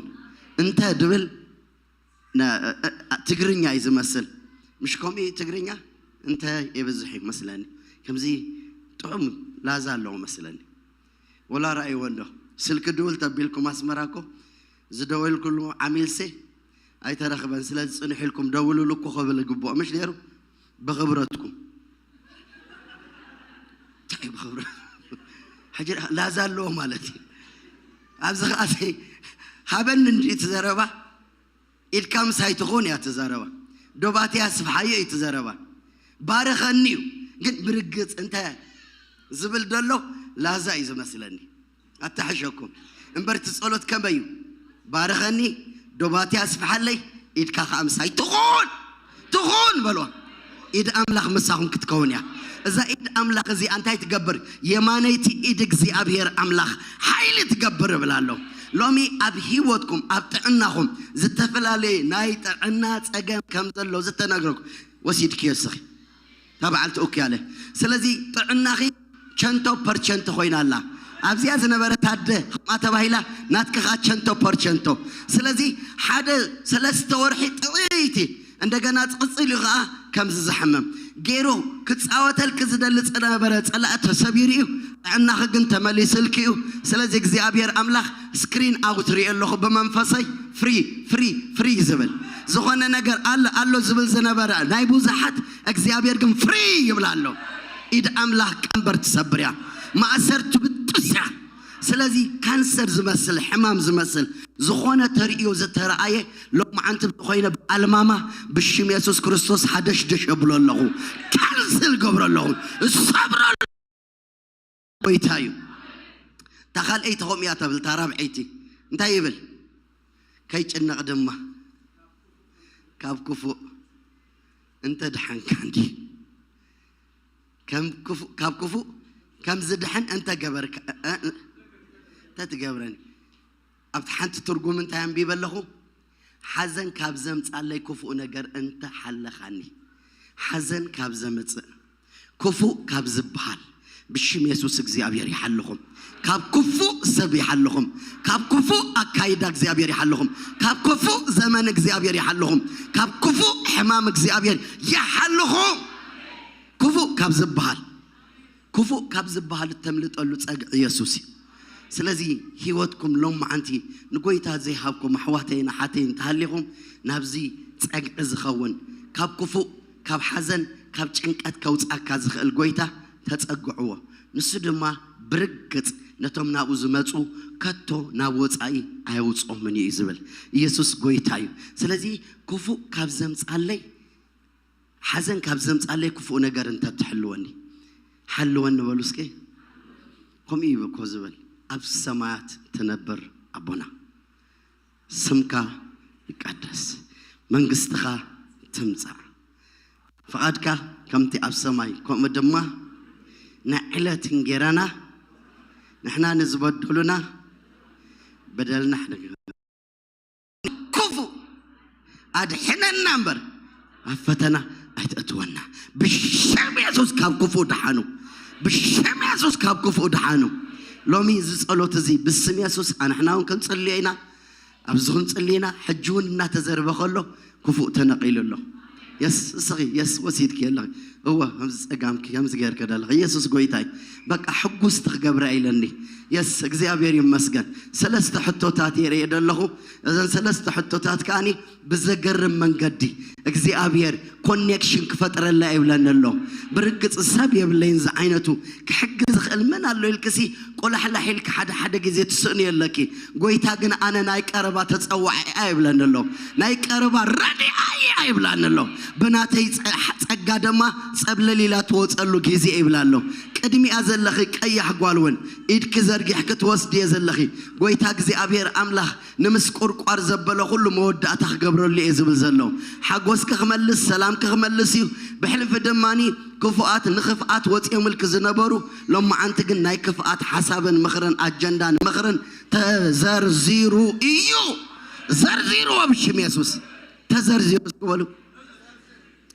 እንተ ድብል ነ-፣ እ-፣ እ-፣ ትግርኛ እዩ ዝመስል። ምሽ ከምኡ እዩ ትግርኛ? እንተ የብዝሕ እዩ መስለኒ። ከምዚ ጥዑም ላዛ ኣለዎ መስለኒ። ወላ ረኣይዎ እንዶ። ስልኪ ድውል ተቢልኩም ኣስመራ እኮ ዝደወልኩሉ ዓሚልሴ ኣይተረኽበን። ስለዚ ጽንሕ ኢልኩም ደውሉሉ እኮ ክብል ይግብኦ። ምሽ ነይሩ? ብኽብረትኩም። እንታይ ብኽብረ-፣ ሕጂ ላዛ ኣለዎ ማለት እዩ። ኣብዚ ኸዓ ሃበኒ እንጂ እቲ ዘረባ። ኢድካ ምሳይ ትኹን እያ እቲ ዘረባ። ዶባተይ ኣስፍሓዮ እዩ እቲ ዘረባ። ባርኸኒ እዩ። ግን ብርግጽ እንተ ዝብል ዘሎ ላዛ እዩ ዝመስለኒ። ኣታሕሸኩም። እምበር እቲ ጸሎት ከመይ እዩ? ባርኸኒ፣ ዶባተይ ኣስፍሓለይ፣ ኢድካ ኸዓ ምሳይ ትኹን! ትኹን በልዋ። ኢድ ኣምላኽ ምሳኹም ክትከውን እያ። እዛ ኢድ ኣምላኽ እዚኣ እንታይ ትገብር? የማነይቲ ኢድ እግዚኣብሔር ኣምላኽ ሓይሊ ትገብር እብል ኣሎ። ሎሚ ኣብ ህይወትኩም፣ ኣብ ጥዕናኹም ዝተፈላለየ ናይ ጥዕና ጸገም ከም ዘሎ ዝተነግረኩም ወሲድክዮ እስኺ። እታ በዓልቲ ኡክ ያለ። ስለዚ ጥዕናኺ ቸንቶ ፐርቸንቶ ኮይና ኣላ። ኣብዚኣ ዝነበረት ኣደ ከምኣ ተባሂላ፣ ናትኪ ኸኣ ቸንቶ ፐርቸንቶ። ስለዚ ሓደ ሰለስተ ወርሒ ጥዕይቲ፣ እንደገና ቅጽል እዩ ኸኣ ከምዚ ዝሓምም ገይሩ ክጻወተልኪ ዝደሊ ዝነበረ ጸላእ ተሰቢሩ እዩ። ጥዕናኺ ግን ተመሊስልኪ እዩ። ስለዚ እግዚኣብሔር ኣምላኽ ስክሪን ኣውት ሪኦ ኣለኹ ብመንፈሰይ ፍሪ፣ ፍሪ፣ ፍሪ ዝብል ዝኾነ ነገር ኣሎ፣ ኣሎ ዝብል ዝነበረ ናይ ብዙሓት እግዚኣብሔር ግን ፍሪ ይብል ኣሎ። ኢድ ኣምላኽ ቀንበር ትሰብር እያ። ማእሰር ትብጥስ እያ። ስለዚ ካንሰር ዝመስል፣ ሕማም ዝመስል ዝኾነ ተርእዮ ዝተረኣየ ሎማዓንቲ ዝኾይነ ብኣልማማ ብሽም የሱስ ክርስቶስ ሓደሽደሽ የብሎ ኣለኹ። ካንስል ገብሮ ኣለኹ። እሰብሮ ኣለኹ። ጎይታ እዩ። እታ ካልኣይቲ ከምኡ እያ ተብል፣ እታ ራብዐይቲ እንታይ ይብል? ከይጭነቕ ድማ ካብ ክፉእ እንተ ድሓንካ እንዲ፣ ከም ክፉእ፣ ካብ ክፉእ ከም ዝድሕን እንተ ገበርካ፣ እ፣ እ፣ እንተ ትገብረኒ። ኣብቲ ሓንቲ ትርጉም እንታይ ኣንቢበ ኣለኹ? ሓዘን ካብ ዘምጻለይ ክፉእ ነገር እንተ ሓለኻኒ። ሓዘን ካብ ዘምጽእ፣ ክፉእ ካብ ዝበሃል፣ ብሽም የሱስ እግዚኣብሔር ይሓልኹም። ካብ ክፉእ ሰብ ይሓልኹም። ካብ ክፉእ ኣካይዳ እግዚኣብሔር ይሓልኹም። ካብ ክፉእ ዘመን እግዚኣብሔር ይሓልኹም። ካብ ክፉእ ሕማም እግዚኣብሔር ይሓልኹም። ክፉእ ካብ ዝበሃል፣ ክፉእ ካብ ዝበሃል እተምልጠሉ ጸግዒ የሱስ እዩ። ስለዚ ህይወትኩም ሎማዓንቲ ንጎይታ ዘይሃብኩም ኣሕዋተይን ኣሓተይን እንተሃሊኹም፣ ናብዚ ጸግዒ ዝኸውን፣ ካብ ክፉእ፣ ካብ ሓዘን፣ ካብ ጭንቀት ከውጻካ ዝኽእል ጎይታ ተጸግዕዎ። ንሱ ድማ ብርግጽ ነቶም ናብኡ ዝመጹ ከቶ ናብ ወጻኢ ኣየውጽኦምን እዩ ዝብል። ኢየሱስ ጎይታ እዩ። ስለዚ ክፉእ ካብ ዘምጻለይ፣ ሓዘን ካብ ዘምጻለይ ክፉእ ነገር እንተ ትሕልወኒ፣ ሓልወኒ በሉ እስኪ። ከምኡ እዩ እኮ ዝብል። ኣብ ሰማያት ትነብር ኣቦና፣ ስምካ ይቀደስ፣ መንግስትኻ ትምጻእ፣ ፍቓድካ ከምቲ ኣብ ሰማይ ከምኡ ድማ ናይ ዕለት እንጌራና ንሕና ንዝበደሉና በደልና ሕደግ፣ ክፉእ ኣድሕነና እምበር ኣብ ፈተና ኣይተእትወና። ብሽም የሱስ ካብ ክፉእ ደሓኑ፣ ብሽም የሱስ ካብ ክፉእ ደሓኑ። ሎሚ እዚ ጸሎት እዚ ብስም የሱስ ኣንሕና እውን ክንጽልዮ ኢና። ኣብዚ ክንጽሊ ኢና። ሕጂ እውን እናተዘርበ ከሎ ክፉእ ተነቒሉ ኣሎ። የስ፣ እስኺ የስ ወሲድኪ ኣለኺ። እወ፣ ከምዚ ጸጋምኪ ከምዚ ገይርከ ዘለኺ። ኢየሱስ ጎይታይ። በቃ ሕጉስቲ ክገብራ ኢለኒ። የስ፣ እግዚኣብሔር ይመስገን። ሰለስተ ሕቶታት የርእየ ዘለኹ። እዘን ሰለስተ ሕቶታት ከኣኒ ብዘገርም መንገዲ እግዚኣብሔር ኮኔክሽን ክፈጥረላ ይብለኒ ኣሎ። ብርግጽ ሰብ የብለይን ዝዓይነቱ ክሕግዝ ዝኽእል መን ኣሎ ኢልክሲ ቆላሕላሕ ኢልኪ ሓደ ሓደ ግዜ ትስእኒ የለኪ። ጎይታ ግን ኣነ ናይ ቀረባ ተጸዋዒ እየ ይብለኒ ኣሎ። ናይ ቀረባ ረዲኣ እየ ይብላኒ ኣሎ። ብናተይ ጸ-፣ ጸጋ ድማ ጸብለል ኢላ ትወጸሉ ግዜ ይብላ ኣሎ። ቅድሚኣ ዘለኺ ቀያሕ ጓል እውን ኢድኪ ዘርጊሕኪ ትወስድዮ ዘለኺ። ጎይታ እግዚኣብሔር ኣምላኽ ንምስቁርቋር ዘበለ ኩሉ መወዳእታ ክገብረሉ እየ ዝብል ዘሎ። ሓጎስኪ ክመልስ፣ ሰላምኪ ክመልስ እዩ። ብሕልፊ ድማኒ ክፉኣት ንኽፍኣት ወፂኦምልኪ ዝነበሩ ሎማዓንቲ ግን ናይ ክፍኣት ሓሳብን ምኽርን ኣጀንዳን ምኽርን ተዘርዚሩ እዩ። ዘርዚርዎ ብሽም የሱስ ተዘርዚሩ እስኪ በሉ።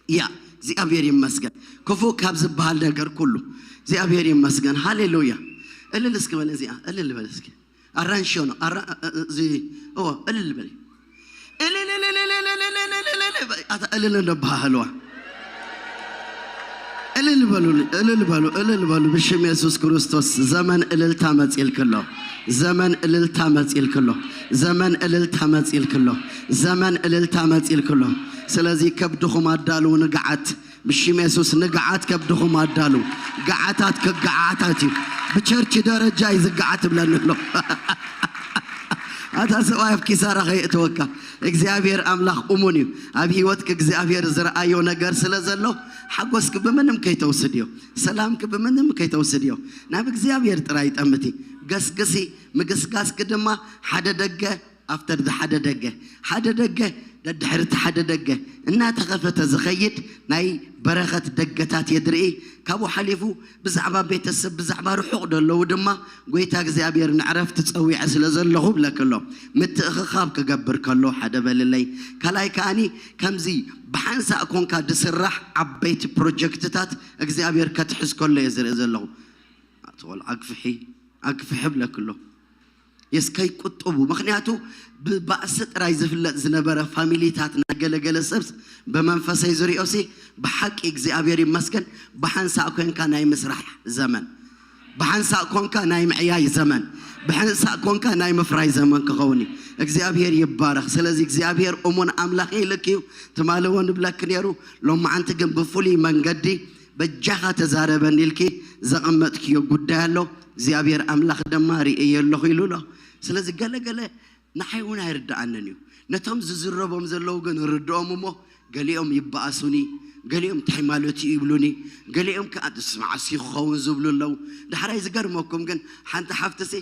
ያ እግዚኣብሔር ይመስገን። ክፉእ ካብ ዝበሃል ነገር ኩሉ እግዚኣብሔር ይመስገን። ሃሌሉያ። እልል እስኪ በል እዚኣ፣ እልል በል እስኪ። ኣራንሽዮ ነው። ኣራ-፣ እዚ፣ ኦ፣ እልል በል። እልል፣ እልል፣ እልል፣ እልል፣ እልል፣ እልል፣ እልል፣ እልል፣ እታ እልል እንደባሃለዋ። እልል በሉ፣ እልል በሉ፣ እልል በሉ። ብሽም የሱስ ክርስቶስ ዘመን እልልታ መጽልክሎ። ዘመን እልልታ መጽልክሎ። ዘመን እልልታ መጽልክሎ። ዘመን እልልታ መጽልክሎ። ስለዚ ከብድኹም ኣዳልው ንግዓት። ብሽም የሱስ ንግዓት ከብድኹም ኣዳልው። ግዓታት ክግዓታት እዩ። ብቸርች ደረጃ እዩ ዝግዓት እብለኒ ኣሎ። ኣታ ሰብኣይ ኣብ ኪሳራ ከየእተወካ። እግዚኣብሔር ኣምላኽ እሙን እዩ። ኣብ ህይወትክ እግዚኣብሔር ዝረኣዮ ነገር ስለ ዘሎ ሓጎስክ ብምንም ከይተውስድዮ፣ ሰላምክ ብምንም ከይተውስድዮ። ናብ እግዚኣብሔር ጥራይ ጠምቲ። ገስግሲ፣ ምግስጋስክ ድማ ሓደ ደገ ኣፍተር ሓደ ደገ፣ ሓደ ደገ ደድሕሪ እቲ ሓደ ደገ እናተኸፈተ ዝኸይድ ናይ በረኸት ደገታት የድርኢ። ካብኡ ሓሊፉ ብዛዕባ ቤተሰብ፣ ብዛዕባ ርሑቕ ደለዉ ድማ ጎይታ እግዚኣብሔር ንዕረፍቲ ጸዊዐ ስለ ዘለኹ ብለኪ ኣሎ። ምትእኽኻብ ክገብር ከሎ ሓደ በልለይ። ካልኣይ ከኣኒ ከምዚ ብሓንሳእ ኮንካ ድስራሕ ዓበይቲ ፕሮጀክትታት እግዚኣብሔር ከትሕዝ ከሎ እየ ዝርኢ ዘለኹ። ኣቲ ቆልዓ ኣግፍሒ፣ ኣግፍሒ ብለኪ ኣሎ። የስ ከይቁጥቡ። ምኽንያቱ ብባእሲ ጥራይ ዝፍለጥ ዝነበረ ፋሚሊታት ናይ ገለገለ ሰብስ ብመንፈሰይ ዝሪኦሲ ብሓቂ እግዚኣብሔር ይመስገን ብሓንሳእ ኮንካ ናይ ምስራሕ ዘመን፣ ብሓንሳእ ኮንካ ናይ ምዕያይ ዘመን፣ ብሓንሳእ ኮንካ ናይ ምፍራይ ዘመን ክኸውን እዩ። እግዚኣብሔር ይባረኽ። ስለዚ እግዚኣብሔር እሙን ኣምላኽ እዩ፣ ልክ እዩ። ትማሊ እውን ንብለኪ ነይሩ፣ ሎማዓንቲ ግን ብፍሉይ መንገዲ በጃኻ ተዛረበኒ ኢልኪ ዘቐመጥክዮ ጉዳይ ኣሎ። እግዚኣብሔር ኣምላኽ ድማ ርእየ ኣለኹ ኢሉ ኣሎ። ስለዚ ገለገለ ንዓይ እውን ኣይርድኣንን እዩ። ነቶም ዝዝረቦም ዘለዉ ግን ርድኦም እሞ ገሊኦም ይበኣሱኒ፣ ገሊኦም እንታይ ማለት እዩ ይብሉኒ፣ ገሊኦም ከዓ ንስማዓሲ ክኸውን ዝብሉ ኣለዉ። ዳሕራይ ዝገርመኩም ግን ሓንቲ ሓፍትሲ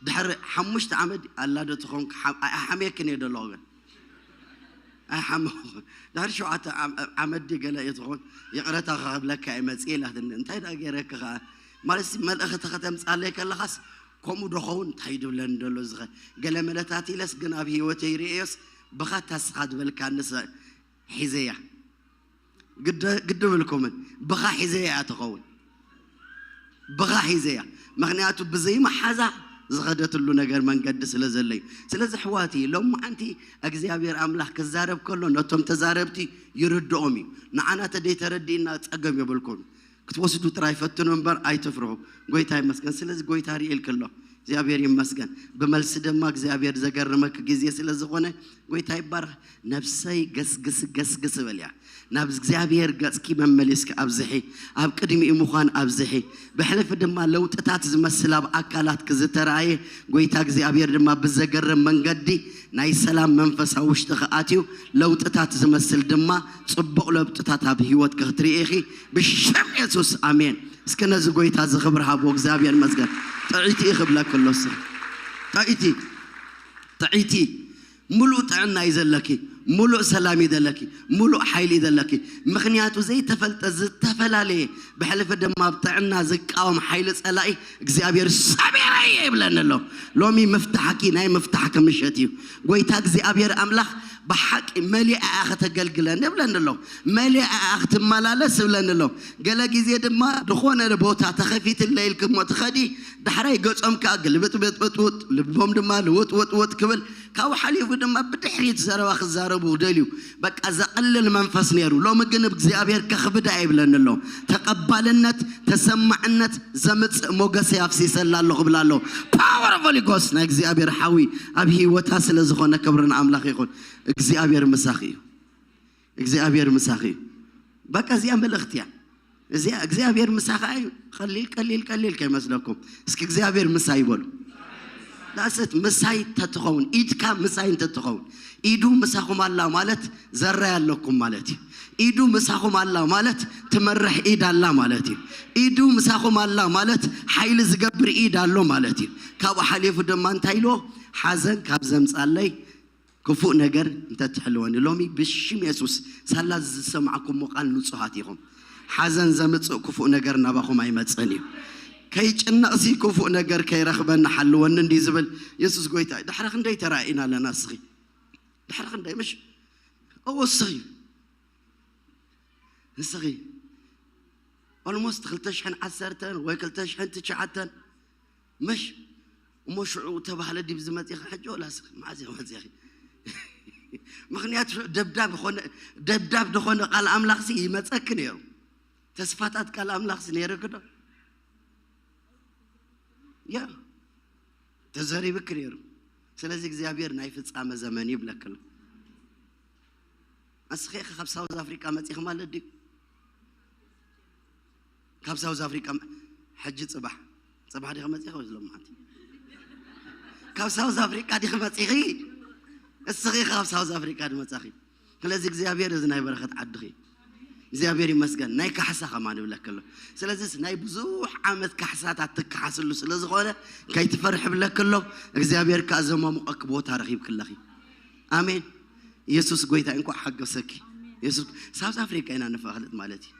ድሕሪ ሓሙሽተ ዓመት ኣላ ዶ ትኸውን ኣይሓምየክን እየ ደለኹ ግን ኣይሓመኹ ድሕሪ ሸውዓተ ዓመት ገለ እየ ትኸውን ይቕረታ ክብለካ እየ መፅእ ኢላትኒ እንታይ ዳ ገይረክ ከዓ ማለት መልእኽቲ ከተምፃለይ ከለኻስ ከምኡ ዶ ኸውን እንታይ ድብለኒ ደሎ ዝኸ ገለ መለታት ኢለስ ግን ኣብ ህይወተይ ርእዮስ ብኻታ ስኻ ዝበልካንስ ሒዘያ ግዲ ብልኩምን ብኻ ሒዘያ እያ ትኸውን ብኻ ሒዘያ ምክንያቱ ብዘይመሓዛ ዝኸደትሉ ነገር መንገዲ ስለ ዘሎ እዩ ስለዚ ኣሕዋቲ ሎማዓንቲ እግዚኣብሔር ኣምላኽ ክዛረብ ከሎ ነቶም ተዛረብቲ ይርድኦም እዩ ንዓና ተደይተረዲእና ፀገም የብልኩም ክትወስዱ ጥራይ ፈትኑ እምበር ኣይትፍርሁ ጎይታ ይመስገን ስለዚ ጎይታ ርእልክ ኣሎ እግዚኣብሔር ይመስገን ብመልሲ ድማ እግዚኣብሔር ዘገርመክ ግዜ ስለ ዝኾነ ጎይታ ይባረክ ነብሰይ ገስግስ ገስግስ በል እያ ናብ እግዚኣብሔር ገጽኪ መመሊስኪ ኣብዝሒ ኣብ ቅድሚኡ ምዃን ኣብዝሒ ብሕልፊ ድማ ለውጥታት ዝመስል ኣብ ኣካላትኪ ዝተረኣየ ጎይታ እግዚኣብሔር ድማ ብዘገርም መንገዲ ናይ ሰላም መንፈስ ኣብ ውሽጥኺ ኣትዩ ለውጥታት ዝመስል ድማ ጽቡቕ ለውጥታት ኣብ ህይወትኪ ክትርኢ ኢኺ ብሽም የሱስ ኣሜን እስኪ ነዚ ጎይታ እዚ ክብሪ ሃቦ እግዚኣብሔር መስገን ጥዕይቲ ኢኺ ብለኪ ኣሎ እስኺ ጥዕይቲ ጥዕይቲ ሙሉእ ጥዕና እዩ ዘለኪ ሙሉእ ሰላም እዩ ዘለኪ ሙሉእ ሓይሊ እዩ ዘለኪ ምክንያቱ ዘይተፈልጠ ዝተፈላለየ ብሕልፊ ድማ ኣብ ጥዕና ዝቃወም ሓይሊ ፀላኢ እግዚኣብሔር ሰቢረ እየ ይብለኒ ኣሎ ሎሚ ምፍታሕኪ ናይ ምፍታሕኪ ምሸት እዩ ጎይታ እግዚኣብሔር ኣምላኽ ብሓቂ መሊኣ እያ ከተገልግለን ይብለኒ ኣሎ መሊኣ እያ ክትመላለስ ይብለኒ ኣሎ ገለ ግዜ ድማ ዝኾነ ቦታ ተኸፊትለ ኢልኪ እሞ ትኸዲ ዳሕራይ ገጾም ከዓ ግልብጥብጥብጥውጥ ልቦም ድማ ልውጥውጥውጥ ክብል ካብኡ ሓሊፉ ድማ ብድሕሪት ዘረባ ክዛረቡ ደልዩ በቃ ዘቐልል መንፈስ ነይሩ ሎሚ ግን እግዚኣብሔር ከኽብዳ ይብለኒ ኣሎ ተቐባልነት ተሰማዕነት ዘምፅእ ሞገሰ ያፍሲሰላ ኣሎ ክብላ ኣሎ power of Holy Ghost ናይ እግዚኣብሔር ሓዊ ኣብ ህይወታ ስለ ዝኾነ ክብሪ ንኣምላኽ ይኹን እግዚኣብሔር ምሳኺ እዩ እግዚኣብሔር ምሳኺ እዩ በቃ እዚኣ መልእኽቲ እያ እዚኣ እግዚኣብሔር ምሳኻ እዩ ቀሊል ቀሊል ቀሊል ከይመስለኩም እስኪ እግዚኣብሔር ምሳይ ይበሉ ዳሰት ምሳይ ተትኸውን ኢድካ ምሳይ እንተትኸውን ኢዱ ምሳኹም ኣላ ማለት ዘራይ ኣለኩም ማለት እዩ ኢዱ ምሳኹም ኣላ ማለት ትመርሕ ኢድ ኣላ ማለት እዩ ኢዱ ምሳኹም ኣላ ማለት ሓይሊ ዝገብር ኢድ ኣሎ ማለት እዩ ካብኡ ሓሊፉ ድማ እንታይ ኢልዎ ሓዘን ካብ ዘምፃለይ ክፉእ ነገር እንተትሕልወኒ ሎሚ ብሽም የሱስ ሳላ ዝሰማዕኩሞ ቃል ንጹሃት ኢኹም ሓዘን ዘምጽእ ክፉእ ነገር ናባኹም ኣይመጽእን እዩ ከይጭነቕሲ ክፉእ ነገር ከይረኽበኒ ሓልወኒ እንዲ ዝብል የሱስ ጎይታ እዩ ድሕሪ ክንደይ ተራኢና ኣለና እስኺ ድሕሪ ክንደይ ምሽ እዎ እስኺ እስኺ ኦልሞስት ክልተ ሽሕን ዓሰርተን ወይ ክልተ ሽሕን ትሽዓተን ምሽ እሞ ሽዑ ተባህለ ዲብ ዝመፅእኺ ሕጂ ወላስ መዓዝ ኢኺ መፅእኺ ምክንያቱ ደብዳብ ኾነ ደብዳብ ዝኾነ ቃል ኣምላኽሲ ይመፀኪ ነይሩ ተስፋታት ቃል ኣምላኽሲ ነይርኪ ዶ ያ ተዘሪብኪ ነይሩ ስለዚ እግዚኣብሔር ናይ ፍፃመ ዘመን ይብለክሎ ኣስኸ ካብ ሳውዝ ኣፍሪቃ መፂኺ ማለት ድዩ ካብ ሳውዝ ኣፍሪቃ ሕጂ ፅባሕ ፅባሕ ዲኸ መፂኺ ወይ ሎማዓንቲ ካብ ሳውዝ ኣፍሪቃ ዲኸ መፂኺ እስኺ ካብ ሳውዝ ኣፍሪቃ ድመፃኺ ስለዚ እግዚኣብሔር እዚ ናይ በረኸት ዓድኺ እግዚኣብሔር ይመስገን ናይ ካሕሳ ከማ ንብለክ ኣሎ ስለዚስ ናይ ብዙሕ ዓመት ካሕሳታት ትከሓስሉ ስለ ዝኾነ ከይትፈርሕ ብለክ ኣሎ እግዚኣብሔር ከዓ ዘማሙቐክ ቦታ ረኺብክለኺ ኣሜን ኢየሱስ ጎይታ እንኳዕ ሓገሰኪ ኢየሱስ ሳውዝ ኣፍሪካ ኢና ንፋልጥ ማለት እዩ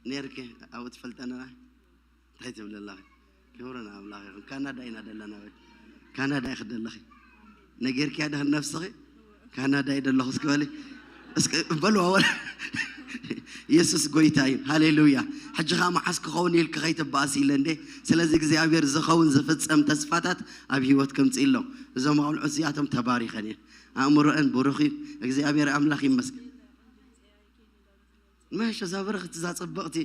ነርኪ ኣብኡ ትፈልጠና እንታይ ትብሊ ኣለኺ ክብሪ ንኣምላኽ ይኹን ካናዳ ኢና ዘለና ወይ ካናዳ ኢኺ ደለኺ ነጌርኪያ ደኽን ነፍስኺ ካናዳ እዩ ደለኹ እስኪ በሊ እስኪ በልዋ ወላ ኢየሱስ ጎይታ እዩ ሃሌሉያ ሕጂ ኸዓ መዓስ ክኸውን ኢልኪ ከይትበኣሲ ኢለ እንዴ ስለዚ እግዚኣብሔር ዝኸውን ዝፍጸም ተስፋታት ኣብ ህይወት ክምፅእ ኣሎ እዞም ኣውልዑ እዚኣቶም ተባሪኸን እየን ኣእምሮአን ብሩኽ እዩ እግዚኣብሔር ኣምላኽ ይመስገን መሽ እዛ ብርኽቲ እዛ ፅብቕቲ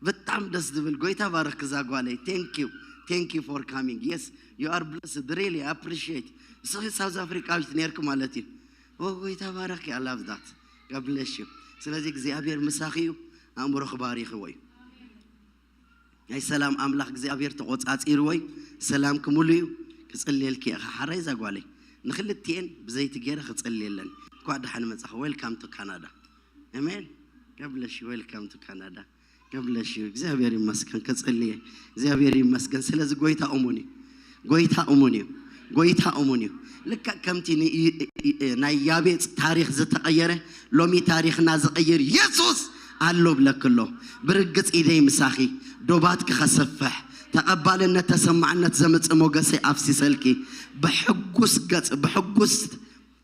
ብጣዕሚ ደስ ዝብል ጎይታ ባርክ እዛ ጓለይ thank you thank you for coming yes you are blessed really appreciate እስኺ ሳውዝ ኣፍሪቃዊት ነርክ ማለት እዩ ኦ ጎይታ ባረክ I love that God bless you ስለዚ እግዚኣብሔር ምሳኺ እዩ ኣእምሮ ክባሪኽዎ እዩ ናይ ሰላም ኣምላኽ እግዚኣብሔር ተቖጻጺርዎ እዩ ሰላም ክምሉ እዩ ክጽልየልኪ እየ ሓራይ እዛ ጓለይ ንክልቲኤን ብዘይቲ ገይረ ክጽልየለን። እንኳዕ ደሓን መጻኹ። Welcome to Canada. Amen. God bless you. Welcome to Canada. God bless you. እግዚኣብሔር ይመስገን። ከጸልየ። እግዚኣብሔር ይመስገን። ስለዚ ጎይታ እሙን እዩ። ጎይታ እሙን እዩ። ጎይታ እሙን እዩ። ልክዕ ከምቲ ን-፣ ይ-፣ ይ-፣ ናይ ያቤጽ ታሪኽ ዝተቐየረ፣ ሎሚ ታሪኽና ዝቕይር የሱስ ኣሎ ብለኪ ኣሎ። ብርግጽ ኢደይ ምሳኺ፣ ዶባትኪ ከስፍሕ፣ ተቐባልነት ተሰማዕነት ዘምጽእ ሞገሰይ ኣፍሲሰልኪ፣ ብሕጉስ ገጽ፣ ብሕጉስ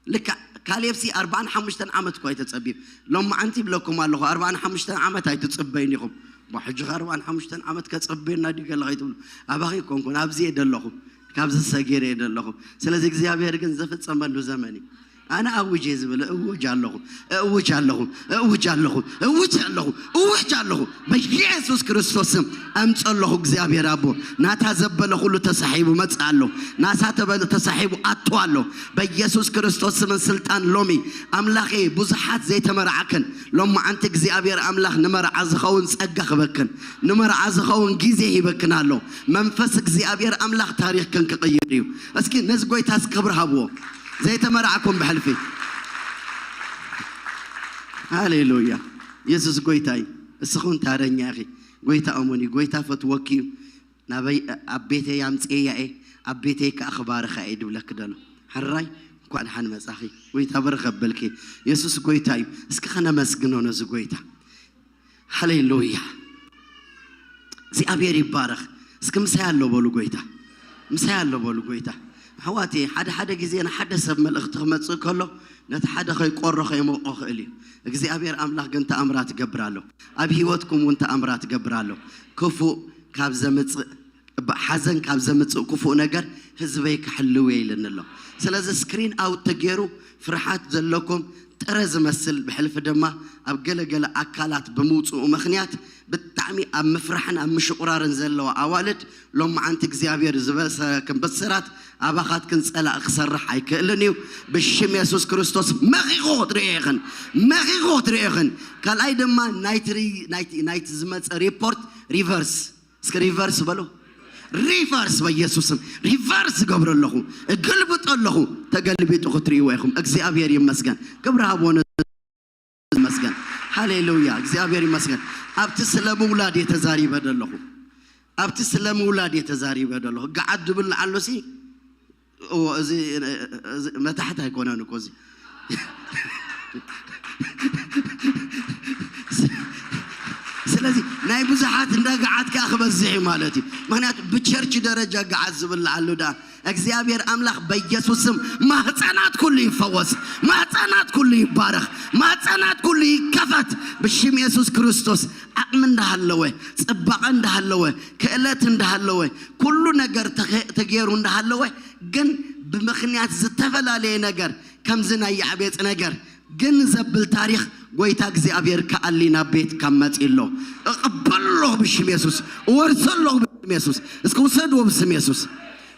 ልክዕ ካሌብሲ ኣርባዓን ሓሙሽተን ዓመት እኳ ኣይተጸብዩ። ሎማዓንቲ ይብለኩም ኣለኹ፣ ኣርባዓን ሓሙሽተን ዓመት ኣይትጽበዩን ኢኹም። ሞ ሕጂ ኸ ኣርባዓን ሓሙሽተን ዓመት ከጸብየና ድዩ ገለ ኸይትብሉ፣ ኣባኺ ኣይኮንኩን፣ ኣብዚ እየ ደለኹ፣ ካብዚ ሰጊረ እየ ደለኹ። ስለዚ እግዚኣብሔር ግን ዝፍጸመሉ ዘመን እዩ። ኣነ ኣውጅ እየ ዝብል፣ እውጅ ኣለኹ፣ እውጅ ኣለኹ፣ እውጅ ኣለኹ፣ እውጅ ኣለኹ፣ እውጅ ኣለኹ። በኢየሱስ ክርስቶስ ስም ኣምጸ ኣለኹ። እግዚኣብሔር ኣቦ ናታ ዘበለ ኩሉ ተሳሒቡ መጽእ ኣሎ። ናሳ ተበለ ተሳሒቡ ኣቱ ኣሎ። በኢየሱስ ክርስቶስ ስምን ስልጣን ሎሚ ኣምላኸ ብዙሓት ዘይተመርዓክን ሎማዓንቲ እግዚኣብሔር ኣምላኽ ንመርዓ ዝኸውን ጸጋ ክበክን ንመርዓ ዝኸውን ግዜ ሂበክን ኣሎ። መንፈስ እግዚኣብሔር ኣምላኽ ታሪኽክን ክቕይር እዩ። እስኪ ነዚ ጎይታ እስኪ ክብሪ ሃብዎ። ዘይተመርዓኩም ብሕልፊ። ሃሌሉያ። የሱስ ጎይታ እዩ። እስኹን ታረኛ ኢኺ። ጎይታ እሙን እዩ። ጎይታ ፈትወኪ እዩ። ናበይ ኣብ ቤተይ ኣምጽኤያ እየ፣ ኣብ ቤተይ ከኣ ክባርኻ እየ ድብለኪ ደሎ። ሕራይ እንኳዕ ደሓን መጻኺ። ጎይታ በረኸ በልኪ። የሱስ ጎይታ እዩ። እስኪ ከነመስግኖ ነዚ ጎይታ። ሃሌሉያ። እግዚኣብሔር ይባረኽ። እስኪ ምሳይ ኣሎ በሉ ጎይታ። ምሳይ ኣሎ በሉ ጎይታ። ኣሕዋተይ፣ ሓደ ሓደ ግዜ ንሓደ ሰብ መልእኽቲ ክመጽእ ከሎ ነቲ ሓደ ከይቆሮ ከይሞቆ ክእል እዩ። እግዚኣብሔር ኣምላኽ ግን ተኣምራት ይገብር ኣሎ። ኣብ ህይወትኩም እውን ተኣምራት ይገብር ኣሎ። ክፉእ ካብ ዘምጽእ፣ ሓዘን ካብ ዘምጽእ ክፉእ ነገር ህዝበይ ክሕልው እየ ኢልኒ ኣሎ። ስለዚ ስክሪን ኣውት ተገይሩ ፍርሓት ዘለኩም ጥረ ዝመስል ብሕልፊ ድማ ኣብ ገለገለ ኣካላት ብምውፅኡ ምኽንያት ብጣዕሚ ኣብ ምፍራሕን ኣብ ምሽቑራርን ዘለዋ ኣዋልድ ሎማዓንቲ እግዚኣብሔር ዝበሰረክን ብስራት ኣባኻትክን ጸላእ ክሰርሕ ኣይክእልን እዩ። ብሽም የሱስ ክርስቶስ መኺኹ ክትሪኦ ኢኽን፣ መኺኹ ክትሪኦ ኢኽን። ካልኣይ ድማ ናይቲ ሪ-፣ ናይቲ፣ ናይቲ ዝመጸ ሪፖርት ሪቨርስ፣ እስኪ ሪቨርስ በሉ። ሪቨርስ በኢየሱስም ሪቨርስ እገብሮ ኣለኹ፣ እግልብጦ ኣለኹ። ተገልቢጡ ክትሪእዎ ኢኹም። እግዚኣብሔር ይመስገን። ክብሪ ሃብዎ ን-፣ ይመስገን። ሃሌሉያ፣ እግዚኣብሔር ይመስገን። ኣብቲ ስለ ምውላድ እየ ተዛሪበ ዘለኹ። ኣብቲ ስለ ምውላድ እየ ተዛሪበ ዘለኹ። ገዓት ድብል ኣሎ ሲ፣ እዎ፣ እዚ፣ እዚ መታሕት ኣይኮነን እኮ እዚ። ስለዚ ናይ ብዙሓት እንዳ ገዓት ከኣ ክበዝሕ እዩ ማለት እዩ። ምኽንያቱ ብቸርች ደረጃ ገዓት ዝብላዓሉ ደኣ እግዚኣብሔር ኣምላኽ በኢየሱስ ስም ማህፀናት ኩሉ ይፈወስ፣ ማህፀናት ኩሉ ይባረኽ፣ ማህፀናት ኩሉ ይከፈት ብሽም የሱስ ክርስቶስ። ዓቕሚ እንዳሃለወ፣ ጽባቐ እንዳሃለወ፣ ክእለት እንዳሃለወ፣ ኩሉ ነገር ተኸ-፣ ተገይሩ እንዳሃለወ ግን ብምኽንያት ዝተፈላለየ ነገር ከምዚ ናይ ያዕቤጽ ነገር ግን ዘብል ታሪኽ ጎይታ እግዚኣብሔር ከኣሊ ናብ ቤትካ መጺ ኣሎ። እቕበሎ ብሽም የሱስ፣ እወርሶ ኣለኹ ብሽም የሱስ። እስኪ ውሰድዎ ብስም የሱስ፣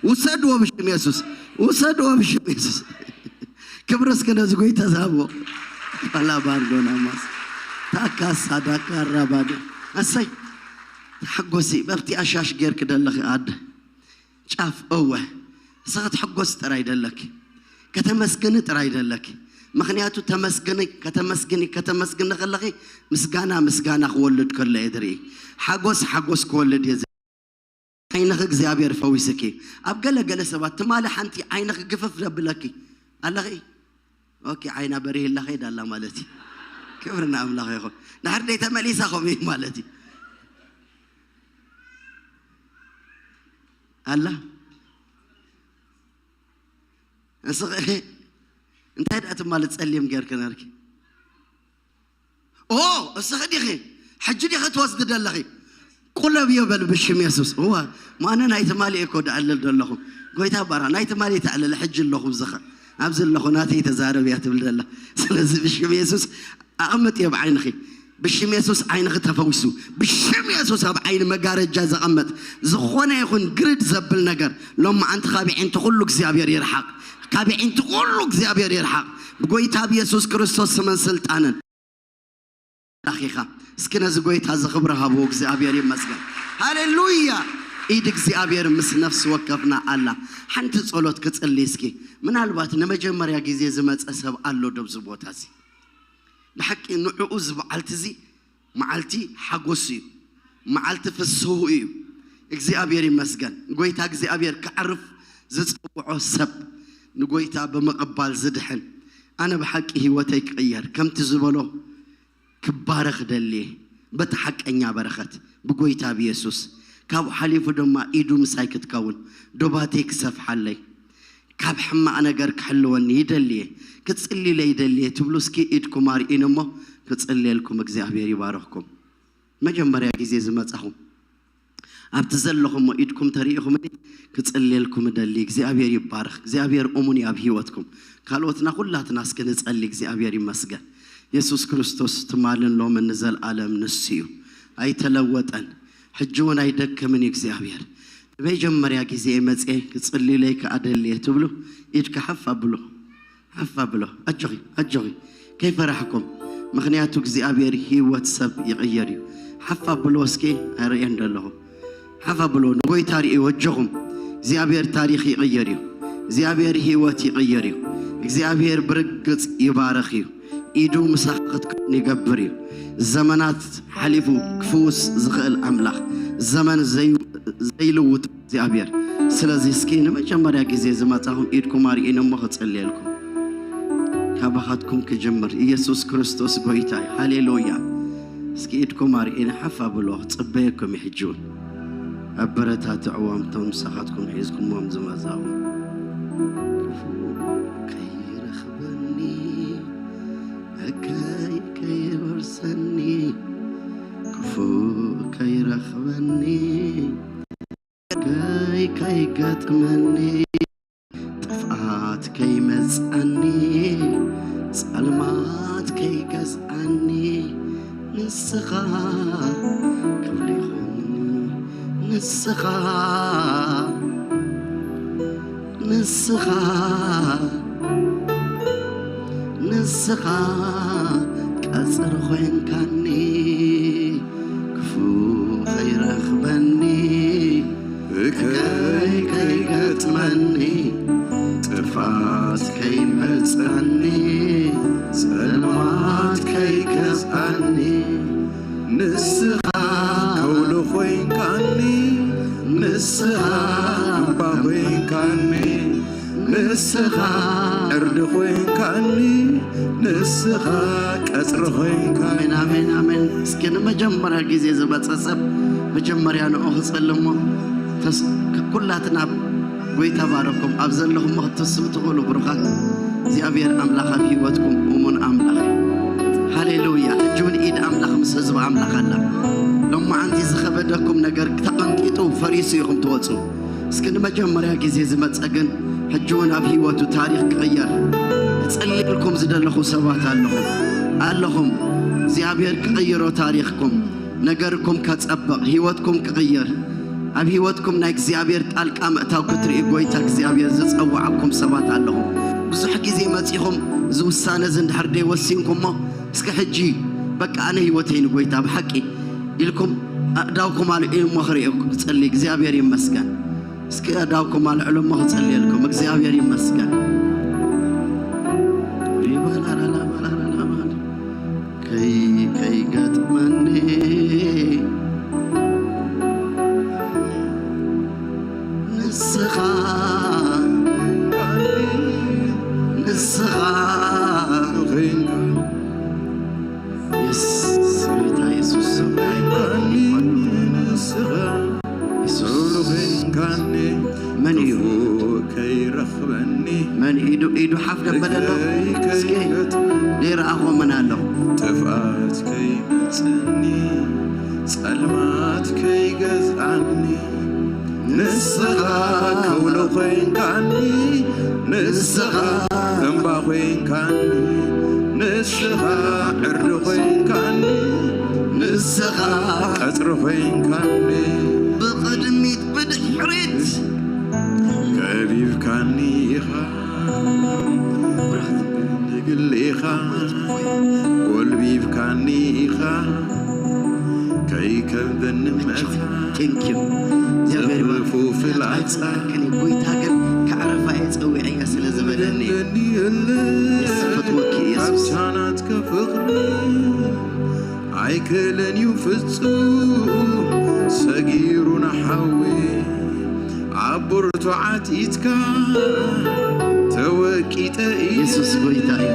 ውሰድዎ ብሽም የሱስ፣ ውሰድዎ ብሽም የሱስ። ክብሪ እስኪ ነዚ ጎይታ ዝሃብዎ። ላባንዶና ማስ ታካሳ ዳካራ ባዶ። ኣሰይ፣ ተሓጎሲ፣ በብቲ ኣሻሽ ጌርኪ ደለኺ ኣደ። ጫፍ እወ፣ እስኺ ክትሕጎሲ ጥራይ ደለኪ። ከተመስግኒ ጥራይ ደለኪ። ምኽንያቱ ተመስግኒ፣ ከተመስግኒ፣ ከተመስግኒ ከለኺ ምስጋና፣ ምስጋና ክወልድ ከሎ እየ ዝርኢ። ሓጎስ፣ ሓጎስ ክወልድ እየ ዝርኢ። ዓይንኺ እግዚኣብሔር ፈዊስኪ። ኣብ ገለ ገለ ሰባት ትማሊ ሓንቲ ዓይንኺ ግፍፍ ዘብለኪ ኣለኺ። ኦኬ፣ ዓይና በሪህላ ከይዳ ኣላ ማለት እዩ። ክብሪ ንኣምላኽ ይኹን። ድሕር ደይ ተመሊሳ ከምኡ እዩ ማለት እዩ። ኣላ። እስኺ እንታይ ደኣ ትማሊ ጸሊም ጌርኪ ነርኪ? ኦ፣ እስኺ ዲኺ? ሕጂ ዲኺ ትወስዲ ደለኺ? ቁለብዮ በል ብሽም የሱስ። እዋ፣ ማነ ናይ ትማሊ እኮ ደዕልል ደለኹ። ጎይታ ባራ፣ ናይ ትማሊ ተዕልል፣ ሕጂ ኣለኹ ብዝኸ-፣ ኣብዚ ኣለኹ፣ ናተይ ተዛረብ እያ ትብል ደላ። ስለዚ ብሽም የሱስ ኣቕምጥ እየ ብዓይንኺ። ብሽም የሱስ ዓይንኺ ተፈዊሱ። ብሽም የሱስ ኣብ ዓይኒ መጋረጃ ዘቐመጥ ዝኾነ ይኹን ግርድ ዘብል ነገር ሎማዓንቲ ካብ ዒንቲ ኩሉ እግዚኣብሔር ይርሓቕ። ካብ ዒንቲ ኩሉ እግዚኣብሔር ይርሓቕ። ብጎይታ ብየሱስ ክርስቶስ ስምን ስልጣንን ዳኺኻ። እስኪ ነዚ ጎይታ እዚ ክብሪ ሃብዎ። እግዚኣብሔር ይመስገን። ሃሌሉያ። ኢድ እግዚኣብሔር ምስ ነፍሲ ወከፍና ኣላ። ሓንቲ ጸሎት ክጽሊ እስኪ። ምናልባት ንመጀመርያ ግዜ ዝመጸ ሰብ ኣሎ ዶ ኣብዚ ቦታ እዚ? ብሓቂ ንዕኡ እዚ በዓልቲ እዚ መዓልቲ ሓጎሱ እዩ፣ መዓልቲ ፍስህኡ እዩ። እግዚኣብሔር ይመስገን። ጎይታ እግዚኣብሔር ከዕርፍ ዝጸውዖ ሰብ ንጎይታ ብምቕባል ዝድሕን፣ ኣነ ብሓቂ ህይወተይ ክቕየር ከምቲ ዝበሎ ክባረኽ ደልየ፣ በቲ ሓቀኛ በረኸት ብጎይታ ብየሱስ። ካብኡ ሓሊፉ ድማ ኢዱ ምሳይ ክትከውን፣ ዶባተይ ክሰፍሓለይ፣ ካብ ሕማቕ ነገር ክሕልወኒ ይደልየ፣ ክጽልይለይ ይደልየ ትብሉ እስኪ ኢድኩም ኣርኢን እሞ ክጽልየልኩም እግዚኣብሔር ይባርኽኩም። መጀመርያ ግዜ ዝመጻኹም ኣብቲ ዘለኹም ኢድኩም ተሪኢኹምኒ ክጽልየልኩም እደሊ። እግዚኣብሔር ይባረኽ። እግዚኣብሔር እሙን እዩ ኣብ ህይወትኩም። ካልኦትና ኩላትና እስኪ ንጸሊ። እግዚኣብሔር ይመስገን። የሱስ ክርስቶስ ትማልን ሎምን ንዘለኣለም ንሱ እዩ። ኣይተለወጠን። ሕጂ እውን ኣይደክምን እዩ እግዚኣብሔር። ንመጀመርያ ግዜ መጽየ ክጽልዩለይ ከኣ ደልየ ትብሉ ኢድካ ሓፍ ኣብሉ። ሓፍ ኣብሎ። ኣጆኺ፣ ኣጆኺ። ከይፈራሕኩም። ምኽንያቱ እግዚኣብሔር ህይወት ሰብ ይቕየር እዩ። ሓፍ ኣብሎ እስኪ፣ ኣይርእየን ዘለኹ። ሓፍ ኣብሎ፣ ንጎይታ ርእዩ፣ ኣጆኹም። እግዚኣብሔር ታሪኽ ይቕየር እዩ። እግዚኣብሔር ህይወት ይቕየር እዩ። እግዚኣብሔር ብርግጽ ይባርኽ እዩ። ኢዱ ምሳኻ ክትከውን ይገብር እዩ። ዘመናት ሓሊፉ ክፍውስ ዝኽእል ኣምላኽ፣ ዘመን ዘይ-፣ ዘይልውጥ እግዚኣብሔር። ስለዚ እስኪ ንመጀመርያ ግዜ ዝመጻኹም ኢድኩም ኣርኢን እሞ ክጽልየልኩም። ካባኻትኩም ክጅምር። ኢየሱስ ክርስቶስ ጎይታ እዩ። ሃሌሉያ። እስኪ ኢድኩም ኣርኢን ሓፍ ኣብሎ። ክጽበየኩም እዩ ሕጂ እውን። ኣበረታትዕዎም እቶም ንስኻትኩም ሒዝኩሞም ዝመጻኹም። ክፉእ ከይረኽበኒ፣ እከይ ከይወርሰኒ፣ ክፉእ ከይረኽበኒ፣ እከይ ከይገጥመኒ፣ ጥፍኣት ከይመጽኣኒ፣ ጸልማት ከይገዝኣኒ፣ ንስኻ ክብሪ ይኹን፣ ንስኻ፣ ንስኻ፣ ንስኻ ቀጽሪ ኾይንካኒ፣ ክፉእ ኸይረኽበኒ፣ እከይ ከይገጥመኒ፣ ጥፍኣት ከይመጽኣኒ፣ ጸልማት ከይገዝኣኒ፣ ንስኻ ከውሊ ኮይንካኒ፣ ንስኻ እምባ ኮይንካኒ፣ ንስኻ ዕርዲ ኮይንካኒ፣ ንስኻ ቀጽሪ ኮይንካኒ። ኣሜን፣ ኣሜን፣ ኣሜን። እስኪ ንመጀመርያ ግዜ ዝመጸ ሰብ መጀመርያ ንኡ ክጸሊ እሞ ተስ-፣ ኩላትና ጎይታ ባረኩም። ኣብ ዘለኹም ክትስኡ ትኽእሉ ብሩኻት፣ እግዚኣብሔር ኣምላኽ ኣብ ህይወትኩም እሙን ኣምላኽ እዩ። ሃሌሉያ። ሕጂ እውን ኢድ ኣምላኽ ምስ ህዝቢ ኣምላኽ ኣላ። ሎማዓንቲ ዝኸበደኩም ነገር ተቐንጢጡ ፈሪሱ ኢኹም ትወጹ። እስኪ ንመጀመርያ ግዜ ዝመጸ ግን ሕጂ እውን ኣብ ህይወቱ ታሪኽ ክቕየር ክጸልየልኩም ዝደለኹ ሰባት ኣለኹም፣ ኣለኹም። እግዚኣብሔር ክቕይሮ ታሪኽኩም፣ ነገርኩም ከጸብቕ፣ ህይወትኩም ክቕየር፣ ኣብ ህይወትኩም ናይ እግዚኣብሔር ጣልቃ ምእታው ክትርእዩ ጎይታ እግዚኣብሔር ዝጸውዓኩም ሰባት ኣለኹም። ብዙሕ ግዜ መጺኹም እዚ ውሳነ እዚ እንድሕር ደይወሲንኩሞ፣ እስከ ሕጂ በቃ ኣነ ህይወተይ ንጎይታ ብሓቂ ኢልኩም ኣእዳውኩም ኣልዒሉ እሞ ክርእየኩም ክጸሊ እግዚኣብሔር ይመስገን። እስከ ኣእዳውኩም ኣልዕሉ እሞ ክጸልየልኩም እግዚኣብሔር ይመስገን። ከይ-፣ ከይገጥመኒ ንስኻ፣ ንስኻ የስ፣ ጎይታ የሱስ ስም ኣይባረክ። ንስኻ የሱስ። መን እዩ? ከይረኽበኒ መን ኢዱ፣ ኢዱ ሓፍ ደበለ ኣሎ? እስኪ ከይገጥመኒ ዘይረኣኹ መን ኣሎ? ጥፍኣት ከይመጽኒ ጸልማት ከይገዝኣኒ ንስኻ ከውሎ ኮይንካኒ፣ ንስኻ እምባ ኮይንካኒ፣ ንስኻ ዕርዲ ኮይንካኒ፣ ንስኻ ቀጽሪ ኮይንካኒ፣ ብቕድሚት ብድሕሪት ከቢብካኒ ኢኻ፣ ንግል ኢኻ፣ ጎልቢብካኒ ኢኻ። ኣይከብደኒ መታ Thank you። እግዚኣብሔር ይባርክ። ዘፍርፉ ፍላጻ ኣይፈለጥክን እዩ። ጎይታ ግን ከዕረፋ እየ ጸዊዐያ ስለ ዝበለኒ እየ። የለ የሱስ ፈትወኪ እየ የሱስ። ካብታ ናትካ ፍቕሪ ኣይክእልን እዩ ፍጹም ሰጊሩ ንሓዊ ኣብ ብርቱዓት ኢድካ ተወቂጠ እየ የሱስ ጎይታ እዩ።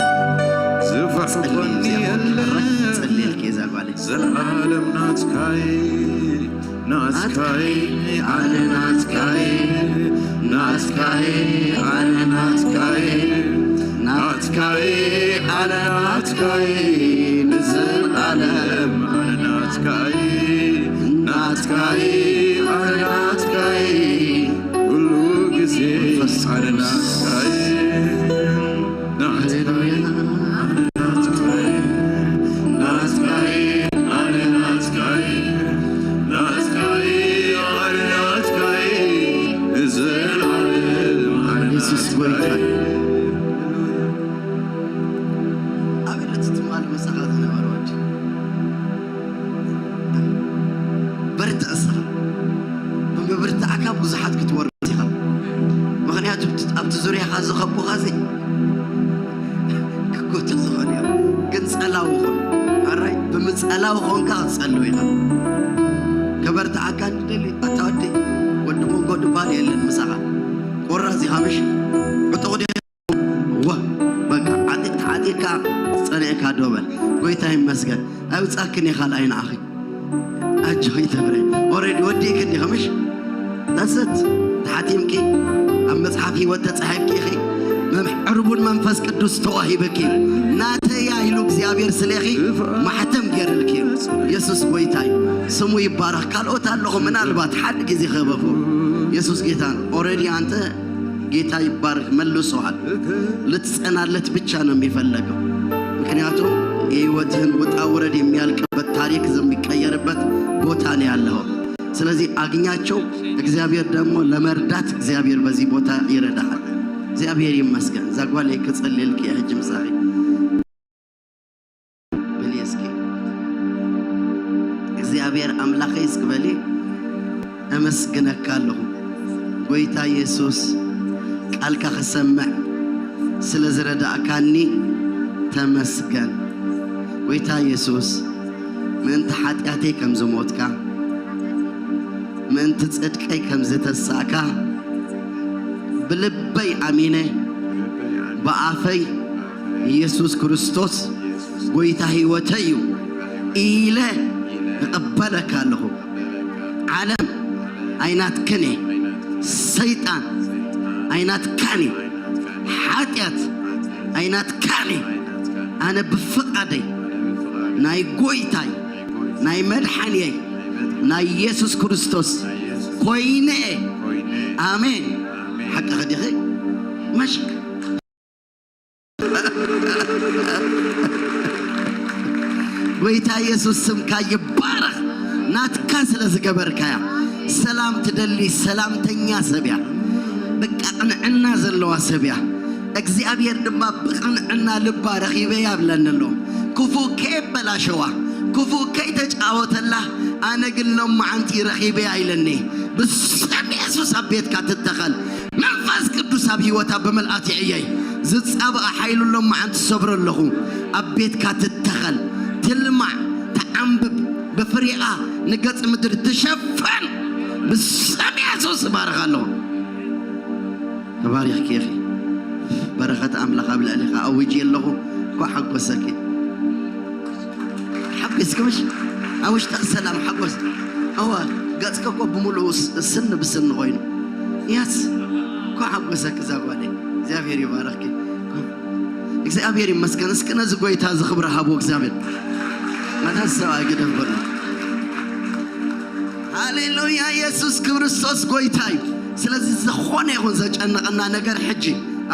ዝፈሕኮኒ የለ ጸልየልኪ እዛ ጓለይ። ዘልዓለም ናትካይ ናትካይ ኣነ ናትካይ ናትካይ ኣነ ናትካይ ናትካይ ኣነ ናትካይ ንዘልዓለም ኣነ ናትካይ ናትካይ ኣነ ናትካይ ኩሉ ግዜ ኣነ ናትካይ ናትካይ የሱስ ጎይታ እዩ። ኣበይ እቲ ትማሊ ምሳኻ ዝነበረ ወዲ? በርትዕ እስኻ። ብምብርታዕካ ብዙሓት ክትወርስ ኢኻ። ምኽንያቱ ኣብቲ ዙርያኻ ዝኸቡኻ እዚ ክጎቱ ዝኾኑ እዮም። ግን ጸላዊ ኹን። ኣራይ ብምጸላዊ ኾንካ ክትጸልው ኢኻ። ከበርትዓካ ንደሊ ኣታ ወዲ ወዲ መንጎ ድባል የለን ምሳኻ። ቆራዝ ኢኻ ምሽ ዕጡቕ ዲኻ? ዋ በቃ ዓጢቕ ተዓጢቕካ ጸኒዕካ ዶ በል። ጎይታ ይመስገን። ኣይውጻክን እየ ካልኣይ ንዓኺ። ኣጆኺ ተብረ ኦሬዲ ወዲእክን ዲኺ ምሽ? ዳሰት ተሓቲምኪ ኣብ መጽሓፍ ህይወት ተጻሒፍኪ ኢኺ። መም- ዕርቡን መንፈስ ቅዱስ ተዋሂበኪ ናተያ ኢሉ እግዚኣብሔር ስሌኺ ማሕተም ገይርልኪ እዩ። የሱስ ጎይታ እዩ። ስሙ ይባረኽ። ካልኦት ኣለኹ ምናልባት ሓድ ጊዜ ክህበኹ የሱስ ጌታ ነው። ኦሬዲ ኣንተ ጌታ ይባረክ መልሶሃል። ልትጸናለት ብቻ ነው የሚፈለገው። ምክንያቱም የህይወትህን ውጣ ውረድ የሚያልቅበት ታሪክ የሚቀየርበት ቦታ ነው ያለው። ስለዚህ አግኛቸው። እግዚአብሔር ደግሞ ለመርዳት እግዚአብሔር በዚህ ቦታ ይረዳሃል። እግዚኣብሔር ይመስገን። እዛ ጓለይ ክጸልየልኪ እየ ሕጂ ምሳኺ። በሊ እስኪ እግዚኣብሔር ኣምላኸይ እስኪ በሊ። ኣመስግነካ ኣለኹ ጎይታ የሱስ፣ ቃልካ ክሰምዕ ስለ ዝረዳእካኒ ተመስገን። ጎይታ የሱስ፣ ምእንቲ ሓጢኣተይ ከም ዝሞትካ፣ ምእንቲ ጽድቀይ ከም ዝተሳእካ ብልበይ ኣሚነ፣ ብኣፈይ የሱስ ክርስቶስ ጎይታ ህይወተይ እዩ ኢለ እቕበለካ ኣለኹ። ዓለም ኣይናትክን እየ። ሰይጣን ኣይናትካን እዩ። ሓጢኣት ኣይናትካን እዩ። ኣነ ብፍቓደይ ናይ ጎይታይ ናይ መድሓንየይ ናይ የሱስ ክርስቶስ ኮይነ እየ። ኣሜን። ሓቂ ኸዲኺ መሽ ጎይታ የሱስ ስምካ ይባረኽ። ናትካ ስለ ዝገበርካያ ሰላም ትደሊ ሰላምተኛ ሰብ እያ። በቃ ቅንዕና ዘለዋ ሰብ እያ። እግዚኣብሔር ድማ ብቅንዕና ልባ ረኺበያ ብለኒ ኣሎ። ክፉእ ከየበላሸዋ ክፉእ ከይተጫወተላ ኣነ ግን ሎማዓንቲ ረኺበያ ኢለኒ። ብስም የሱስ ኣብ ቤትካ ትተኸል። መንፈስ ቅዱስ ኣብ ህይወታ ብምልኣት ይዕየይ። ዝጻብኣ ሓይሉ ሎማዓንቲ ሰብሮ ኣለኹ። ኣብ ቤትካ ትተኸል፣ ትልማዕ፣ ትዓንብብ፣ ብፍሬኣ ንገጽ ምድሪ ትሸፈን። ብስም የሱስ እባርኻ ኣለኹ። ተባሪኽኪ ኢኺ። በረኸት ኣምላኽ ኣብ ልዕሊኻ ኣውጅ ኣለኹ። እኳ ሓጎሰኪ። ሓጎስኪ ምሽ ኣብ ውሽጥኺ ሰላም ሓጎስ። እወ ገጽኪ እኮ ብምሉኡ ስ- ስኒ ብስኒ ኮይኑ። የስ እኳ ሓጎሰኪ እዛ ጓለይ። እግዚኣብሔር ይባረኽኪ። እግዚኣብሔር ይመስገን። እስኪ ነዚ ጎይታ እዚ ክብሪ ሃቦ እግዚኣብሔር። መታ ሰብኣይ ግደፍ በሎ። ሃሌሉያ የሱስ ክርስቶስ ጎይታ እዩ። ስለዚ ዝኾነ ይኹን ዘጨነቐና ነገር ሕጂ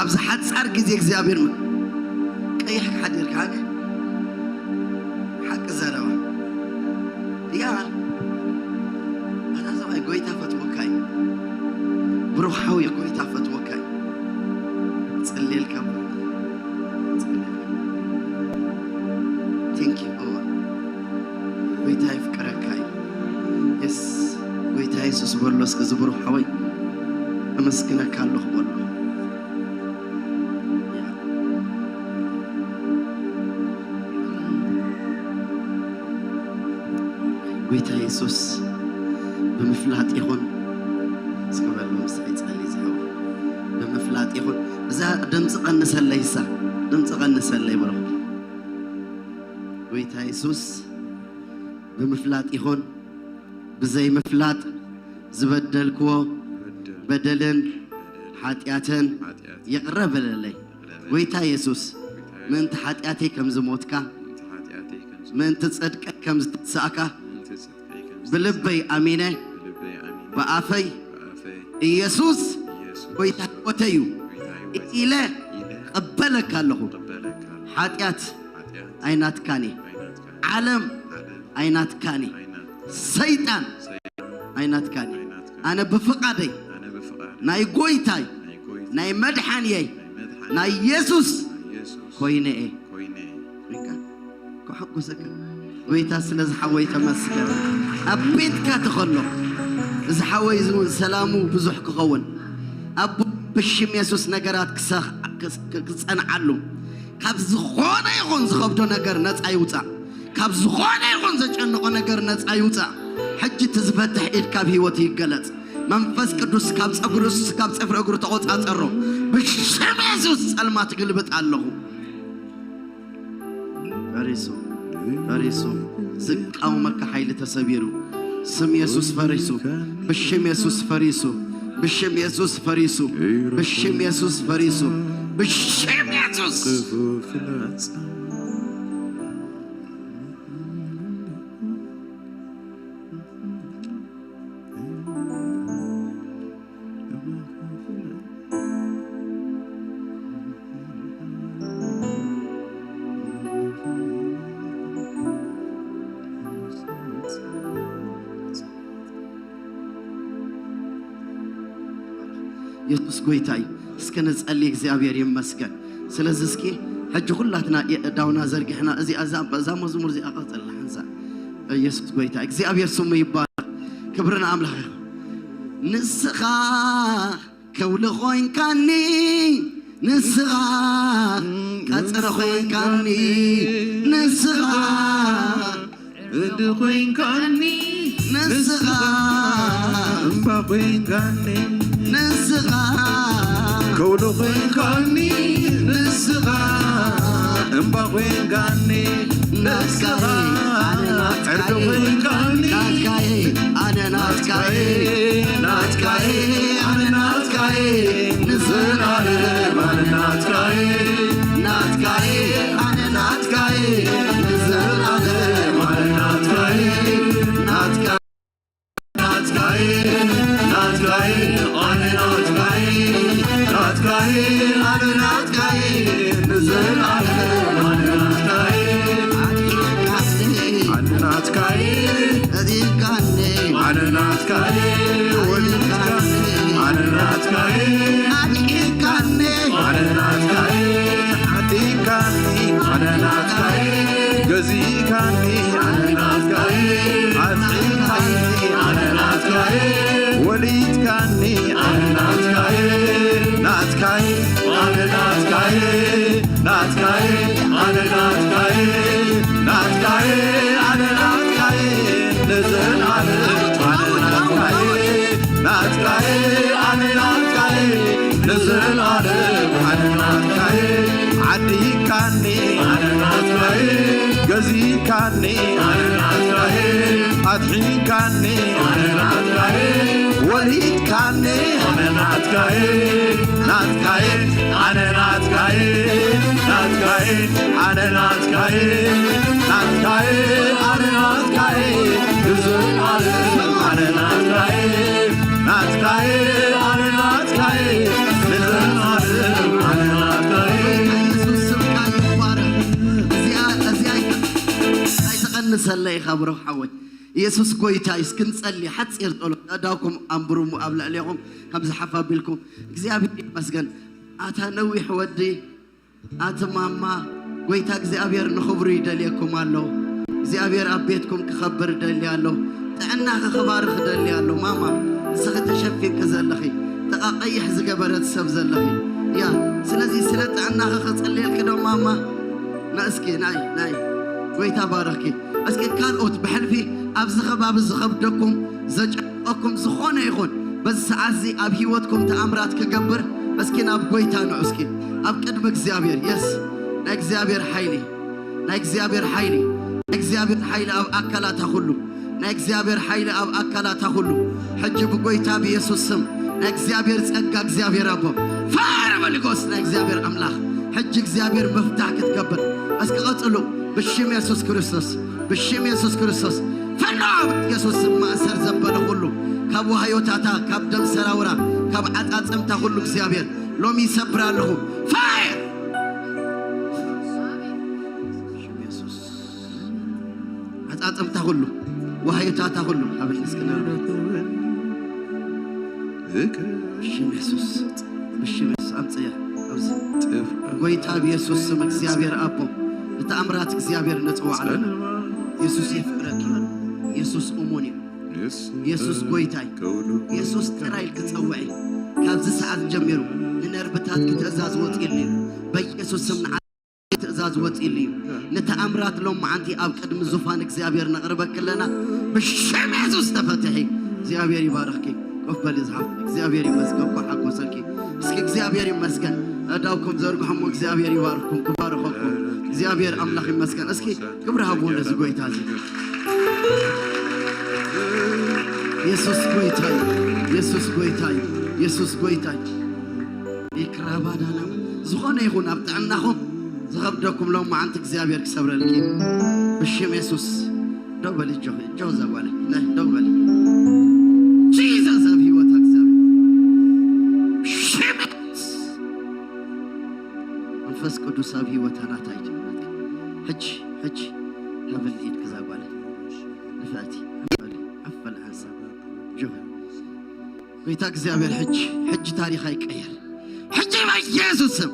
ኣብዚ ሓጻር ግዜ እግዚኣብሔር ም- ቀይሕ ክሓዲርካ ሓቂ ዘረባ ያ ኣታ ሰብኣይ ጎይታ ፈትወካ እዩ። ብሩኽ ሓውየ ጎይታ ፈትወካ እዩ። ጸልየልካ ቴንክ ዩ እዋ ጎይታ ይፍቅረካ እዩ። የሱስ በሎ እስኪ፣ ዝብሩኽ ሓወይ፣ ኣመስግነካ ኣለኹ በሎ። ጎይታ የሱስ፣ ብምፍላጥ ይኹን፣ እስኪ በሎ፣ ምሳይ ጸሊ ዝሓወይ፣ ብምፍላጥ ይኹን። እዛ ድምፂ ቀንሰለይ፣ እሳ ድምፂ ቀንሰለይ፣ ብሩኽ ጎይታ የሱስ፣ ብምፍላጥ ይኹን ብዘይምፍላጥ ዝበደልክዎ በደልን ሓጢኣትን ይቕረ በለለይ። ጎይታ የሱስ፣ ምእንቲ ሓጢኣተይ ከም ዝሞትካ፣ ምእንቲ ጽድቀይ ከም ዝተንሳእካ ብልበይ ኣሚነ፣ ብኣፈይ ኢየሱስ ጎይታ ህይወተይ እዩ ኢለ እቐበለካ ኣለኹ። ሓጢኣት ኣይናትካን እዩ። ዓለም ኣይናትካን እዩ። ሰይጣን ኣይናትካን እዩ። ኣነ ብፍቓደይ ናይ ጎይታይ ናይ መድሓንየይ ናይ የሱስ ኮይነ እየ። ክሓጎሰካ ጎይታ ስለ ዝሓወይ ተመስገን። ኣብ ቤትካ ተኸሎ እዚ ሓወይ እዚ እውን ሰላሙ ብዙሕ ክኸውን፣ ኣብ ብሽም የሱስ ነገራት ክሰኽ- ክስ- ክጸንዓሉ፣ ካብ ዝኾነ ይኹን ዝኸብዶ ነገር ነጻ ይውጻእ፣ ካብ ዝኾነ ይኹን ዘጨንቆ ነገር ነጻ ይውጻእ። ሕጂ እቲ ዝፈትሕ ኢድ ካብ ህይወት ይገለጽ። መንፈስ ቅዱስ ካብ ጸጉሪ ርእሱ ካብ ጽፍሪ እግሩ ተቆጻጸሮ። ብሽም የሱስ ጸልማት ግልብጥ ኣለኹ። ፈሪሱ፣ ፈሪሱ፣ ዝቃወመካ ሓይሊ ተሰቢሩ። ስም የሱስ ፈሪሱ፣ ብሽም የሱስ ፈሪሱ፣ ብሽም የሱስ ፈሪሱ፣ ብሽም የሱስ ፈሪሱ፣ ብሽም የሱስ። የሱስ ጎይታ እዩ። እስከ ንጸሊ፣ እግዚኣብሔር ይመስገን። ስለዚ እስኪ ሕጂ ኩላትና የእዳውና ዘርጊሕና እዚኣ እዛ እዛ መዝሙር እዚኣ ቀጽልና ሓንሳ። የሱስ ጎይታ፣ እግዚኣብሔር ስሙ ይባረክ። ክብሪ ንኣምላኽ ይኹን። ንስኻ ከውሊ ኮይንካኒ፣ ንስኻ ቀጽሪ ኮይንካኒ፣ ንስኻ እንዲ ኮይንካኒ፣ ንስኻ እምባ ኮይንካኒ፣ ንስኻ ከውሊ ኮይንካኒ፣ ንስኻ እምባ ኮይንካኒ፣ ንስኻ ናትካየ ኣነ ዕርዲ ናትካየ ኮይንካኒ፣ ናትካየ ኣነ ናትካየ ናትካየ ኣነ ናትካየ ንዘላለም ኣነ ናትካየ ናትካየ ኣነ ናትካየ ንዘላለም ኣነ ናትካየ ናትካየ ናትካየ ናትካየ ኣነ ናትካየ ናትካየ ኣነ ናትካየ ንዘላለም ኣነ ናትካየ ኣነ ናትካየ ኣነ ናትካየ ወሊድካኒ ኣነ ናትካየ ኣነ ናትካየ ሓቲካኒ ኣነ ናትካየ ገዚእካኒ ኣነ ናትካየ ኣጥዒምካኒ ኣነ ናትካየ ወሊድካኒ ኣነ ናትካየ ናትካየ ኣነ ናትካየ ናትካየ ኣነ ናትካየ ናትካየ ኣነ ናትካየ ንዘላለም ኣነ ናትካየ ናትካየ ኣነ ናትካየ ንዘላለም ኣነ ናትካየ ዓዲካኒ ኣነ ናትካየ ገዚካኒ ኣነ ናትካየ ኣድሒንካኒ ኣነ ናትካየ ወሊድካኒ ኣነ ናትካየ ናትካየ ኣነ ናትካየ ናትካየ ኣነ ናትካየ ናትካየ ኣነ ናትካየ ንዘላለም ኣነ ናትካየ ናትካየ ኣነ ናትካየ ንዘላለም ኣነ ናትካየ የሱስ ስምካ ይባረክ። እዚኣ እዚኣ ኣይትቐንሰለይ ኢኻ ብሩኽ ሓወይ። የሱስ ጎይታ እዩ። እስኪ ንጸሊ ሓጺር ጸሎት ኣዳውኩም ኣንብሩሙ ኣብ ልዕሌኹም ከምዚ ሓፍ ኣቢልኩም እግዚኣብሔር ይመስገን። ኣታ ነዊሕ ወዲ ኣቲ ማማ ጎይታ እግዚኣብሔር ንኽብሩ ይደልየኩም ኣሎ። እግዚኣብሔር ኣብ ቤትኩም ክኸብር ደሊ ኣሎ። ጥዕናኺ ክባርኽ ደሊ ኣሎ ማማ። እስኺ ተሸፊንኪ ዘለኺ፣ ጥቓ ቀይሕ ዝገበረት ሰብ ዘለኺ፣ ያ፣ ስለዚ ስለ ጥዕናኺ ክጽልየልኪ ዶ ማማ? ና እስኪ ናይ ናይ ጎይታ ባረኽኪ። እስኪ ካልኦት ብሕልፊ ኣብዚ ከባቢ ዝኸብደኩም፣ ዘጨንቀኩም ዝኾነ ይኹን፣ በዚ ሰዓት እዚ ኣብ ህይወትኩም ተኣምራት ክገብር፣ እስኪ ናብ ጎይታ ንዑ። እስኪ ኣብ ቅድሚ እግዚኣብሔር፣ የስ፣ ናይ እግዚኣብሔር ሓይሊ፣ ናይ እግዚኣብሔር ሓይሊ፣ ናይ እግዚኣብሔር ሓይሊ ኣብ ኣካላታ ኩሉ፣ ናይ እግዚኣብሔር ሓይሊ ኣብ ኣካላታ ኩሉ። ሕጂ ብጎይታ ብየሱስ ስም ናይ እግዚኣብሔር ጸጋ፣ እግዚኣብሔር ኣቦ፣ ፋረ በልጎስ ናይ እግዚኣብሔር ኣምላኽ፣ ሕጂ እግዚኣብሔር ምፍታሕ ክትገብር። እስኪ ቀጽሉ። ብሽም የሱስ ክርስቶስ፣ ብሽም የሱስ ክርስቶስ፣ ፈኖ የሱስ ስም። ማእሰር ዘበለ ኩሉ፣ ካብ ዋህዮታታ፣ ካብ ደም ሰራውራ፣ ካብ ዓጻጸምታ ኩሉ እግዚኣብሔር ሎሚ ይሰብር ኣለኹ። ፋየር! ብሽም የሱስ። ዓጻጸምታ ኩሉ፣ ዋህዮታታ ኩሉ፣ ኣብ እስኪ ነርብ። ብሽም የሱስ፣ ብሽም የሱስ፣ ኣምጽያ፣ ኣብዚ። ጎይታ ብየሱስ ስም እግዚኣብሔር ኣቦ፣ ብተኣምራት እግዚኣብሔር ንጽዋዕ ኣለና። የሱስ የፍቅረኪ። የሱስ እሙን እዩ። የሱስ ጎይታይ። የሱስ ጥራይ ኢልኪ ጸውዒ። ካብዚ ሰዓት ጀሚሩ ንነርብታትኪ ትእዛዝ ወጺሉ እዩ። በየሱስ ስም ንዓ ትእዛዝ ወጺሉ እዩ። ንተኣምራት ሎም መዓንቲ ኣብ ቅድሚ ዙፋን እግዚኣብሔር ነቕርበኪ ኣለና። ብሽም የሱስ ተፈትሒ። እግዚኣብሔር ይባርኽኪ። ኮፍ በሊ ዝሓፍቲ። እግዚኣብሔር ይመስገን። እንኳዕ ሓጎሰኪ። እስኪ እግዚኣብሔር ይመስገን። ኣእዳውኩም ዘርግሑ እሞ እግዚኣብሔር ይባርኽኩም፣ ክባርኸኩም። እግዚኣብሔር ኣምላኽ ይመስገን። እስኪ ክብሪ ሃብዎ ነዚ ጎይታ እዚ። የሱስ ጎይታ እዩ። የሱስ ጎይታ እዩ። የሱስ ጎይታ እዩ። ይክራባዳና ዝኾነ ይኹን ኣብ ጥዕናኹም ዝኸብደኩም ሎም መዓንቲ እግዚኣብሔር ክሰብረልኪ እዩ። ብሽም የሱስ። ደው በሊ እጆኺ፣ እጆ እዛ ጓለይ፣ ናይ ደው በሊ። ጂሰስ ኣብ ህይወታ እግዚኣብሔር። ሽም የሱስ። መንፈስ ቅዱስ ኣብ ህይወታ ናታ ይጅምር። ሕጂ፣ ሕጂ፣ ሃብኒ ኢድኪ እዛ ጓለይ። ንፍዕቲ፣ ሃብኒ፣ ኣፈል ሓንሳብ። እጆኺ። ጎይታ እግዚኣብሔር ሕጂ፣ ሕጂ ታሪኻ ይቀየር። ሕጂ በኢየሱስ ስም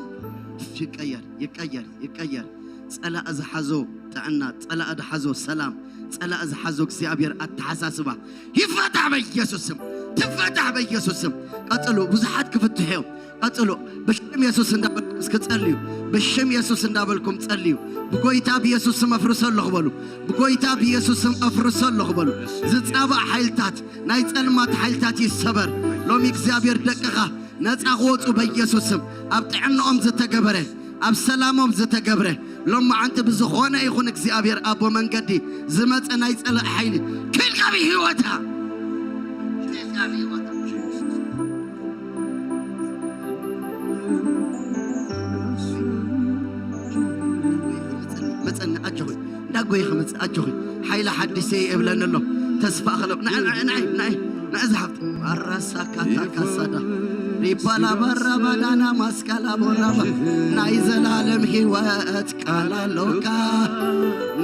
ይቀየር፣ ይቀየር፣ ይቀየር። ጸላእ ዝሓዞ ጥዕና፣ ጸላእ ዝሓዞ ሰላም፣ ጸላእ ዝሓዞ እግዚኣብሔር ኣተሓሳስባ ይፈታሕ በኢየሱስ ስም። ትፈታሕ በኢየሱስ ስም። ቀጽሉ፣ ብዙሓት ክፍትሑ እዮም። ቀጽሉ፣ ብሽም የሱስ እንዳበልኩም እስኪ ጸልዩ። ብሽም የሱስ እንዳበልኩም ጸልዩ። ብጎይታ ብየሱስ ስም ኣፍርሶ ኣለኹ በሉ። ብጎይታ ብየሱስ ስም ኣፍርሶ ኣለኹ በሉ። ዝጻባእ ሓይልታት፣ ናይ ጸልማት ሓይልታት ይሰበር። ሎሚ እግዚኣብሔር ደቅኻ ነጻ ክወጹ በኢየሱስ ስም። ኣብ ጥዕናኦም ዝተገበረ፣ ኣብ ሰላሞም ዝተገብረ፣ ሎም መዓንቲ ብዝኾነ ይኹን እግዚኣብሔር ኣቦ መንገዲ ዝመጸ ናይ ጸላእ ሓይሊ ክልቀብ ህይወታ። ክልቀብ ህይወታ። መጸኒ፣ ኣጆኺ። እንዳጎየ ክመጽእ ኣጆኺ። ሓይሊ ሓዲሰ እብለኒ ኣሎ። ተስፋ ክለብ። ንዓይ፣ ንዓይ፣ ንዓይ፣ ንዓይ፣ ንዓይ ዝሓፍት። ኣራሳ ካታ ካሳዳ። ሪባላ ባራ ባዳና ማስካላ ቦራባ። ናይ ዘላለም ህይወት ቃል ኣሎካ።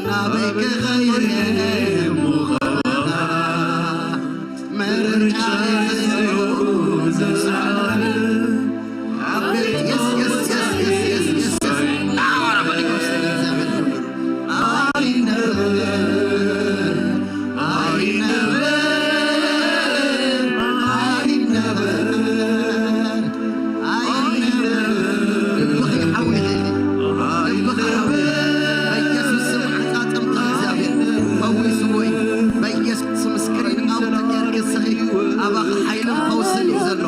ናበይ ክኸይድ እየ እሞ ካባኻ? ምርጫ የለውም ዘላለም። ኣቤት፣ የስ፣ የስ፣ የስ። ናወራ በሊጎስ። ኣይነብር፣ ኣይነብር፣ ኣይነብር፣ ኣይነብር። ልብኺ ሓዊ፣ ልብኺ ሓዊ። በኢየሱስ ስም ዓጻጸምታ እግዚኣብሔር ፈዊስዎ እዩ። በኢየሱስ ስም ስክሪን ኣውት ጌርኪ እስኺ ኣባኺ ሓይልን ፈውስን እዩ ዘሎ።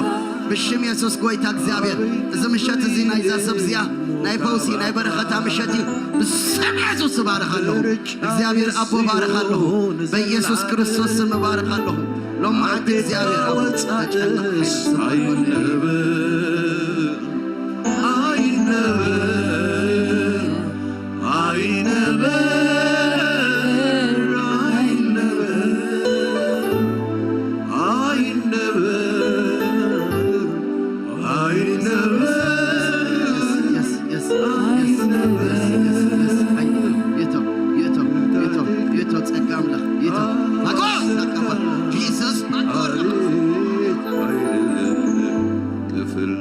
ብሽም የሱስ ጎይታ እግዚኣብሔር፣ እዚ ምሸት እዚ ናይዛ ሰብ እዚኣ ናይ ፈውሲ፣ ናይ በረኸታ ምሸት እዩ። ብስም የሱስ እባርኽ ኣለኹ። እግዚኣብሔር ኣቦ እባርኽ ኣለኹ። በኢየሱስ ክርስቶስ ስም እባርኽ ኣለኹ። ሎም መዓንቲ እግዚኣብሔር ኣቦ ተጨነቕ ኣይነብር፣ ኣይነብር፣ ኣይነብር፣ ኣይነብር፣ ኣይነብር። የስ፣ የስ፣ የስ፣ የስ፣ የስ። ኣይ፣ ይእቶ፣ ይእቶ፣ ይእቶ፣ ይእቶ፣ ጸጋ ኣምላኽ፣ ይእቶ። ማርቆስ፣ ጸጋ ኣምላኽ። ጂሰስ፣ ማርቆስ። ክፍል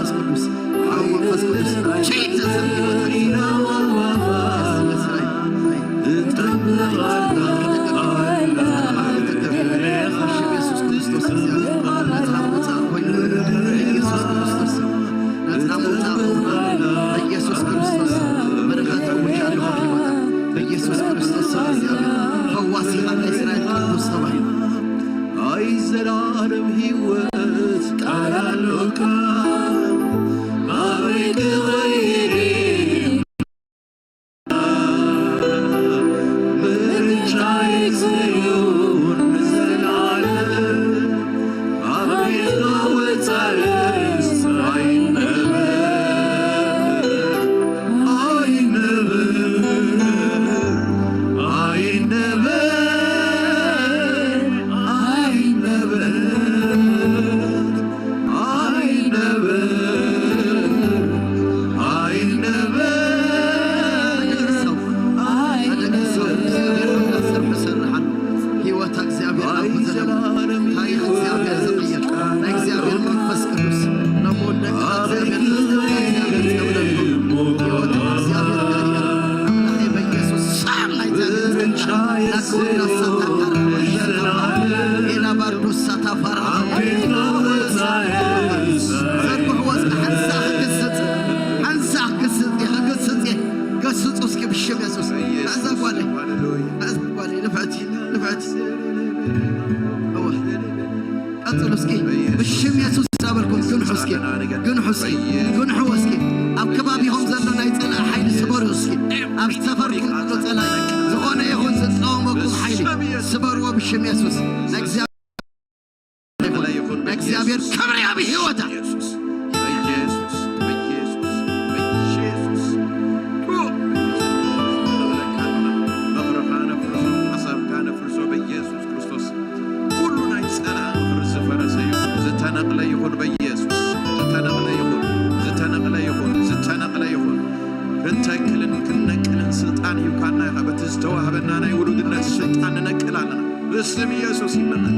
መንፈስ ቅዱስ፣ ሓው መንፈስ ቅዱስ፣ ቼንጅ ዘሰብ ህይወት። ኢየሱስ ክርስቶስ፣ ኢየሱስ ክርስቶስ፣ በረከት ኣውጃለሁ። በኢየሱስ ክርስቶስ ስም፣ እግዚኣብሔር ፈዋሲኻ ናይ እስራኤል ቅዱስ ተባሂሉ። ኣይ ዘላለም ህይወት ቃል ኣሎካ፣ ኣበይ ክኸይድ? ምርጫይ ጽዮን ንዘለዓለም፣ ኣብ ቤትካ ወጻእስ ኣይነበ፣ ኣይነበ፣ ኣይነበ፣ ኣይነበ። ኣይነበ፣ ኣይነበ፣ ኣይነበ። ህይወታ እግዚኣብሔር ኣብ ዘለዉ ታሪኽ እግዚኣብሔር ዝቕይር ናይ እግዚኣብሔር መንፈስ ቅዱስ ነቦ ደቂ እግዚኣብሔር ንዝተብለ እግዚኣብሔር ዝገብረሉ ህይወት እግዚኣብሔር ይቕይር። ኣምላኸይ በኢየሱስ ስም ናይ እግዚኣብሔር ጸጋ ናክወዳ ሳታ ካራ ሸርካ ኤላ ባርዶ ሳታ ፋራ ዘርግሕዎ እስከ ሓንሳ ክግስጽ፣ ሓንሳ ክግስጽ እየ፣ ክግስጽ እየ። ገስጹ እስኪ ብሽም የሱስ። እዛ ጓለይ፣ እዛ ጓለይ ንፍዕቲ፣ ንፍዕቲ። እወ። ቀጽሉ እስኪ። ብሽም የሱስ እናበልኩም ግንሑ እስኪ፣ ግንሑ እስኪ፣ ግንሑ እስኪ። ኣብ ከባቢኹም ዘሎ ናይ ጸላኢ ሓይሊ ስበሩ እስኪ። ኣብ ሰፈርኩም ዘሎ ጸላኢ ዝኾነ ይኹን ዝጸወመኩም ሓይሊ ስበርዎ ብሽም የሱስ። ናይ እግዚኣብሔር ይኹን፣ ናይ እግዚኣብሔር ክብሪ ኣብ ህይወታ። ኢየሱስ፣ በኢየሱስ፣ በኢየሱስ፣ በኢየሱስ። መኽርኻ ነፍርሶ፣ ሓሳብካ ነፍርሶ፣ በኢየሱስ ክርስቶስ። ኩሉ ናይ ጸላኢ ምኽሪ ዝፈረሰ ይኹን፣ ዝተነቕለ ይኹን፣ በኢየሱስ። ዝተነቕለ ይኹን፣ ዝተነቕለ ይኹን፣ ዝተነቕለ ይኹን። ክንተክልን ክንነቅልን ስልጣን ሂብካና ኢኻ። በቲ ዝተዋህበና ናይ ውሉድነት ስልጣን ንነቅል ኣለና። ብስም ኢየሱስ ይመለክ።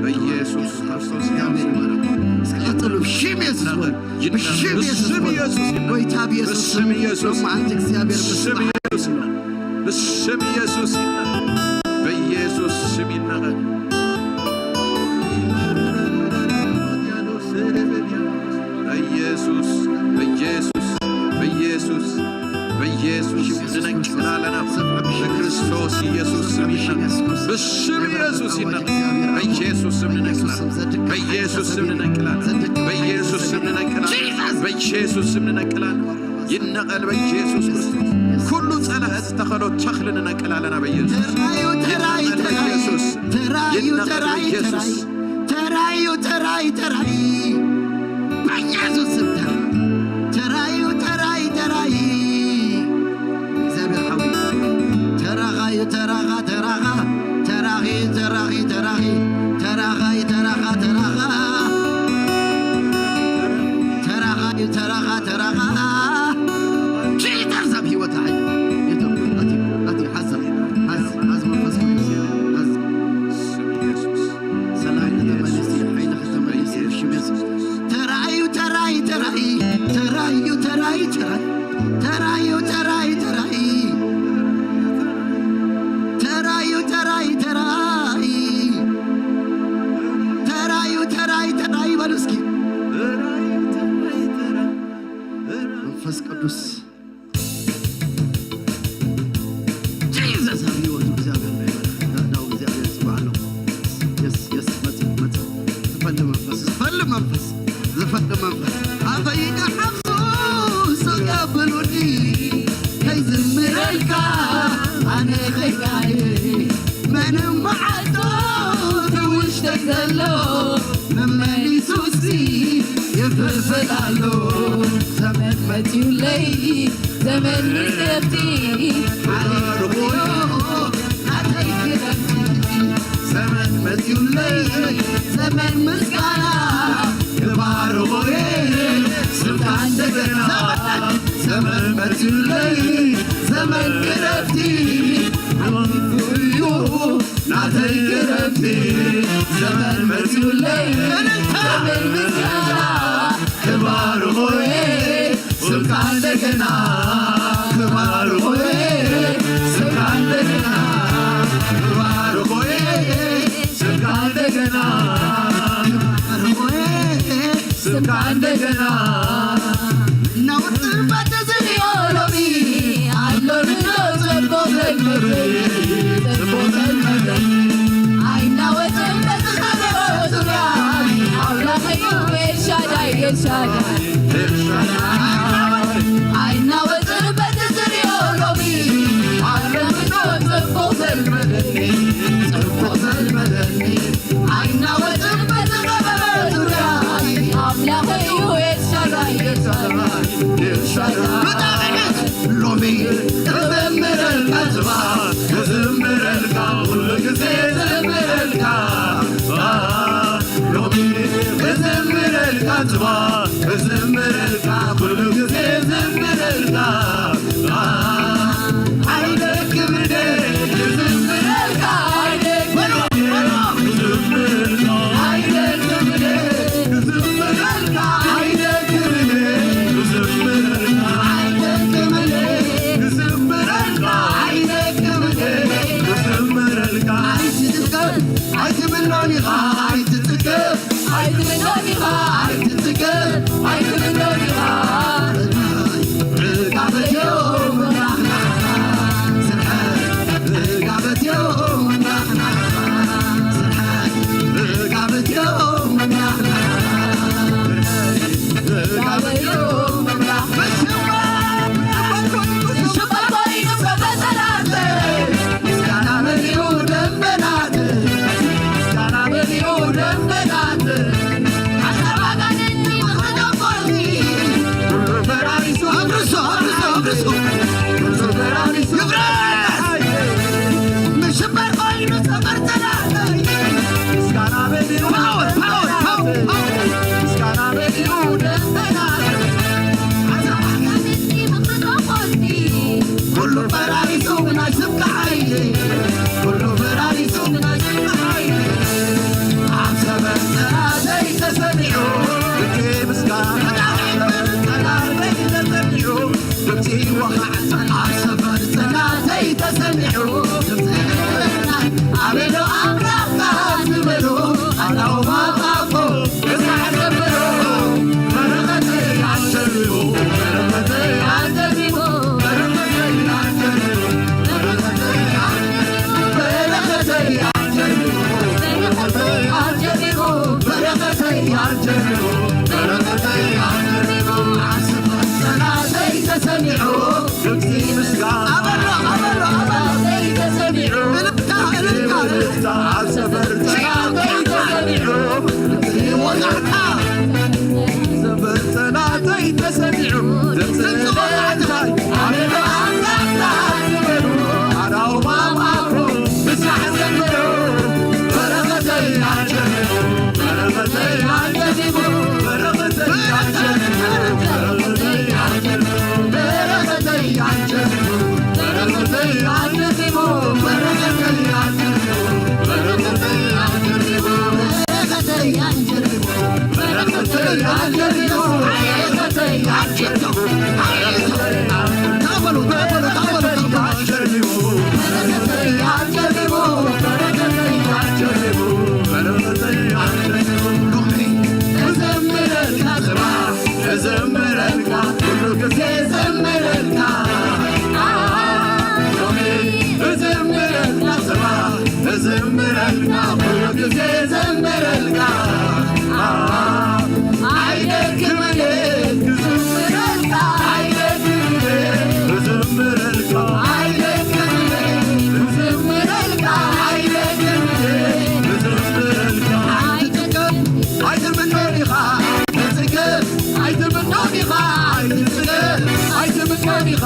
በኢየሱስ ክርስቶስ ኣሜን። ይባረክ። እስኪ ቀጥሉ። ብሽም የሱስ ይበል። ይነቀል። ብሽም የሱስ ብስም በል። ኢየሱስ ይነቀል። ጎይታ ብየሱስ ብስም ስም ኢየሱስ። ሎማዓንቲ እግዚኣብሔር ብስም ብስም ኢየሱስ ይነቀል። ይነቀል። ብስም ኢየሱስ ስም ይነቀል። በኢየሱስ፣ በኢየሱስ፣ በኢየሱስ፣ በኢየሱስ ንነቅላለን። በክርስቶስ ኢየሱስ ስም ይነቀል። ብስም ኢየሱስ ይነቀል። በኢየሱስ ስም ንነቅላለን። በኢየሱስ ስም ንነቅላለን። በኢየሱስ ስም ንነቅላለን። በኢየሱስ ስም ንነቅላለን። ይነቀል በኢየሱስ ክርስቶስ። ኩሉ ጸላኢ ዝተኸሎ ተኽሊ ንነቅል ኣለና በኢየሱስ። ተራዩ፣ ተራይ፣ ይነቀል ተራይ። በኢየሱስ። ተራዩ፣ ይነቀል ተራይ፣ በኢየሱስ። ተራይ። ተራዩ፣ ተራይ፣ ተራይ። በኢየሱስ ስም ተራ-፣ ተራዩ፣ ተራይ፣ ተራይ። እግዚኣብሔር ሓዊ። ተራኻዩ፣ ተራኻ፣ ተራኻ። ተራኺ፣ ተራኺ፣ ተራኺ። ተራኻይ፣ ተራኻ፣ ተራኻ። ተራኻዩ፣ ተራኻ፣ ተራኻ። ኪድ ኣብ ህይወታ ሓይ። ይቶ፣ ኣቲ፣ ኣቲ፣ ሓዛ፣ ሓዝ፣ ሓዝ መንፈስ ቅዱስ፣ ሓዝ። ስም ኢየሱስ። ሰላም ከተመልሲ፣ ሓይሊ ከተመልሲ፣ ሽም ኢየሱስ። ተራዩ፣ ተራይ፣ ተራይ፣ ተራዩ፣ ተራይ፣ ተራይ። ተራዩ፣ ተራይ፣ ተራይ። ተራዩ፣ ተራይ፣ ተራይ። ተራዩ፣ ተራይ፣ ተራይ በሉ እስኪ። መንፈስ ቅዱስ ጂዘስ ኣብ ህይወቱ እግዚኣብሔር ነው ይባረክ። ዳዳው እግዚኣብሔር ጽባሕ ኣለዎ። የስ፣ የስ፣ መጽእ፣ መጽእ። ዝፈሊ መንፈስ፣ ዝፈሊ መንፈስ፣ ዝፈሊ መንፈስ። ኣፈይ ከሓፍሱ ሱቅ የብሉኒ ከይዝምረልካ ኣነ ኸይካየ መንም መዓልቶ ውሽጠይ ዘሎ መመሊሱሲ ይፍልፍል ኣሎ። ዘመን መጺኡለይ፣ ዘመን ንግደቲ ሓሪርኩዮ ናተይ ክረምቲ። ዘመን መጺኡለይ፣ ዘመን ምስጋና ክባርኾየ ስምካ እንደገና። ዘመን መጺኡለይ፣ ዘመን ክረምቲ ሓሪርኩዮ ናተይ ክረምቲ። ዘመን መጺኡለይ፣ ዘመን ምስጋና ክባርኾ ስምካ እንደገና ክባርኾ፣ ስምካ እንደገና ክባርኾ፣ ስምካ እንደገና ክባርኾ፣ ስምካ እንደገና። ምነው ጽርበት ዝሪኦ ሎሚ ኣሎ ንዶ ጽቡቕ ዘልመደ፣ ጽቡቕ ዘልመደ። ኣይናወጽን በዝኸበሮ ዙርያ ኣምላኽ እዩ ኤልሻዳይ፣ ኤልሻዳይ። ኣይናወጽን በቲ ዝሪኦ ሎሚ፣ ኣረምዶ ጽቡቕ ዘልመደኒ፣ ጽቡቕ ዘልመደኒ። ኣይናወጽን በቲ ኸበበ ዙርያ፣ ኣምላኽ እዩ ኤልሻዳይ፣ ኤልሻዳይ፣ ኤልሻዳይ። ሎሚ እዘምረልካ ጽባ፣ እዝምረልካ፣ ኩሉ ግዜ እዝምረልካ። ሎሚ እዝምረልካ ጽባ፣ እዝምረልካ፣ ኩሉ ግዜ እዝምረልካ። ኣይደክምን እየ ክዝምረልካ፣ ኣይደክምን እየ ክዝምረልካ፣ ኣይደክምን እየ ክዝምረልካ፣ ኣይደክምን እየ ክዝምረልካ፣ ኣይደክምን እየ ክዝምረልካ፣ ኣይደክምን እየ ክዝምረልካ። ኣይትድከም፣ ኣይትምኖን ኢኻ፣ ኣይትጽገብ፣ ኣይትምኖን ኢኻ፣ ኣይትጽገብ፣ ኣይትምኖን ኢኻ። ርጋበትዮ ኣምላኽና፣ ስርሐ ርጋበትዮ ኣምላኽና፣ ስርሐ ርጋበትዮ ኣምላኽና። ምሽበር ኮይኑ ጸበርተና ምስጋና በሊዑ ፓወር ፓወር ፓወር ፓወር ምስጋና በሊዑ ደመና ዓዛ ኣጋንንቲ ምኽሪ ተኾልቲ ኩሉ ፈራሪሱ ብናይ ስምካ ሓይሊ ኩሉ ፈራሪሱ ብናይ ስምካ ሓይሊ ኣብ ሰበርተና ዘይተሰሚዑ እቲ ምስጋና ዘይተሰሚዑ ድምፂ ወኻዕቲ ኣብ ሰፈር ጸላተይ ተሰሚዑ ድምፂ ኣቤሎ ኣምላኽካ ዝበሉ ኣላው ማማቆ ክሳዕ ዘብሎ በረኸተይ ኣጀቢቡ በረኸተይ ኣጀቢቡ በረኸተይ ኣጀቢቡ በረኸተይ ኣጀቢቡ በረኸተይ ኣጀቢቡ በረኸተይ ኣጀቢቡ በረኸተይ ኣጀቢቡ በረኸተይ ኣጀቢቡ ኣብ ሰፈር ጸላተይ ተሰሚዑ ድምፂ ምስጋና ኣበሎ ኣበሎ ኣበሎ ተሰሚዑ እልልታ እልልታ እልልታ ኣብ ሰፈር ጸላተይ ተሰሚዑ ድምፂ ወጋሕታ ሰፈር ጸላተይ ተሰሚዑ ድምፂ ወጋሕታ ኣበሎ ኣምላኽና ዝበሉ ኣዳው ማማኮ ብሳዕ ዘምሩ በረኸተይ ኣጀቢቡ በረኸተይ ኣጀቢቡ በረኸተይ ኣጀቢቡ እዘምረልካ ኩሉ ግዜ እዘምረልካ ሎሚ እዘምረልካ ስማ እዘምረልካ ኩሉ ግዜ እዘምረልካ ኣይደክምን ክዝምረልካ ኣይደክምን ክዝምረልካ ኣይደክምን ክዝምረልካ ኣይደክምን ክዝምረልካ ኣይትምኖን ኢኻ ኣይትምኖን ኢኻ ኣይትምኖን ኢኻ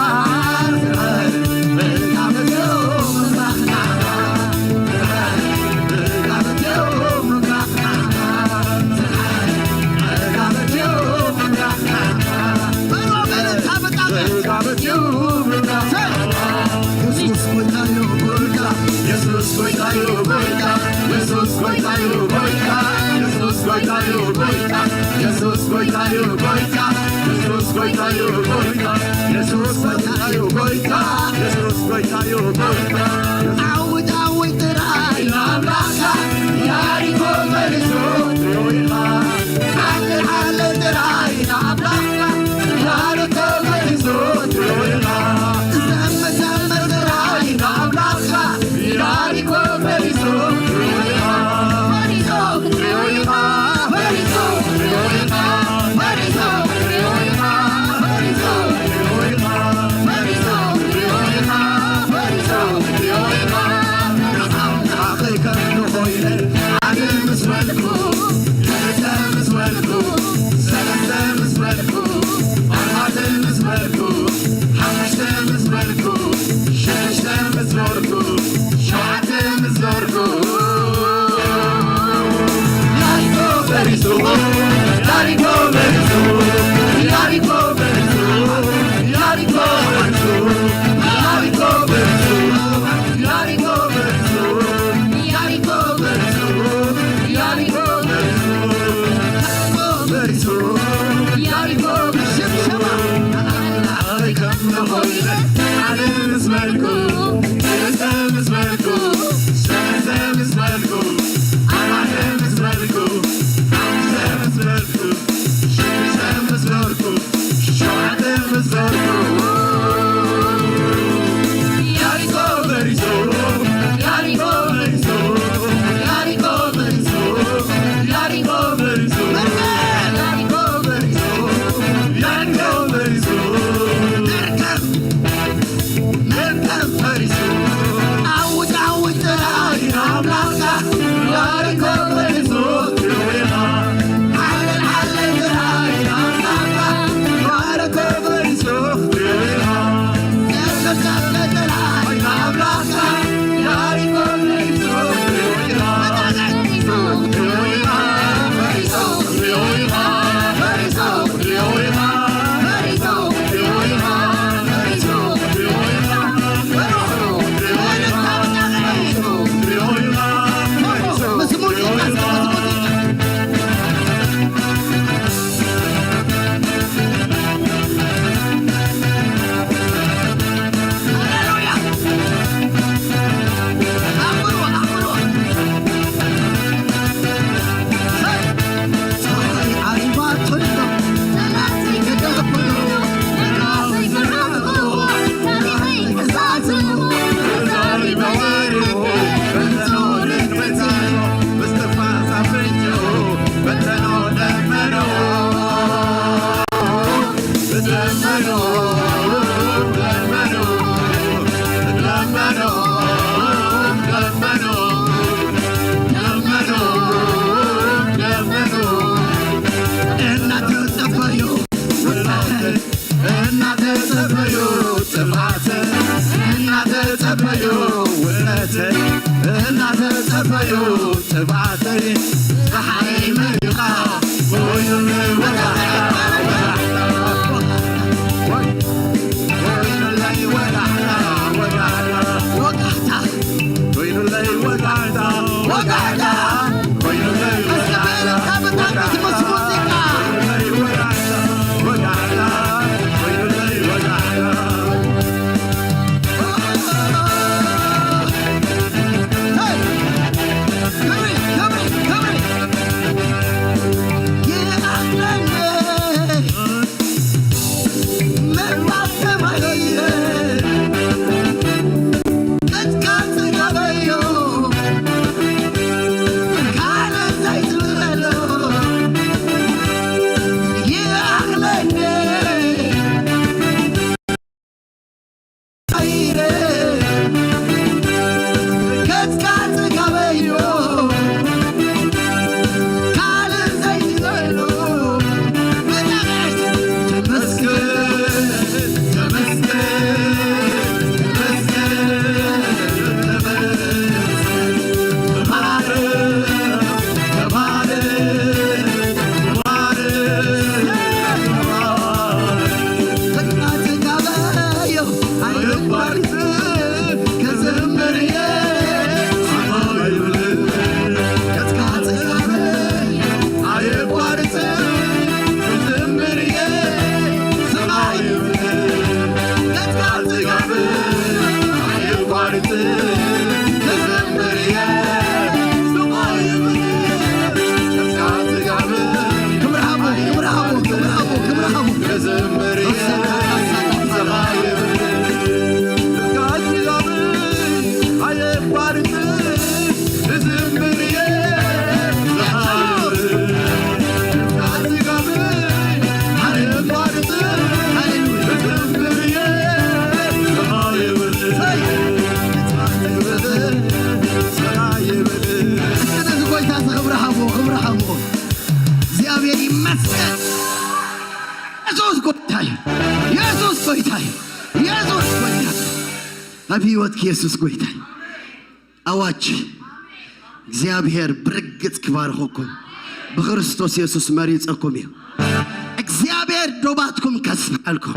ጎይታዮ ጎይታ፣ የሱስ ጎይታዮ ጎይታ፣ የሱስ ጎይታዮ ጎይታ። ዓውት ዓውት ጥራይ ንኣምላኽካ፣ ያሪኮ መሊሱ ትሪኦ ኢኻ። ዓለ ዓለ ጥራይ ንኣምላኽካ፣ ያሪኮ መሊሱ ትሪኦ ኢኻ። ዘምር ዘምር ጥራይ ንኣምላኽካ፣ ያሪኮ መሊሱ ትሪኦ ኢኻ። መሊሱ ትሪኦ ኢኻ። መሊሱ ትሪኦ ኢኻ። መሊሱ ትሪኦ ኢኻ። መሊሱ ትሪኦ ኢኻ። መሊሱ ትሪኦ ኢኻ። መሊሱ ትሪኦ ኢኻ። ንኣምላኸይ ከም ንኾይነ ኣነ ምስ በልኩ፣ ክልተ ምስ በልኩ፣ ሰለስተ ምስ በልኩ፣ ኣርባዕተ ምስ በልኩ፣ ሓሙሽተ ምስ በልኩ፣ ሽዱሽተ ምስ ዞርኩ፣ ሸውዓተ ምስ ዞርኩ። ያሪኮ ፈሪሱ፣ ያሪኮ ፈሪሱ፣ ያሪኮ ፈሪሱ፣ ያሪኮ ፈሪሱ፣ ያሪኮ ፈሪሱ፣ ያሪኮ ፈሪሱ፣ ያሪኮ ፈሪሱ፣ ያሪኮ ፈሪሱ፣ ያሪኮ ፈሪሱ፣ ያሪኮ ብሽብሸባ። ኣነ ከም ንኾይነ፣ ኣነ ምስ በልኩ፣ ክልተ ምስ በልኩ፣ ሰለስተ ምስ በልኩ፣ ኣርባዕተ ምስ በልኩ፣ ሓሙሽተ ምስ በልኩ፣ ሽዱሽተ ምስ በልኩ፣ ሸውዓተ ምስ በልኩ፣ ያሪኮ በሪሶ፣ ያሪኮ በሪሶ፣ ያሪኮ በሪሶ፣ ያሪኮ በሪሶ፣ ያሪኮ በሪሶ፣ ያሪኮ በሪሶ፣ መርከብ፣ መርከብ ፈሪሱ። ዓውት ዓውት እስከ ነዚ ጎይታ እዚ ክብሪ ሃብዎ፣ ክብሪ ሃብዎ። እግዚኣብሔር ይመስገን። የሱስ ጎይታ እዩ። የሱስ ጎይታ እዩ። የሱስ ጎይታ እዩ። ኣብ ህይወትኪ የሱስ ጎይታ እዩ። ኣዋጅ፣ እግዚኣብሔር ብርግጽ ክባርኸኩም፣ ብክርስቶስ የሱስ መሪጸኩም እዩ። እግዚኣብሔር ዶባትኩም ከስፍሐልኩም፣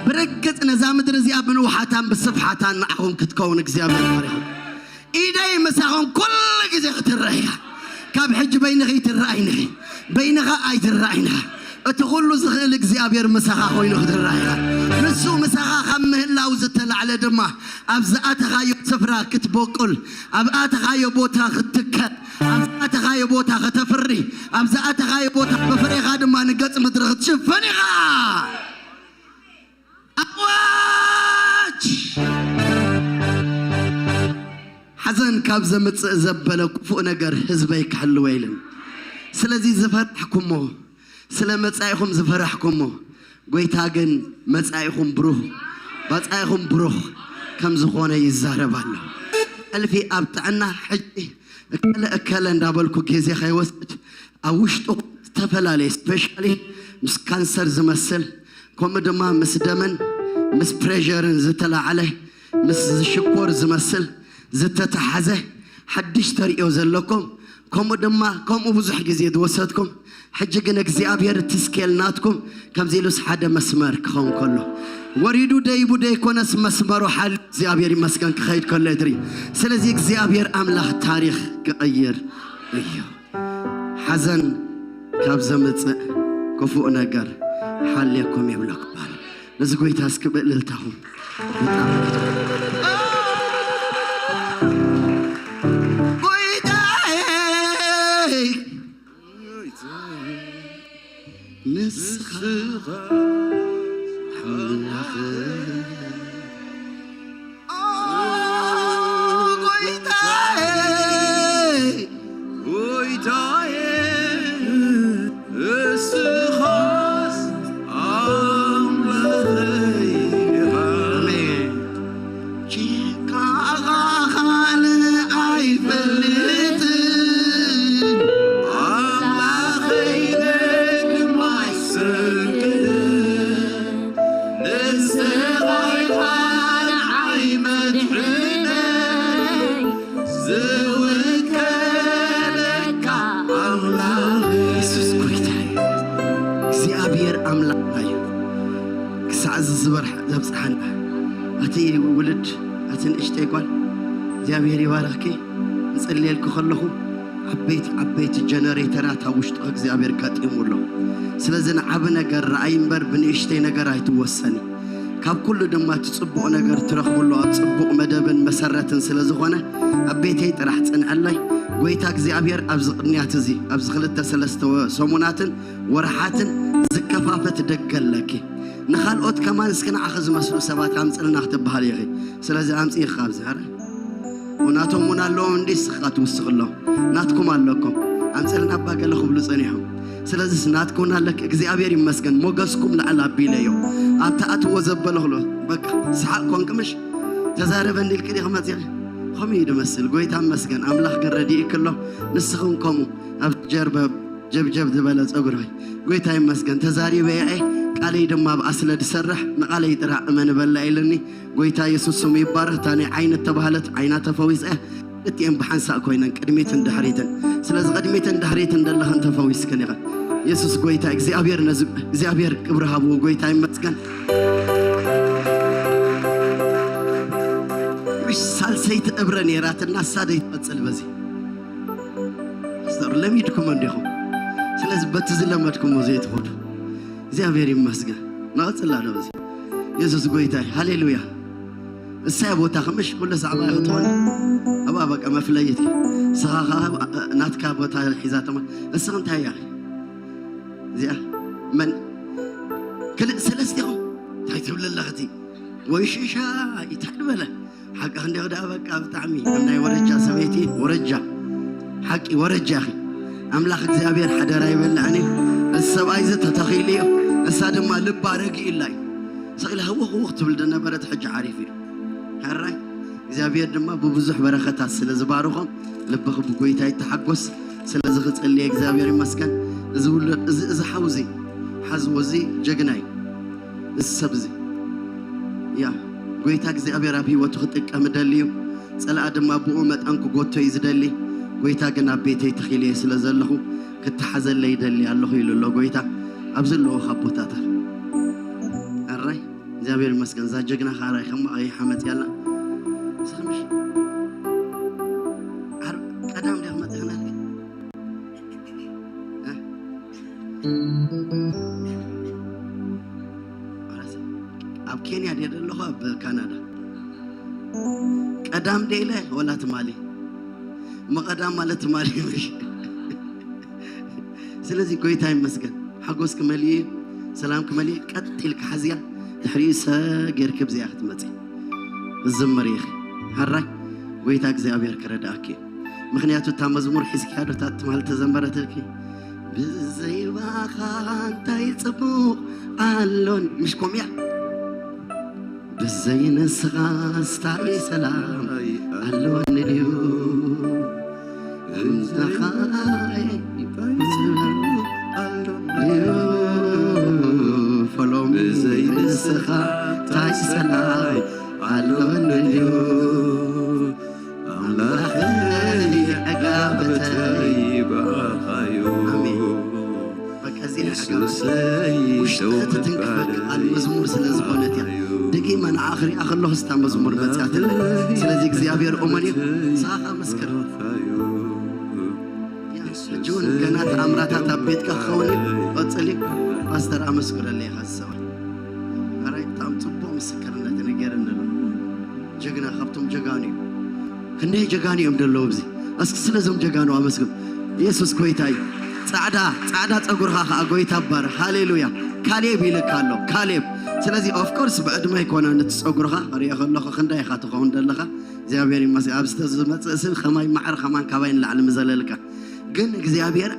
ብርግጽ ነዛ ምድሪ እዚኣ ብንውሓታን ብስፍሓታን ንዓኹም ክትከውን እግዚኣብሔር ባሪኹም። ኢደይ ምሳኹም ኩሉ ግዜ ክትረአ እያ። ካብ ሕጂ በይንኺ ኣይትረኣይን ኢኺ፣ በይንኻ ኣይትረኣይን ኢኻ። እቲ ኩሉ ዝኽእል እግዚኣብሔር ምሳኻ ኮይኑ ክትረኣ ኢኻ። ንሱ ምሳኻ ካብ ምህላው ዝተላዕለ ድማ ኣብ ዝኣተኻዮ ስፍራ ክትበቁል፣ ኣብ ኣተኻዮ ቦታ ክትትከል፣ ኣብ ዝኣተኻዮ ቦታ ከተፍሪ፣ ኣብ ዝኣተኻዮ ቦታ ብፍሬኻ ድማ ንገጽ ምድሪ ክትሽፍን ኢኻ። ኣዋጅ! ሓዘን ካብ ዘምጽእ ዘበለ ክፉእ ነገር ህዝበይ ክሕልወ ኢልን። ስለዚ ዝፈራሕኩሞ፣ ስለ መጻኢኹም ዝፈራሕኩሞ፣ ጎይታ ግን መጻኢኹም ብሩህ፣ ባጻኢኹም ብሩህ ከም ዝኾነ ይዛረብ ኣሎ። ሕልፊ ኣብ ጥዕና ሕጂ እከለ እከለ እንዳበልኩ ግዜ ከይወስድ ኣብ ውሽጡ ዝተፈላለየ ስፔሻሊ ምስ ካንሰር ዝመስል ከምኡ ድማ ምስ ደምን ምስ ፕሬሸርን ዝተላዓለ ምስ ሽኮር ዝመስል ዝተተሓዘ ሓድሽ ተርእዮ ዘለኩም ከምኡ ድማ ከምኡ ብዙሕ ግዜ ዝወሰድኩም ሕጂ ግን እግዚኣብሔር እቲ ስኬል ናትኩም ከምዚ ኢሉስ ሓደ መስመር ክኸውን ከሎ ወሪዱ ደይቡ ደይኮነስ መስመሩ ሓል እግዚኣብሔር ይመስገን ክኸይድ ከሎ የድሪ። ስለዚ እግዚኣብሔር ኣምላኽ ታሪኽ ክቕይር እዩ። ሓዘን ካብ ዘምጽእ ክፉእ ነገር ሓልየኩም ይብለኩም ኣሎ። ነዚ ጎይታ እስኪ ብእልልታኹም በጣም ጎይታዬ ንስኻ ኣምላኽ እግዚኣብሔር ኣምላኽና እዩ። ክሳዕ እዚ ዝበርሕ ዘብፅሓና ኣቲ ውልድ ኣቲ ንእሽተይ ጓል እግዚኣብሔር ይባረኽኪ። ንፅልየልኪ ከለኹ ዓበይቲ ዓበይቲ ጀነሬተራት ኣብ ውሽጡ እግዚኣብሔር ገጢሙ ኣሎ። ስለዚ ንዓብ ነገር ረኣይ እምበር ብንእሽተይ ነገር ኣይትወሰኒ። ካብ ኩሉ ድማ እቲ ጽቡቕ ነገር ትረኽብሉ ኣብ ጽቡቕ መደብን መሰረትን ስለ ዝኾነ ኣብ ቤተይ ጥራሕ ጽንዐለይ። ጎይታ እግዚኣብሔር ኣብዚ ቅንያት እዚ ኣብዚ ክልተ ሰለስተ ሰሙናትን ወርሓትን ዝከፋፈት ደገ ኣለኪ። ንኻልኦት ከማን እስኪ ንዓኺ ዝመስሉ ሰባት ኣምጽልና ክትበሃል ኢኺ። ስለዚ ኣምጽኢኺ ኣብዚ ኧረ ናቶም እውን ኣለዎም እንዲ ስኻ ትውስኽሎም ናትኩም ኣለኩም ኣምፅልና እባ ገለ ክብሉ ፀኒሖም። ስለዚስ ናትኩም ኣለክ እግዚኣብሔር ይመስገን ሞገስኩም ላዕል ኣቢለዮ ኣብቲ ኣትዎ ዘበለ ክሎ በቃ ሰሓቅ ኮንክ ምሽ ተዛረበ እንዲልክ ዲክ መፂኺ ከምኡ እዩ ድመስል ጎይታ መስገን ኣምላኽ ግን ረድእክ ኣሎ። ንስኽም ከምኡ ኣብ ጀርበብ ጀብጀብ ዝበለ ጸጉሪ ጎይታ ይመስገን ተዛሪበ እየ ቃለይ ድማ ኣብኣ ስለ ዝሰርሕ ንቓለይ ጥራሕ እመን በላ ኢልኒ። ጎይታ የሱስ ስሙ ይባረኽ። እታ ናይ ዓይኒ እተባህለት ዓይና ተፈዊሰ እያ። ክልቲኤን ብሓንሳእ ኮይነን ቅድሚትን ድሕሪትን። ስለዚ ቅድሚትን ድሕሪትን ዘለኽን ተፈዊስክን ኢኽን። የሱስ ጎይታ እግዚኣብሔር ነዚ እግዚኣብሔር ክብሪ ሃብዎ ጎይታ ይመስገን። ሳልሰይቲ እብረ ነይራትና እሳ ደይትቐጽል በዚ ፓስተር ለሚድኩም እንዲኹም። ስለዚ በቲ ዝለመድኩሞ ዘይትኸዱ እግዚኣብሔር ይመስገን። ንቐጽል ኣሎ በዚ የሱስ ጎይታ እዩ። ሃሌሉያ። እሳይ ቦታ ከምሽ ኩሉ ሳዕባ ክትኾን ኣብኣ በቃ መፍለይት እዩ። ንስኻ ኸዓ ናትካ ቦታ ሒዛ ተማ እስኺ እንታይ እያ እዚኣ መን ሰለስቲኹም እንታይ ትብል ኣለኽቲ? ወይ ሽሻ ይትሕድ በለ። ሓቂ ክንዲ ክዳ በቃ ብጣዕሚ ከም ናይ ወረጃ ሰበይቲ ወረጃ ሓቂ ወረጃ ኺ ኣምላኽ እግዚኣብሔር ሓደራ ይበልዕኒ። እዚ ሰብኣይ እዚ ተተኺሉ እዩ። እሳ ድማ ልባ ረጊእላ እዩ። ስቕ ኢላ ህውኽ ህውኽ ትብል ዝነበረት ሕጂ ዓሪፍ እዩ። ሕራይ እግዚኣብሔር ድማ ብብዙሕ በረኸታት ስለ ዝባርኾም ልብኺ ብጎይታ ይተሓጎስ። ስለዚ ክጽልየ እግዚኣብሔር ይመስገን። እዚ ውሉድ እዚ እዚ ሓውዚ ሓዝዎ እዚ ጀግና እዩ። እዚ ሰብ እዚ ያ ጎይታ እግዚኣብሔር ኣብ ህይወቱ ክጥቀም ደሊ እዩ። ጸላኣ ድማ ብኡ መጠን ክጎቶ እዩ ዝደሊ። ጎይታ ግን ኣብ ቤተይ ተኺለ ስለ ዘለኹ ክተሓዘለይ ይደሊ ኣለኹ ኢሉ ኣሎ ጎይታ ኣብዚ ኣለዎ ካብ ቦታታት ኣራይ እግዚኣብሔር ይመስገን። እዛ ጀግና ካራይ ከም ቀይሓ መፅያላ ስኽምሽ ዓር ቀዳም ዲያ መፅያና ኣብ ኬንያ ድየ ዘለኹ ኣብ ካናዳ ቀዳም ደኢለ ወላ ትማሊ እሞ ቀዳም ማለት ትማሊ ምሽ ስለዚ ጎይታ ይመስገን ሓጎስ ክመልእ እዩ ሰላም ክመልእ እዩ ቀጥ ኢልካ ሓዝያ ድሕሪኡ ሰገርኪ ብዚኣ ክትመፂ ክዝምር ኢኺ ሃራይ ጎይታ እግዚኣብሔር ክረዳእኪ እዩ ምኽንያቱ እታ መዝሙር ሒዝኪያ ዶ እታ ትማል ተዘመረትልኪ ብዘይባኻ እንታይ ጽቡቕ ኣሎን ምሽ ኮምያ ብዘይ ንስኻ ስታይ ሰላም ኣሎኒ ድዩ እንተኻይ ፈሎም ብዘይ ንስኻ ታይ ሰላም ኣሎኒ ድዩ ኣምላኸይ ዕጋበተይ ብኣኻዩ ኣሜን። በቃ እዚኣ ዕጋበተይ ውሽጥኺ ትትንክፈኪ ቃል መዝሙር ስለ ዝኾነት እያ። ደጊመ ንዓ ክሪኣ ከለኹ ስታ መዝሙር መፅኣትለይ። ስለዚ እግዚኣብሔር እመን እዩ። ንስኻ ከዓ መስክር። ሕጂ እውን ገና ተኣምራታት ኣብ ቤትካ ክኸውን እዩ። ቀፅል እዩ። ፓስተር ኣመስክረለይ ኢኻ ዝሰብኣይ። ኣራይ ብጣዕሚ ፅቡቕ ምስክርነት ነጌርኒ ኣሎ። ጀግና ካብቶም ጀጋኑ እዩ። ክንደይ ጀጋኑ እዮም ዘለዉ ኣብዚ። እስኪ ስለዞም ጀጋኑ ኣመስግኑ። ኢየሱስ ጎይታ እዩ። ጻዕዳ ጻዕዳ ጸጉርኻ ከዓ ጎይታ ባር ሃሌሉያ። ካሌብ ይልካ ኣሎ ካሌብ። ስለዚ ኦፍኮርስ ብዕድመ ኣይኮነ ነቲ ጸጉርኻ ሪኦ ከለኹ ክንደይ ኢኻ ትኸውን ዘለኻ። እግዚኣብሔር ይመስገን ኣብዚ ተዝመፅእ ስብ ከማይ ማዕር ከማን ካባይ ንላዕሊ ምዘለልካ ግን እግዚኣብሔር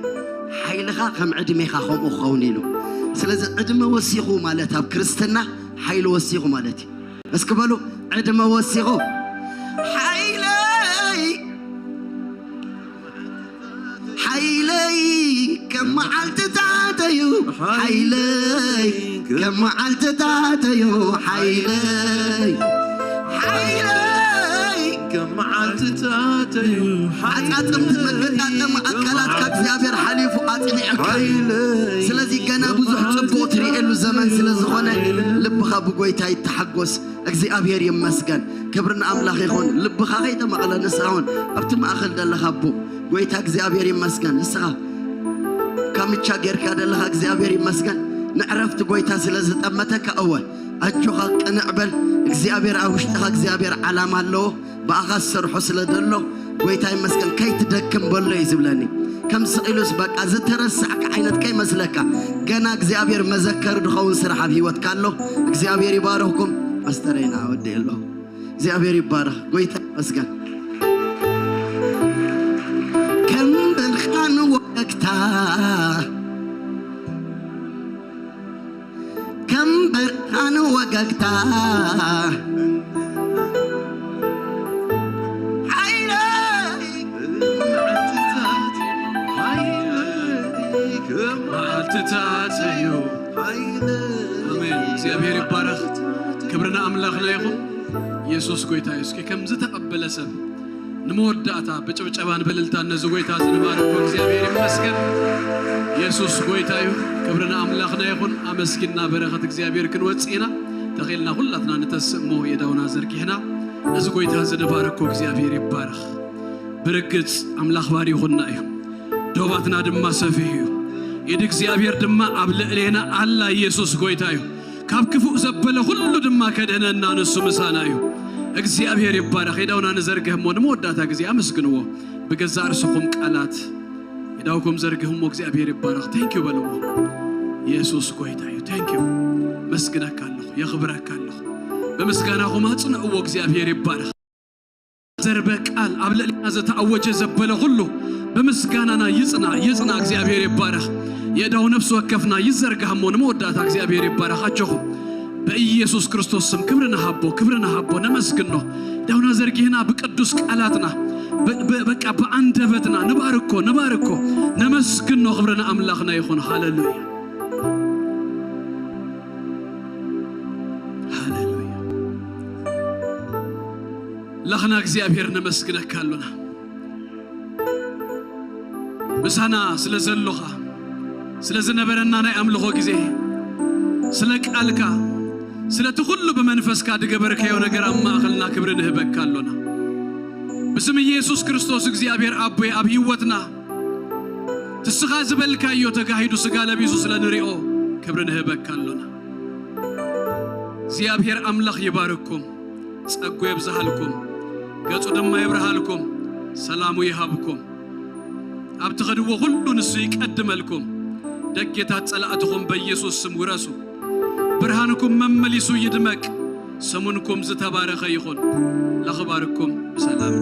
ሓይልኻ ከም ዕድሜኻ ከምኡ ክኸውን ኢሉ ስለዚ ዕድመ ወሲኹ ማለት ኣብ ክርስትና ሓይሊ ወሲኹ ማለት እዩ እስኪ በሉ ዕድመ ወሲኹ ሓይለይ ሓይለይ ከም መዓልትታተዩ ሓይለይ ከም መዓልትታተዩ ሓይለይ ሓይለይ ከም መዓልትታተዩ ሓይለይ ዓጻጽምቲ መገጣጠሚ ኣካላትካ እግዚኣብሔር ሓሊፉ ኣጽኒዐካ እዩ። ስለዚ ገና ብዙሕ ጽቡቕ ትርእየሉ ዘመን ስለ ዝኾነ ልብኻ ብጎይታ ይተሓጎስ። እግዚኣብሔር ይመስገን። ክብሪ ንኣምላኽ ይኹን። ልብኻ ከይተመቕለ ንስኻ እውን ኣብቲ ማእኸል ዘለኻ ኣቦ ጎይታ እግዚኣብሔር ይመስገን። ንስኻ ካምቻ ጌርካ ዘለኻ እግዚኣብሔር ይመስገን። ንዕረፍቲ ጎይታ ስለ ዝጠመተካ እወ ኣጆኻ ቅንዕ በል። እግዚኣብሔር ኣብ ውሽጥኻ እግዚኣብሔር ዓላማ ኣለዎ። ብኣኻ ዝሰርሖ ስለ ዘሎ ጎይታ ይመስገን። ከይትደክም በሎ እዩ ዝብለኒ። ከም ስቕ ኢሉስ በቃ ዝተረሳዕካ ዓይነት ከይመስለካ። ገና እግዚኣብሔር መዘከሪ ድኸውን ስራሕ ኣብ ህይወትካ ኣሎ። እግዚኣብሔር ይባርኽኩም። ፓስተረይና ወዲ ኣሎ። እግዚኣብሔር ይባረኽ። ጎይታ ይመስገን። ከም ብርሃን ወገግታ ከም ብርሃን ወገግታ ሓይለይ መዓልትታት እዩ። ኣሜን። እግዚኣብሔር ይባረኽ። ክብሪ ንኣምላኽና ይኹን። ኢየሱስ ጎይታ እዩ። እስኪ ከም ዝተቐበለ ሰብ ንመወዳእታ ብጭብጨባን ብእልልታን ነዚ ጎይታ እዚ ንባርኮ እግዚኣብሔር ይመስገን ኢየሱስ ጎይታ እዩ ክብሪ ንኣምላኽና ይኹን ኣመስጊንና በረኸት እግዚኣብሔር ክንወፅእ ኢና ተኺልና ኩላትና ንተስእ እሞ የዳውና ዘርጊሕና ነዚ ጎይታ እዚ ንባርኮ እግዚኣብሔር ይባረኽ ብርግፅ ኣምላኽ ባሪኹና እዩ ዶባትና ድማ ሰፊሕ እዩ ኢድ እግዚኣብሔር ድማ ኣብ ልዕሌና ኣላ ኢየሱስ ጎይታ እዩ ካብ ክፉእ ዘበለ ኩሉ ድማ ከድህነና ንሱ ምሳና እዩ። እግዚኣብሔር ይባረኽ። የዳውና ንዘርግህ እሞ ንመወዳእታ ግዜ ኣመስግንዎ። ብገዛእ ርእስኹም ቃላት የዳውኩም ዘርግህ እሞ እግዚኣብሔር ይባረኽ። Thank you በልዎ። ኢየሱስ ጎይታ እዩ። Thank you። የመስግነካ ኣለኹ፣ የኽብረካ ኣለኹ። ብምስጋናኹም ኣጽንዕዎ፣ እግዚኣብሔር ይባረኽ። ዘርበ ቃል ኣብ ልዕልና ዘተኣወጀ ዘበለ ኩሉ ብምስጋናና ይጽና፣ ይጽና። እግዚኣብሔር ይባረኽ። የእዳው ነፍሲ ወከፍና ይዘርጋህ እሞ ንመወዳእታ እግዚኣብሔር ይባረኽ። ኣጆኹም። በኢየሱስ ክርስቶስ ስም ክብሪ ንሃቦ፣ ክብሪ ንሃቦ፣ ነመስግኖ። ዳውና ዘርጊህና ብቅዱስ ቃላትና፣ በ-፣ በ-፣ በቃ ብኣንደበትና ንባርኮ፣ ንባርኮ፣ ነመስግኖ። ክብሪ ንኣምላኽና ይኹን። ሃሌሉያ። ሃሌሉያ። ኣምላኽና እግዚኣብሔር ነመስግነካ ኣሎና። ምሳና ስለ ዘሎኻ፣ ስለ ዝነበረና ናይ ኣምልኾ ግዜ፣ ስለ ቃልካ፣ ስለቲ ኩሉ ብመንፈስካ ድገበርካዮ ነገር ኣብ ማእኸልና ክብሪ ንህበካ ኣሎና። ብስም ኢየሱስ ክርስቶስ እግዚኣብሔር ኣቦይ ኣብ ህይወትና ትስኻ ዝበልካዮ ተጋሂዱ ስጋ ለቢሱ ስለ ንሪኦ ክብሪ ንህበካ ኣሎና። እግዚኣብሔር ኣምላኽ ይባርኩም፣ ጸጉ የብዝሃልኩም፣ ገጹ ድማ የብርሃልኩም፣ ሰላሙ ይሃብኩም። ኣብ ትኸድዎ ኩሉ ንሱ ይቀድመልኩም። ደጌታት ጸላእትኹም በኢየሱስ ስም ውረሱ። ብርሃንኩም መመሊሱ ይድመቅ። ሰሙንኩም ዝተባረኸ ይኹን። ለኽባርኩም ብሰላም